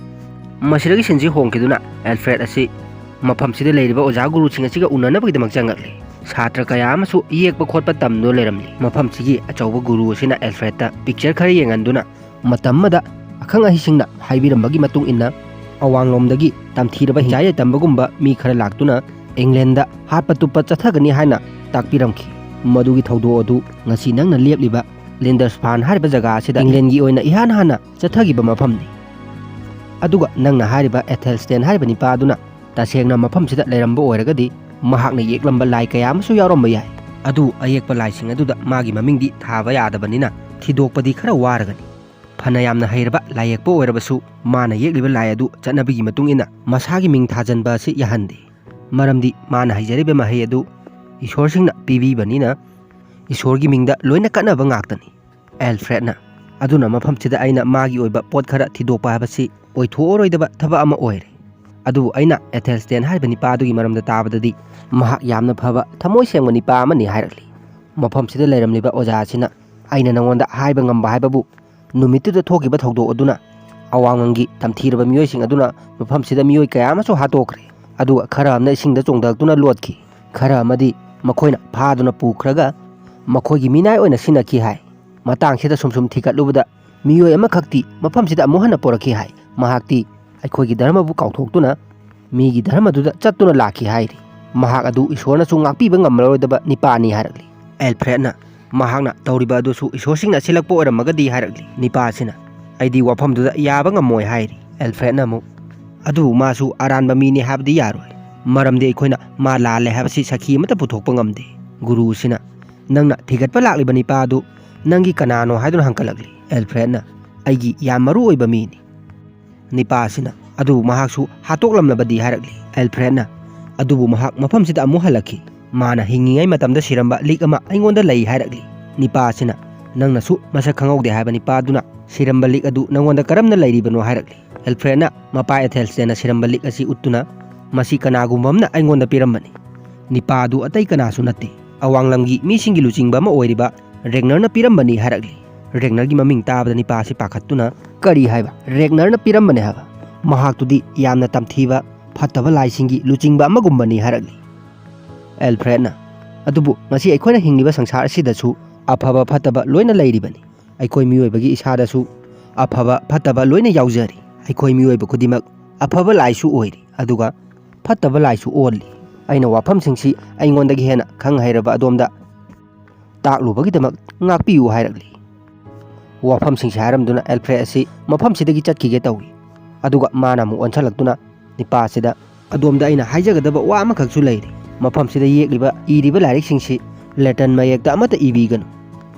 ꯃꯁꯤꯗꯒꯤ ꯁꯤꯟꯁꯤ ꯍꯣꯡꯈꯤꯗꯨꯅ ꯑꯦꯜꯐ꯭ꯔꯦꯗ ꯑꯁꯤ ꯃꯐꯝꯁꯤꯗ ꯂꯩꯔꯤꯕ ꯑꯣꯖꯥ ꯒꯨꯔꯨꯁꯤꯡ ꯑꯁꯤꯒ ꯎꯅꯅꯕꯒꯤꯗꯃꯛ ꯆꯪꯉꯛꯂꯤ꯫ ꯁꯥꯇ꯭ꯔ ꯀꯌꯥ ꯑꯃꯁꯨ ꯌꯦꯛꯄ ꯈꯣꯠꯄ ꯇꯝꯗꯨꯅ ꯂꯩꯔꯝꯂꯤ꯫ ꯃꯐꯝꯁꯤꯒꯤ ꯑꯆꯧꯕ ꯒꯨꯔꯨ ꯑꯁꯤꯅ ꯑꯦꯜꯐ꯭ꯔꯦꯗꯇ ꯄꯤꯛꯆꯔ ꯈꯔ ꯌꯦꯡꯍꯟꯗꯨꯅ, ꯃꯇꯝ ꯑꯃꯗ ꯑꯈꯪ ꯑꯍꯩꯁꯤꯡꯅ ꯍꯥꯏꯕꯤꯔꯝꯕꯒꯤ ꯃꯇꯨꯡ ꯏꯟꯅ, ꯑꯋꯥꯡꯂꯣꯝꯗꯒꯤ ꯇꯝꯊꯤꯔꯕ ꯍꯤꯡꯆꯥꯏ ꯇꯝꯕꯒꯨꯝꯕ ꯃꯤ ꯈꯔ ꯂꯥꯛꯇꯨꯅ ꯏꯪꯂꯦꯟꯗ ꯍꯥꯠꯄ ꯇꯨꯞꯄ ꯆꯠꯊꯒꯅꯤ ꯍꯥꯏꯅ ꯇꯥꯛꯄꯤꯔꯝꯈꯤ꯫ ꯃꯗꯨꯒꯤ ꯊꯧꯗꯣꯛ ꯑꯗꯨ ꯉꯁꯤ ꯅꯪꯅ ꯂꯦꯞꯂꯤꯕ ꯂꯤꯟꯗꯔꯁꯐꯥꯟ ꯍꯥꯏꯔꯤꯕ ꯖꯒꯥ ꯑꯁꯤꯗ ꯏꯪꯂꯦꯟꯒꯤ ꯑꯣꯏꯅ ꯏꯍꯥꯟ ꯍꯥꯟꯅ ꯆꯠꯊꯈꯤꯕ ꯃꯐꯝꯅꯤ꯫ ꯑꯗꯨꯒ ꯅꯪꯅ ꯍꯥꯏꯔꯤꯕ ꯑꯦꯊꯦꯜꯁꯇꯦꯟ ꯍꯥꯏꯔꯤꯕ ꯅꯤꯄꯥ ꯑꯗꯨꯅ ꯇꯁꯦꯡꯅ ꯃꯐꯝꯁꯤꯗ ꯂꯩꯔꯝꯕ ꯑꯣꯏꯔꯒꯗꯤ, ꯃꯍꯥꯛꯅ ꯌꯦꯛꯂꯝꯕ ꯂꯥꯏ ꯀꯌꯥ ꯑꯃꯁꯨ ꯌꯥꯎꯔꯝꯕ ꯌꯥꯏ꯫ ꯑꯗꯨ ꯑꯌꯦꯛꯄ ꯂꯥꯏꯁꯤꯡ ꯑꯗꯨꯗ ꯃꯥꯒꯤ ꯃꯃꯤꯡꯗꯤ ꯊꯥꯕ ꯌꯥꯗꯕꯅꯤꯅ ꯊꯤꯗꯣꯛꯄꯗꯤ ꯈꯔ ꯋꯥꯔꯒꯅꯤ꯫ ꯐꯅ ꯌꯥꯝꯅ ꯍꯩꯔꯕ ꯂꯥꯏ ꯌꯦꯛꯄ ꯑꯣꯏꯔꯕꯁꯨ, ꯃꯥꯅ ꯌꯦꯛꯂꯤꯕ ꯂꯥꯏ ꯑꯗꯨ ꯆꯠꯅꯕꯤꯒꯤ ꯃꯇꯨꯡ ꯏꯟꯅ ꯃꯁꯥꯒꯤ ꯃꯤꯡ ꯊꯥꯖꯟꯕ ꯑꯁꯤ ꯌꯥꯍꯟꯗꯦ꯫ ꯃꯔꯝꯗꯤ ꯃꯥꯅ ꯍꯩꯖꯔꯤꯕ ꯃꯍꯩ ꯑꯗꯨ ꯏꯁꯣꯔꯁꯤꯡꯅ ꯄꯤꯕꯤꯕꯅꯤꯅ, ꯏꯁꯣꯔꯒꯤ ꯃꯤꯡꯗ ꯂꯣꯏꯅ ꯀꯠꯅꯕ ꯉꯥꯛꯇꯅꯤ꯫ ꯑꯦꯜꯐ꯭ꯔꯦꯗꯅ, "ꯑꯗꯨꯅ ꯃꯐꯝꯁꯤꯗ ꯑꯩꯅ ꯃꯥꯒꯤ ꯑꯣꯏꯕ ꯄꯣꯠ ꯈꯔ ꯊꯤꯗꯣꯛꯄ ꯍꯥꯏꯕꯁꯤ ꯑꯣꯏꯊꯣꯛꯑꯔꯣꯏꯗꯕ ꯊꯕꯛ ꯑꯃ ꯑꯣꯏꯔꯦ꯫ ꯑꯗꯨꯕꯨ ꯑꯩꯅ ꯑꯦꯊꯦꯜꯁꯇꯦꯟ ꯍꯥꯏꯔꯤꯕ ꯅꯤꯄꯥ ꯑꯗꯨꯒꯤ ꯃꯔꯝꯗ ꯇꯥꯕꯗꯗꯤ, ꯃꯍꯥꯛ ꯌꯥꯝꯅ ꯐꯕ, ꯊꯃꯣꯏ ꯁꯦꯡꯕ ꯅꯤꯄꯥ ꯑꯃꯅꯤ" ꯍꯥꯏꯔꯛꯂꯤ꯫ ꯃꯐꯝꯁꯤꯗ ꯂꯩꯔꯝꯂꯤꯕ ꯑꯣꯖꯥ ꯑꯁꯤꯅ, "ꯑꯩꯅ ꯅꯉꯣꯟꯗ ꯍꯥꯏꯕ ꯉꯝꯕ ꯍꯥꯏꯕꯕꯨ, ꯅꯨꯃꯤꯠꯇꯨꯗ ꯊꯣꯛꯈꯤꯕ ꯊꯧꯗꯣꯛ ꯑꯗꯨꯅ ꯑꯋꯥꯡꯂꯝꯒꯤ ꯇꯝꯊꯤꯔꯕ ꯃꯤꯑꯣꯏꯁꯤꯡ ꯑꯗꯨꯅ ꯃꯐꯝꯁꯤꯗ ꯃꯤꯑꯣꯏ ꯀꯌꯥ ꯑꯃꯁꯨ ꯍꯥꯠꯇꯣꯛꯈ꯭ꯔꯦ꯫ ꯑꯗꯨꯒ ꯈꯔ ꯑꯃꯅ ꯏꯁꯤꯡꯗ ꯆꯣꯡꯊꯔꯛꯇꯨꯅ ꯂꯣꯠꯈꯤ꯫ ꯈꯔ ꯑꯃꯗꯤ ꯃꯈꯣꯏꯅ ꯐꯥꯗꯨꯅ ꯄꯨꯈ꯭ꯔꯒ ꯃꯈꯣꯏꯒꯤ ꯃꯤꯅꯥꯏ ꯑꯣꯏꯅ ꯁꯤꯖꯤꯟꯅꯈꯤ" ꯍꯥꯏ꯫ ꯃꯇꯥꯡꯁꯤꯗ ꯁꯨꯝ ꯁꯨꯝ ꯊꯤꯒꯠꯂꯨꯕꯗ, ꯃꯤꯑꯣꯏ ꯑꯃꯈꯛꯇꯤ ꯃꯐꯝꯁꯤꯗ ꯑꯃꯨꯛ ꯍꯟꯅ ꯄꯣꯔꯛꯈꯤ ꯍꯥꯏ꯫ ꯃꯍꯥꯛꯇꯤ ꯑꯩꯈꯣꯏꯒꯤ ꯙꯔꯃꯕꯨ ꯀꯥꯎꯊꯣꯛꯇꯨꯅ ꯃꯤꯒꯤ ꯙꯔꯃꯗꯨꯗ ꯆꯠꯇꯨꯅ ꯂꯥꯛꯈꯤ ꯍꯥꯏꯔꯤ꯫ ꯃꯍꯥꯛ ꯑꯗꯨ ꯏꯁꯣꯔꯅꯁꯨ ꯉꯥꯛꯄꯤꯕ ꯉꯝꯂꯔꯣꯏꯗꯕ ꯅꯤꯄꯥꯅꯤ ꯍꯥꯏꯔꯛꯂꯤ꯫ ꯑꯦꯜꯐ꯭ꯔꯦꯗꯅ, "ꯃꯍꯥꯛꯅ ꯇꯧꯔꯤꯕ ꯑꯗꯨꯁꯨ ꯏꯁꯣꯔꯁꯤꯡꯅ ꯁꯤꯜꯂꯛꯄ ꯑꯣꯏꯔꯝꯃꯒꯗꯤ" ꯍꯥꯏꯔꯛꯂꯤ꯫ ꯅꯤꯄꯥ ꯑꯁꯤꯅ, "ꯑꯩꯗꯤ ꯋꯥꯐꯝꯗꯨꯗ ꯌꯥꯕ ꯉꯝꯃꯣꯏ" ꯍꯥꯏꯔꯤ꯫ ꯑꯦꯜꯐ꯭ꯔꯦꯗꯅ ꯑꯃꯨꯛ, ꯑꯗꯨꯕꯨ ꯃꯥꯁꯨ ꯑꯔꯥꯟꯕ ꯃꯤꯅꯤ ꯍꯥꯏꯕꯗꯤ ꯌꯥꯔꯣꯏ, ꯃꯔꯝꯗꯤ ꯑꯩꯈꯣꯏꯅ ꯃꯥ ꯂꯥꯜꯂꯦ ꯍꯥꯏꯕꯁꯤ ꯁꯥꯈꯤ ꯑꯃꯠꯇ ꯄꯨꯊꯣꯛꯄ ꯉꯝꯗꯦ꯫ ꯒꯨꯔꯨꯁꯤꯅ, "ꯅꯪꯅ ꯊꯤꯒꯠꯄ ꯂꯥꯛꯂꯤꯕ ꯅꯤꯄꯥ ꯑꯗꯨ ꯅꯪꯒꯤ ꯀꯅꯥꯅꯣ?" ꯍꯥꯏꯗꯨꯅ ꯍꯪꯀꯠꯂꯛꯂꯤ꯫ ꯑꯦꯜꯐ꯭ꯔꯦꯗꯅ, "ꯑꯩꯒꯤ ꯌꯥꯝ ꯃꯔꯨ ꯑꯣꯏꯕ ꯃꯤꯅꯤ"꯫ ꯅꯤꯄꯥ ꯑꯁꯤꯅ, "ꯑꯗꯨꯕꯨ ꯃꯍꯥꯛꯁꯨ ꯍꯥꯠꯇꯣꯛꯂꯝꯂꯕꯗꯤ?" ꯍꯥꯏꯔꯛꯂꯤ꯫ ꯑꯦꯜꯐ꯭ꯔꯦꯗꯅ, "ꯑꯗꯨꯕꯨ ꯃꯍꯥꯛ ꯃꯐꯝꯁꯤꯗ ꯑꯃꯨꯛ ꯍꯜꯂꯛꯈꯤ꯫ ꯃꯥꯅ ꯍꯤꯡꯉꯤꯉꯩ ꯃꯇꯝꯗ ꯁꯤꯔꯝꯕ ꯂꯤꯛ ꯑꯃ ꯑꯩꯉꯣꯟꯗ ꯂꯩ" ꯍꯥꯏꯔꯛꯂꯤ꯫ ꯅꯤꯄꯥ ꯑꯁꯤꯅ, "ꯅꯪꯅꯁꯨ ꯃꯁꯛ ꯈꯪꯍꯧꯗꯦ ꯍꯥꯏꯕ ꯅꯤꯄꯥ ꯑꯗꯨꯅ ꯁꯤꯔꯝꯕ ꯂꯤꯛ ꯑꯗꯨ ꯅꯪꯉꯣꯟꯗ ꯀꯔꯝꯅ ꯂꯩꯔꯤꯕꯅꯣ?" ꯍꯥꯏꯔꯛꯂꯤ꯫ ꯑꯦꯜꯐ꯭ꯔꯦꯗꯅ ꯃꯄꯥ ꯑꯦꯊꯦꯜꯁꯇꯦꯟꯅ ꯁꯤꯔꯝꯕ ꯂꯤꯛ ꯑꯁꯤ ꯎꯠꯇꯨꯅ, "ꯃꯁꯤ ꯀꯅꯥꯒꯨꯝꯕ ꯑꯃꯅ ꯑꯩꯉꯣꯟꯗ ꯄꯤꯔꯝꯕꯅꯤ꯫ ꯅꯤꯄꯥ ꯑꯗꯨ ꯑꯇꯩ ꯀꯅꯥꯁꯨ ꯅꯠꯇꯦ, ꯑꯋꯥꯡꯂꯝꯒꯤ ꯃꯤꯁꯤꯡꯒꯤ ꯂꯨꯆꯤꯡꯕ ꯑꯃ ꯑꯣꯏꯔꯤꯕ ꯔꯦꯒꯅꯔꯅ ꯄꯤꯔꯝꯕꯅꯤ" ꯍꯥꯏꯔꯛꯂꯤ꯫ ꯔꯦꯒꯅꯔꯒꯤ ꯃꯃꯤꯡ ꯇꯥꯕꯗ ꯅꯤꯄꯥ ꯑꯁꯤ ꯄꯥꯈꯠꯇꯨꯅ, "ꯀꯔꯤ ꯍꯥꯏꯕ? ꯔꯦꯒꯅꯔꯅ ꯄꯤꯔꯝꯕꯅꯤ ꯍꯥꯏꯕ? ꯃꯍꯥꯛꯇꯨꯗꯤ ꯌꯥꯝꯅ ꯇꯝꯊꯤꯕ, ꯐꯠꯇꯕ ꯂꯥꯏꯁꯤꯡꯒꯤ ꯂꯨꯆꯤꯡꯕ ꯑꯃꯒꯨꯝꯕꯅꯤ" ꯍꯥꯏꯔꯛꯂꯤ꯫ ꯑꯦꯜꯐ꯭ꯔꯦꯗꯅ, "ꯑꯗꯨꯕꯨ ꯉꯁꯤ ꯑꯩꯈꯣꯏꯅ ꯍꯤꯡꯂꯤꯕ ꯁꯪꯁꯥꯔ ꯑꯁꯤꯗꯁꯨ ꯑꯐꯕ ꯐꯠꯇꯕ ꯂꯣꯏꯅ ꯂꯩꯔꯤꯕꯅꯤ꯫ ꯑꯩꯈꯣꯏ ꯃꯤꯑꯣꯏꯕꯒꯤ ꯏꯁꯥꯗꯁꯨ ꯑꯐꯕ ꯐꯠꯇꯕ ꯂꯣꯏꯅ ꯌꯥꯎꯖꯔꯤ꯫ ꯑꯩꯈꯣꯏ ꯃꯤꯑꯣꯏꯕ ꯈꯨꯗꯤꯡꯃꯛ ꯑꯐꯕ ꯂꯥꯏꯁꯨ ꯑꯣꯏꯔꯤ, ꯑꯗꯨꯒ ꯐꯠꯇꯕ ꯂꯥꯏꯁꯨ ꯑꯣꯜꯂꯤ꯫ ꯑꯩꯅ ꯋꯥꯐꯝꯁꯤꯡꯁꯤ ꯑꯩꯉꯣꯟꯗꯒꯤ ꯍꯦꯟꯅ ꯈꯪ ꯍꯩꯔꯕ ꯑꯗꯣꯝꯗ ꯇꯥꯛꯂꯨꯕꯒꯤꯗꯃꯛ ꯉꯥꯛꯄꯤꯌꯨ" ꯍꯥꯏꯔꯛꯂꯤ꯫ ꯋꯥꯐꯝꯁꯤꯡꯁꯤ ꯍꯥꯏꯔꯝꯗꯨꯅ ꯑꯦꯜꯐ꯭ꯔꯦꯗ ꯑꯁꯤ ꯃꯐꯝꯁꯤꯗꯒꯤ ꯆꯠꯈꯤꯒꯦ ꯇꯧꯏ꯫ ꯑꯗꯨꯒ ꯃꯥꯅ ꯑꯃꯨꯛ ꯑꯣꯟꯁꯤꯜꯂꯛꯇꯨꯅ ꯅꯤꯄꯥ ꯑꯁꯤꯗ, "ꯑꯗꯣꯝꯗ ꯑꯩꯅ ꯍꯥꯏꯖꯒꯗꯕ ꯋꯥ ꯑꯃꯈꯛꯁꯨ ꯂꯩꯔꯤ꯫ ꯃꯐꯝꯁꯤꯗ ꯌꯦꯛꯂꯤꯕ, ꯏꯔꯤꯕ ꯂꯥꯏꯔꯤꯛꯁꯤꯡꯁꯤ ꯂꯦꯇꯟ ꯃꯌꯦꯛꯇ ꯑꯃꯠꯇ ꯏꯕꯤꯒꯅꯨ,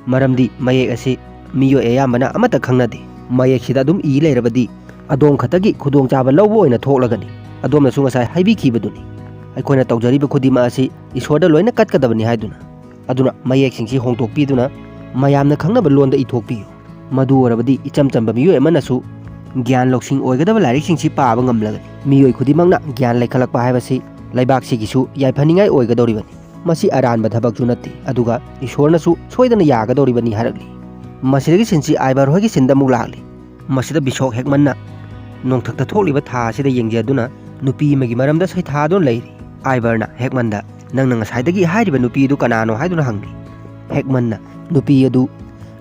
ꯃꯔꯝꯗꯤ ꯃꯌꯦꯛ ꯑꯁꯤ ꯃꯤꯑꯣꯏ ꯑꯌꯥꯝꯕꯅ ꯑꯃꯠꯇ ꯈꯪꯅꯗꯦ꯫ ꯃꯌꯦꯛꯁꯤꯗ ꯑꯗꯨꯝ ꯏ ꯂꯩꯔꯕꯗꯤ ꯑꯗꯣꯝ ꯈꯛꯇꯒꯤ ꯈꯨꯗꯣꯡꯆꯥꯕ ꯂꯧꯕ ꯑꯣꯏꯅ ꯊꯣꯛꯂꯒꯅꯤ꯫ ꯑꯗꯣꯝꯅꯁꯨ ꯉꯁꯥꯏ ꯍꯥꯏꯕꯤꯈꯤꯕꯗꯨꯅꯤ, ꯑꯩꯈꯣꯏꯅ ꯇꯧꯖꯔꯤꯕ ꯈꯨꯗꯤꯡꯃꯛ ꯑꯁꯤ ꯏꯁꯣꯔꯗ ꯂꯣꯏꯅ ꯀꯠꯀꯗꯕꯅꯤ ꯍꯥꯏꯗꯨꯅ꯫ ꯑꯗꯨꯅ ꯃꯌꯦꯛꯁꯤꯡꯁꯤ ꯍꯣꯡꯗꯣꯛꯄꯤꯗꯨꯅ ꯃꯌꯥꯝꯅ ꯈꯪꯅꯕ ꯂꯣꯟꯗ ꯏꯊꯣꯛꯄꯤꯌꯨ꯫ ꯃꯗꯨ ꯑꯣꯏꯔꯕꯗꯤ ꯏꯆꯝ ꯆꯝꯕ ꯃꯤꯑꯣꯏ ꯑꯃꯅꯁꯨ ꯒ꯭ꯌꯥꯟ ꯂꯧꯁꯤꯡ ꯑꯣꯏꯒꯗꯕ ꯂꯥꯏꯔꯤꯛꯁꯤꯡꯁꯤ ꯄꯥꯕ ꯉꯝꯂꯒꯅꯤ꯫ ꯃꯤꯑꯣꯏ ꯈꯨꯗꯤꯡꯃꯛꯅ ꯒ꯭ꯌꯥꯟ ꯂꯩꯈꯠꯂꯛꯄ ꯍꯥꯏꯕꯁꯤ ꯂꯩꯕꯥꯛꯁꯤꯒꯤꯁꯨ ꯌꯥꯏꯐꯅꯤꯡꯉꯥꯏ ꯑꯣꯏꯒꯗꯧꯔꯤꯕꯅꯤ꯫ ꯃꯁꯤ ꯑꯔꯥꯟꯕ ꯊꯕꯛꯁꯨ ꯅꯠꯇꯦ, ꯑꯗꯨꯒ ꯏꯁꯣꯔꯅꯁꯨ ꯁꯣꯏꯗꯅ ꯌꯥꯒꯗꯧꯔꯤꯕꯅꯤ" ꯍꯥꯏꯔꯛꯂꯤ꯫ ꯃꯁꯤꯗꯒꯤ ꯁꯤꯟꯁꯤ ꯑꯥꯏꯕꯔ ꯍꯣꯏꯒꯤ ꯁꯤꯟꯗ ꯑꯃꯨꯛ ꯂꯥꯛꯂꯤ꯫ ꯃꯁꯤꯗ ꯕꯤꯁꯣꯞ ꯍꯦꯛꯃꯟꯅ ꯅꯣꯡꯊꯛꯇ ꯊꯣꯛꯂꯤꯕ ꯊꯥ ꯑꯁꯤꯗ ꯌꯦꯡꯖꯗꯨꯅ ꯅꯨꯄꯤ ꯑꯃꯒꯤ ꯃꯔꯝꯗ ꯁꯩꯊꯥꯗꯨꯅ ꯂꯩꯔꯤ꯫ ꯑꯥꯏꯕꯔꯅ ꯍꯦꯛꯃꯟꯗ, "ꯅꯪꯅ ꯉꯁꯥꯏꯗꯒꯤ ꯍꯥꯏꯔꯤꯕ ꯅꯨꯄꯤ ꯑꯗꯨ ꯀꯅꯥꯅꯣ?" ꯍꯥꯏꯗꯨꯅ ꯍꯪꯂꯤ꯫ ꯍꯦꯛꯃꯟꯅ, "ꯅꯨꯄꯤ ꯑꯗꯨ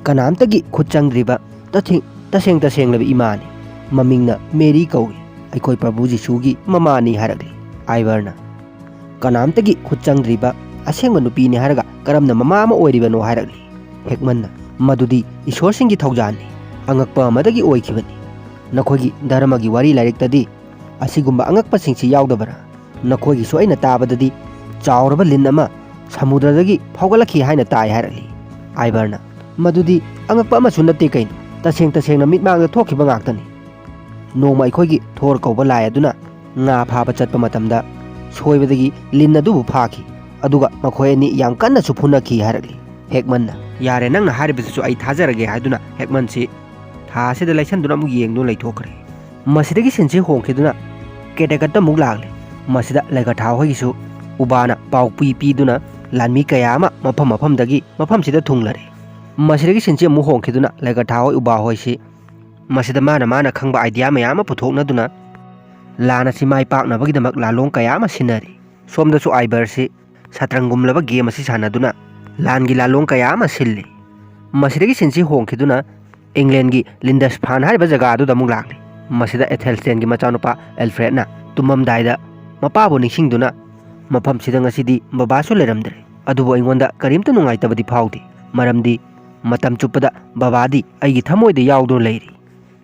ꯀꯅꯥꯝꯇꯒꯤ ꯈꯨꯠ ꯆꯪꯗ꯭ꯔꯤꯕ ꯇꯊꯦꯡ-, ꯇꯁꯦꯡ ꯇꯁꯦꯡꯂꯕ ꯏꯃꯥꯅꯤ꯫ ꯃꯃꯤꯡꯅ ꯃꯦꯔꯤ ꯀꯧꯏ꯫ ꯑꯩꯈꯣꯏ ꯄ꯭ꯔꯚꯨ ꯖꯤꯁꯨꯒꯤ ꯃꯃꯥꯅꯤ" ꯍꯥꯏꯔꯛꯂꯤ꯫ ꯑꯥꯏꯕꯔꯅ, "ꯀꯅꯥꯝꯇꯒꯤ ꯈꯨꯠ ꯆꯪꯗ꯭ꯔꯤꯕ ꯑꯁꯦꯡꯕ ꯅꯨꯄꯤꯅꯤ ꯍꯥꯏꯔꯒ ꯀꯔꯝꯅ ꯃꯃꯥ ꯑꯃ ꯑꯣꯏꯔꯤꯕꯅꯣ?" ꯍꯥꯏꯔꯛꯂꯤ꯫ ꯍꯦꯛꯃꯟꯅ, "ꯃꯗꯨꯗꯤ ꯏꯁꯣꯔꯁꯤꯡꯒꯤ ꯊꯧꯖꯥꯜꯅꯤ꯫ ꯑꯉꯛꯄ ꯑꯃꯗꯒꯤ ꯑꯣꯏꯈꯤꯕꯅꯤ꯫ ꯅꯈꯣꯏꯒꯤ ꯙꯔꯃꯒꯤ ꯋꯥꯔꯤ ꯂꯥꯏꯔꯤꯛꯇꯗꯤ "ꯑꯁꯤꯒꯨꯝꯕ ꯑꯉꯛꯄꯁꯤꯡꯁꯤ ꯌꯥꯎꯗꯕꯔꯥ? ꯅꯈꯣꯏꯒꯤꯁꯨ ꯑꯩꯅ ꯇꯥꯕꯗꯗꯤ ꯆꯥꯎꯔꯕ ꯂꯤꯟ ꯑꯃ ꯁꯃꯨꯗ꯭ꯔꯗꯒꯤ ꯐꯥꯎꯒꯠꯂꯛꯈꯤ ꯍꯥꯏꯅ ꯇꯥꯏ" ꯍꯥꯏꯔꯛꯂꯤ꯫ ꯑꯥꯏꯕꯔꯅ, "ꯃꯗꯨꯗꯤ ꯑꯉꯛꯄ ꯑꯃꯁꯨ ꯅꯠꯇꯦ ꯀꯩꯅꯣ, ꯇꯁꯦꯡ ꯇꯁꯦꯡꯅ ꯃꯤꯠꯃꯥꯡꯗ ꯊꯣꯛꯈꯤꯕ ꯉꯥꯛꯇꯅꯤ꯫ ꯅꯣꯡꯃ ꯑꯩꯈꯣꯏꯒꯤ ꯊꯣꯔ ꯀꯧꯕ ꯂꯥꯏ ꯑꯗꯨꯅ ꯉꯥ ꯐꯥꯕ ꯆꯠꯄ ꯃꯇꯝꯗ ꯁꯣꯏꯕꯗꯒꯤ ꯂꯤꯟ ꯑꯗꯨꯕꯨ ꯐꯥꯈꯤ, ꯑꯗꯨꯒ ꯃꯈꯣꯏ ꯑꯅꯤ ꯌꯥꯝ ꯀꯟꯅꯁꯨ ꯐꯨꯅꯈꯤ" ꯍꯥꯏꯔꯛꯂꯤ꯫ ꯍꯦꯛꯃꯟꯅ, "ꯌꯥꯔꯦ, ꯅꯪꯅ ꯍꯥꯏꯔꯤꯕꯗꯨꯁꯨ ꯑꯩ ꯊꯥꯖꯔꯒꯦ" ꯍꯥꯏꯗꯨꯅ ꯍꯦꯛꯃꯟꯁꯤ ꯊꯥ ꯑꯁꯤꯗ ꯂꯩꯁꯟꯗꯨꯅ ꯑꯃꯨꯛ ꯌꯦꯡꯗꯨꯅ ꯂꯩꯊꯣꯛꯈ꯭ꯔꯦ꯫ ꯃꯁꯤꯗꯒꯤ ꯁꯤꯟꯁꯤ ꯍꯣꯡꯈꯤꯗꯨꯅ ꯀꯦꯇꯦꯀꯠꯇ ꯑꯃꯨꯛ ꯂꯥꯛꯂꯦ꯫ ꯃꯁꯤꯗ ꯂꯩꯒꯊꯥ ꯍꯣꯏꯒꯤꯁꯨ ꯎꯕꯥꯅ ꯄꯥꯎ ꯄꯤ ꯄꯤꯗꯨꯅ ꯂꯥꯟꯃꯤ ꯀꯌꯥ ꯑꯃ ꯃꯐꯝ ꯃꯐꯝꯗꯒꯤ ꯃꯐꯝꯁꯤꯗ ꯊꯨꯡꯂꯔꯦ꯫ ꯃꯁꯤꯗꯒꯤ ꯁꯤꯟꯁꯤ ꯑꯃꯨꯛ ꯍꯣꯡꯈꯤꯗꯨꯅ ꯂꯩꯒꯊꯥ ꯍꯣꯏ ꯎꯕꯥ ꯍꯣꯏꯁꯤ ꯃꯁꯤꯗ ꯃꯥꯅ ꯃꯥꯅ ꯈꯪꯕ ꯑꯥꯏꯗꯤꯌꯥ ꯃꯌꯥꯝ ꯑꯃ ꯄꯨꯊꯣꯛꯅꯗꯨꯅ ꯂꯥꯟ ꯑꯁꯤ ꯃꯥꯏ ꯄꯥꯛꯅꯕꯒꯤꯗꯃꯛ ꯂꯥꯂꯣꯡ ꯀꯌꯥ ꯑꯃ ꯁꯤꯟꯅꯔꯤ꯫ ꯁꯣꯝꯗꯁꯨ ꯑꯥꯏꯕꯔꯁꯤ ꯁꯇ꯭ꯔꯪꯒꯨꯝꯂꯕ ꯒꯦꯝ ꯑꯁꯤ ꯁꯥꯟꯅꯗꯨꯅ ꯂꯥꯟꯒꯤ ꯂꯥꯂꯣꯡ ꯀꯌꯥ ꯑꯃ ꯁꯤꯜꯂꯤ꯫ ꯃꯁꯤꯗꯒꯤ ꯁꯤꯟꯁꯤ ꯍꯣꯡꯈꯤꯗꯨꯅ ꯏꯪꯂꯦꯟꯒꯤ ꯂꯤꯟꯗꯁꯐꯥꯟ ꯍꯥꯏꯔꯤꯕ ꯖꯒꯥ ꯑꯗꯨꯗ ꯑꯃꯨꯛ ꯂꯥꯛꯂꯤ꯫ ꯃꯁꯤꯗ ꯑꯦꯊꯦꯜꯁꯇꯦꯟꯒꯤ ꯃꯆꯥꯅꯨꯄꯥ ꯑꯦꯜꯐ꯭ꯔꯦꯗꯅ ꯇꯨꯝꯃꯝꯗꯥꯏꯗ ꯃꯄꯥꯕꯨ ꯅꯤꯡꯁꯤꯡꯗꯨꯅ, "ꯃꯐꯝꯁꯤꯗ ꯉꯁꯤꯗꯤ ꯕꯕꯥꯁꯨ ꯂꯩꯔꯝꯗ꯭ꯔꯦ, ꯑꯗꯨꯕꯨ ꯑꯩꯉꯣꯟꯗ ꯀꯔꯤꯝꯇ ꯅꯨꯡꯉꯥꯏꯇꯕꯗꯤ ꯐꯥꯎꯗꯦ, ꯃꯔꯝꯗꯤ ꯃꯇꯝ ꯆꯨꯞꯄꯗ ꯕꯕꯥꯗꯤ ꯑꯩꯒꯤ ꯊꯃꯣꯏꯗ ꯌꯥꯎꯗꯨꯅ ꯂꯩꯔꯤ꯫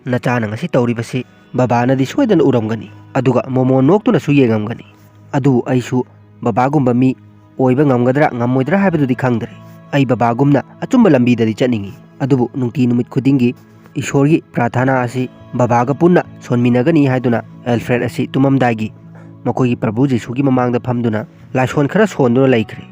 ꯅꯆꯥꯅ ꯉꯁꯤ ꯇꯧꯔꯤꯕꯁꯤ ꯕꯕꯥꯅꯗꯤ ꯁꯣꯏꯗꯅ ꯎꯔꯝꯒꯅꯤ, ꯑꯗꯨꯒ ꯃꯣꯃꯣꯟ ꯅꯣꯛꯇꯨꯅꯁꯨ ꯌꯦꯡꯉꯝꯒꯅꯤ꯫ ꯑꯗꯨꯕꯨ ꯑꯩꯁꯨ ꯕꯕꯥꯒꯨꯝꯕ ꯃꯤ ꯑꯣꯏꯕ ꯉꯝꯒꯗ꯭ꯔꯥ ꯉꯝꯃꯣꯏꯗ꯭ꯔꯥ ꯍꯥꯏꯕꯗꯨꯗꯤ ꯈꯪꯗ꯭ꯔꯦ꯫ ꯑꯩ ꯕꯕꯥꯒꯨꯝꯅ ꯑꯆꯨꯝꯕ ꯂꯝꯕꯤꯗꯗꯤ ꯆꯠꯅꯤꯡꯏ, ꯑꯗꯨꯕꯨ ꯅꯨꯡꯇꯤ ꯅꯨꯃꯤꯠ ꯈꯨꯗꯤꯡꯒꯤ ꯏꯁꯣꯔꯒꯤ ꯄ꯭ꯔꯥꯊꯅꯥ ꯑꯁꯤ ꯕꯕꯥꯒ ꯄꯨꯟꯅ ꯁꯣꯟꯃꯤꯟꯅꯒꯅꯤ" ꯍꯥꯏꯗꯨꯅ ꯑꯦꯜꯐ꯭ꯔꯦꯗ ꯑꯁꯤ ꯇꯨꯝꯃꯝꯗꯥꯏꯒꯤ ꯃꯈꯣꯏꯒꯤ ꯄ꯭ꯔꯚꯨ ꯖꯤꯁꯨꯒꯤ ꯃꯃꯥꯡꯗ ꯐꯝꯗꯨꯅ ꯂꯥꯏꯁꯣꯟ ꯈꯔ ꯁꯣꯟꯗꯨꯅ ꯂꯩꯈ꯭ꯔꯦ꯫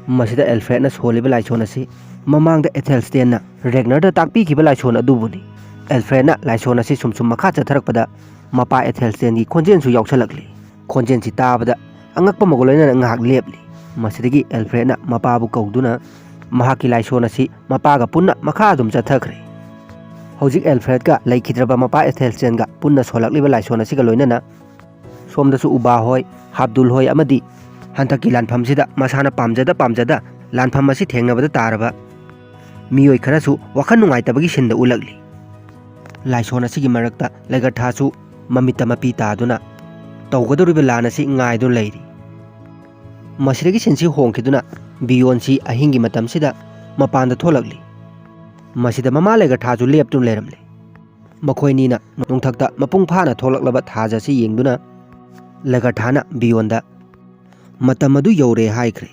ꯃꯁꯤꯗ ꯑꯦꯜꯐ꯭ꯔꯦꯗꯅ ꯁꯣꯜꯂꯤꯕ ꯂꯥꯏꯁꯣꯟ ꯑꯁꯤ ꯃꯃꯥꯡꯗ ꯑꯦꯊꯦꯜꯁꯇꯦꯟꯅ ꯔꯦꯒꯅꯔꯗ ꯇꯥꯛꯄꯤꯈꯤꯕ ꯂꯥꯏꯁꯣꯟ ꯑꯗꯨꯕꯨꯅꯤ꯫ ꯑꯦꯜꯐ꯭ꯔꯦꯗꯅ ꯂꯥꯏꯁꯣꯟ ꯑꯁꯤ ꯁꯨꯝ ꯁꯨꯝ ꯃꯈꯥ ꯆꯠꯊꯔꯛꯄꯗ ꯃꯄꯥ ꯑꯦꯊꯦꯜꯁꯇꯦꯟꯒꯤ ꯈꯣꯟꯖꯦꯜꯁꯨ ꯌꯥꯎꯁꯜꯂꯛꯂꯤ꯫ ꯈꯣꯟꯖꯦꯜꯁꯤ ꯇꯥꯕꯗ ꯑꯉꯛꯄ ꯑꯃꯒ ꯂꯣꯏꯅꯅ ꯉꯥꯏꯍꯥꯛ ꯂꯦꯞꯂꯤ꯫ ꯃꯁꯤꯗꯒꯤ ꯑꯦꯜꯐ꯭ꯔꯦꯗꯅ ꯃꯄꯥꯕꯨ ꯀꯧꯗꯨꯅ ꯃꯍꯥꯛꯀꯤ ꯂꯥꯏꯁꯣꯟ ꯑꯁꯤ ꯃꯄꯥꯒ ꯄꯨꯟꯅ ꯃꯈꯥ ꯑꯗꯨꯝ ꯆꯠꯊꯈ꯭ꯔꯦ꯫ ꯍꯧꯖꯤꯛ ꯑꯦꯜꯐ꯭ꯔꯦꯗꯀ ꯂꯩꯈꯤꯗ꯭ꯔꯕ ꯃꯄꯥ ꯑꯦꯊꯦꯜꯁꯇꯦꯟꯒ ꯄꯨꯟꯅ ꯁꯣꯜꯂꯛꯂꯤꯕ ꯂꯥꯏꯁꯣꯟ ꯑꯁꯤꯒ ꯂꯣꯏꯅꯅ ꯁꯣꯝꯗꯁꯨ ꯎꯕꯥ ꯍꯣꯏ, ꯍꯥꯞꯗꯨꯜ ꯍꯣꯏ ꯑꯃꯗꯤ ꯍꯟꯗꯛꯀꯤ ꯂꯥꯟꯐꯝꯁꯤꯗ ꯃꯁꯥꯅ ꯄꯥꯝꯖꯗ ꯄꯥꯝꯖꯗ ꯂꯥꯟꯐꯝ ꯑꯁꯤ ꯊꯦꯡꯅꯕꯗ ꯇꯥꯔꯕ ꯃꯤꯑꯣꯏ ꯈꯔꯁꯨ ꯋꯥꯈꯜ ꯅꯨꯡꯉꯥꯏꯇꯕꯒꯤ ꯁꯤꯟꯗ ꯎꯠꯂꯛꯂꯤ꯫ ꯂꯥꯏꯁꯣꯟ ꯑꯁꯤꯒꯤ ꯃꯔꯛꯇ ꯂꯩꯒꯊꯥꯁꯨ ꯃꯃꯤꯠꯇ ꯃꯄꯤ ꯇꯥꯗꯨꯅ ꯇꯧꯒꯗꯧꯔꯤꯕ ꯂꯥꯟ ꯑꯁꯤ ꯉꯥꯏꯗꯨꯅ ꯂꯩꯔꯤ꯫ ꯃꯁꯤꯗꯒꯤ ꯁꯤꯟꯁꯤ ꯍꯣꯡꯈꯤꯗꯨꯅ ꯕꯤꯌꯣꯟꯁꯤ ꯑꯍꯤꯡꯒꯤ ꯃꯇꯝꯁꯤꯗ ꯃꯄꯥꯟꯗ ꯊꯣꯛꯂꯛꯂꯤ꯫ ꯃꯁꯤꯗ ꯃꯃꯥ ꯂꯩꯒꯊꯥꯁꯨ ꯂꯦꯞꯇꯨꯅ ꯂꯩꯔꯝꯂꯦ꯫ ꯃꯈꯣꯏꯅꯤꯅ ꯅꯣꯡꯊꯛꯇ ꯃꯄꯨꯡ ꯐꯥꯅ ꯊꯣꯛꯂꯛꯂꯕ ꯊꯥꯖ ꯑꯁꯤ ꯌꯦꯡꯗꯨꯅ ꯂꯒꯔꯊꯥꯅ ꯕꯤꯌꯣꯟꯗ "ꯃꯇꯝ ꯑꯗꯨ ꯌꯧꯔꯦ" ꯍꯥꯏꯈ꯭ꯔꯦ꯫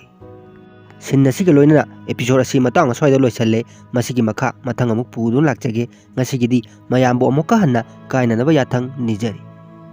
ꯁꯤꯟ ꯑꯁꯤꯒ ꯂꯣꯏꯅꯅ episode ꯑꯁꯤ ꯃꯇꯥꯡ ꯑꯁ꯭ꯋꯥꯏꯗ ꯂꯣꯏꯁꯜꯂꯦ꯫ ꯃꯁꯤꯒꯤ ꯃꯈꯥ ꯃꯊꯪ ꯑꯃꯨꯛ ꯄꯨꯗꯨꯅ ꯂꯥꯛꯆꯒꯦ꯫ ꯉꯁꯤꯒꯤꯗꯤ ꯃꯌꯥꯝꯕꯨ ꯑꯃꯨꯛꯀ ꯍꯟꯅ ꯀꯥꯏꯅꯅꯕ ꯌꯥꯊꯪ ꯅꯤꯖꯔꯤ꯫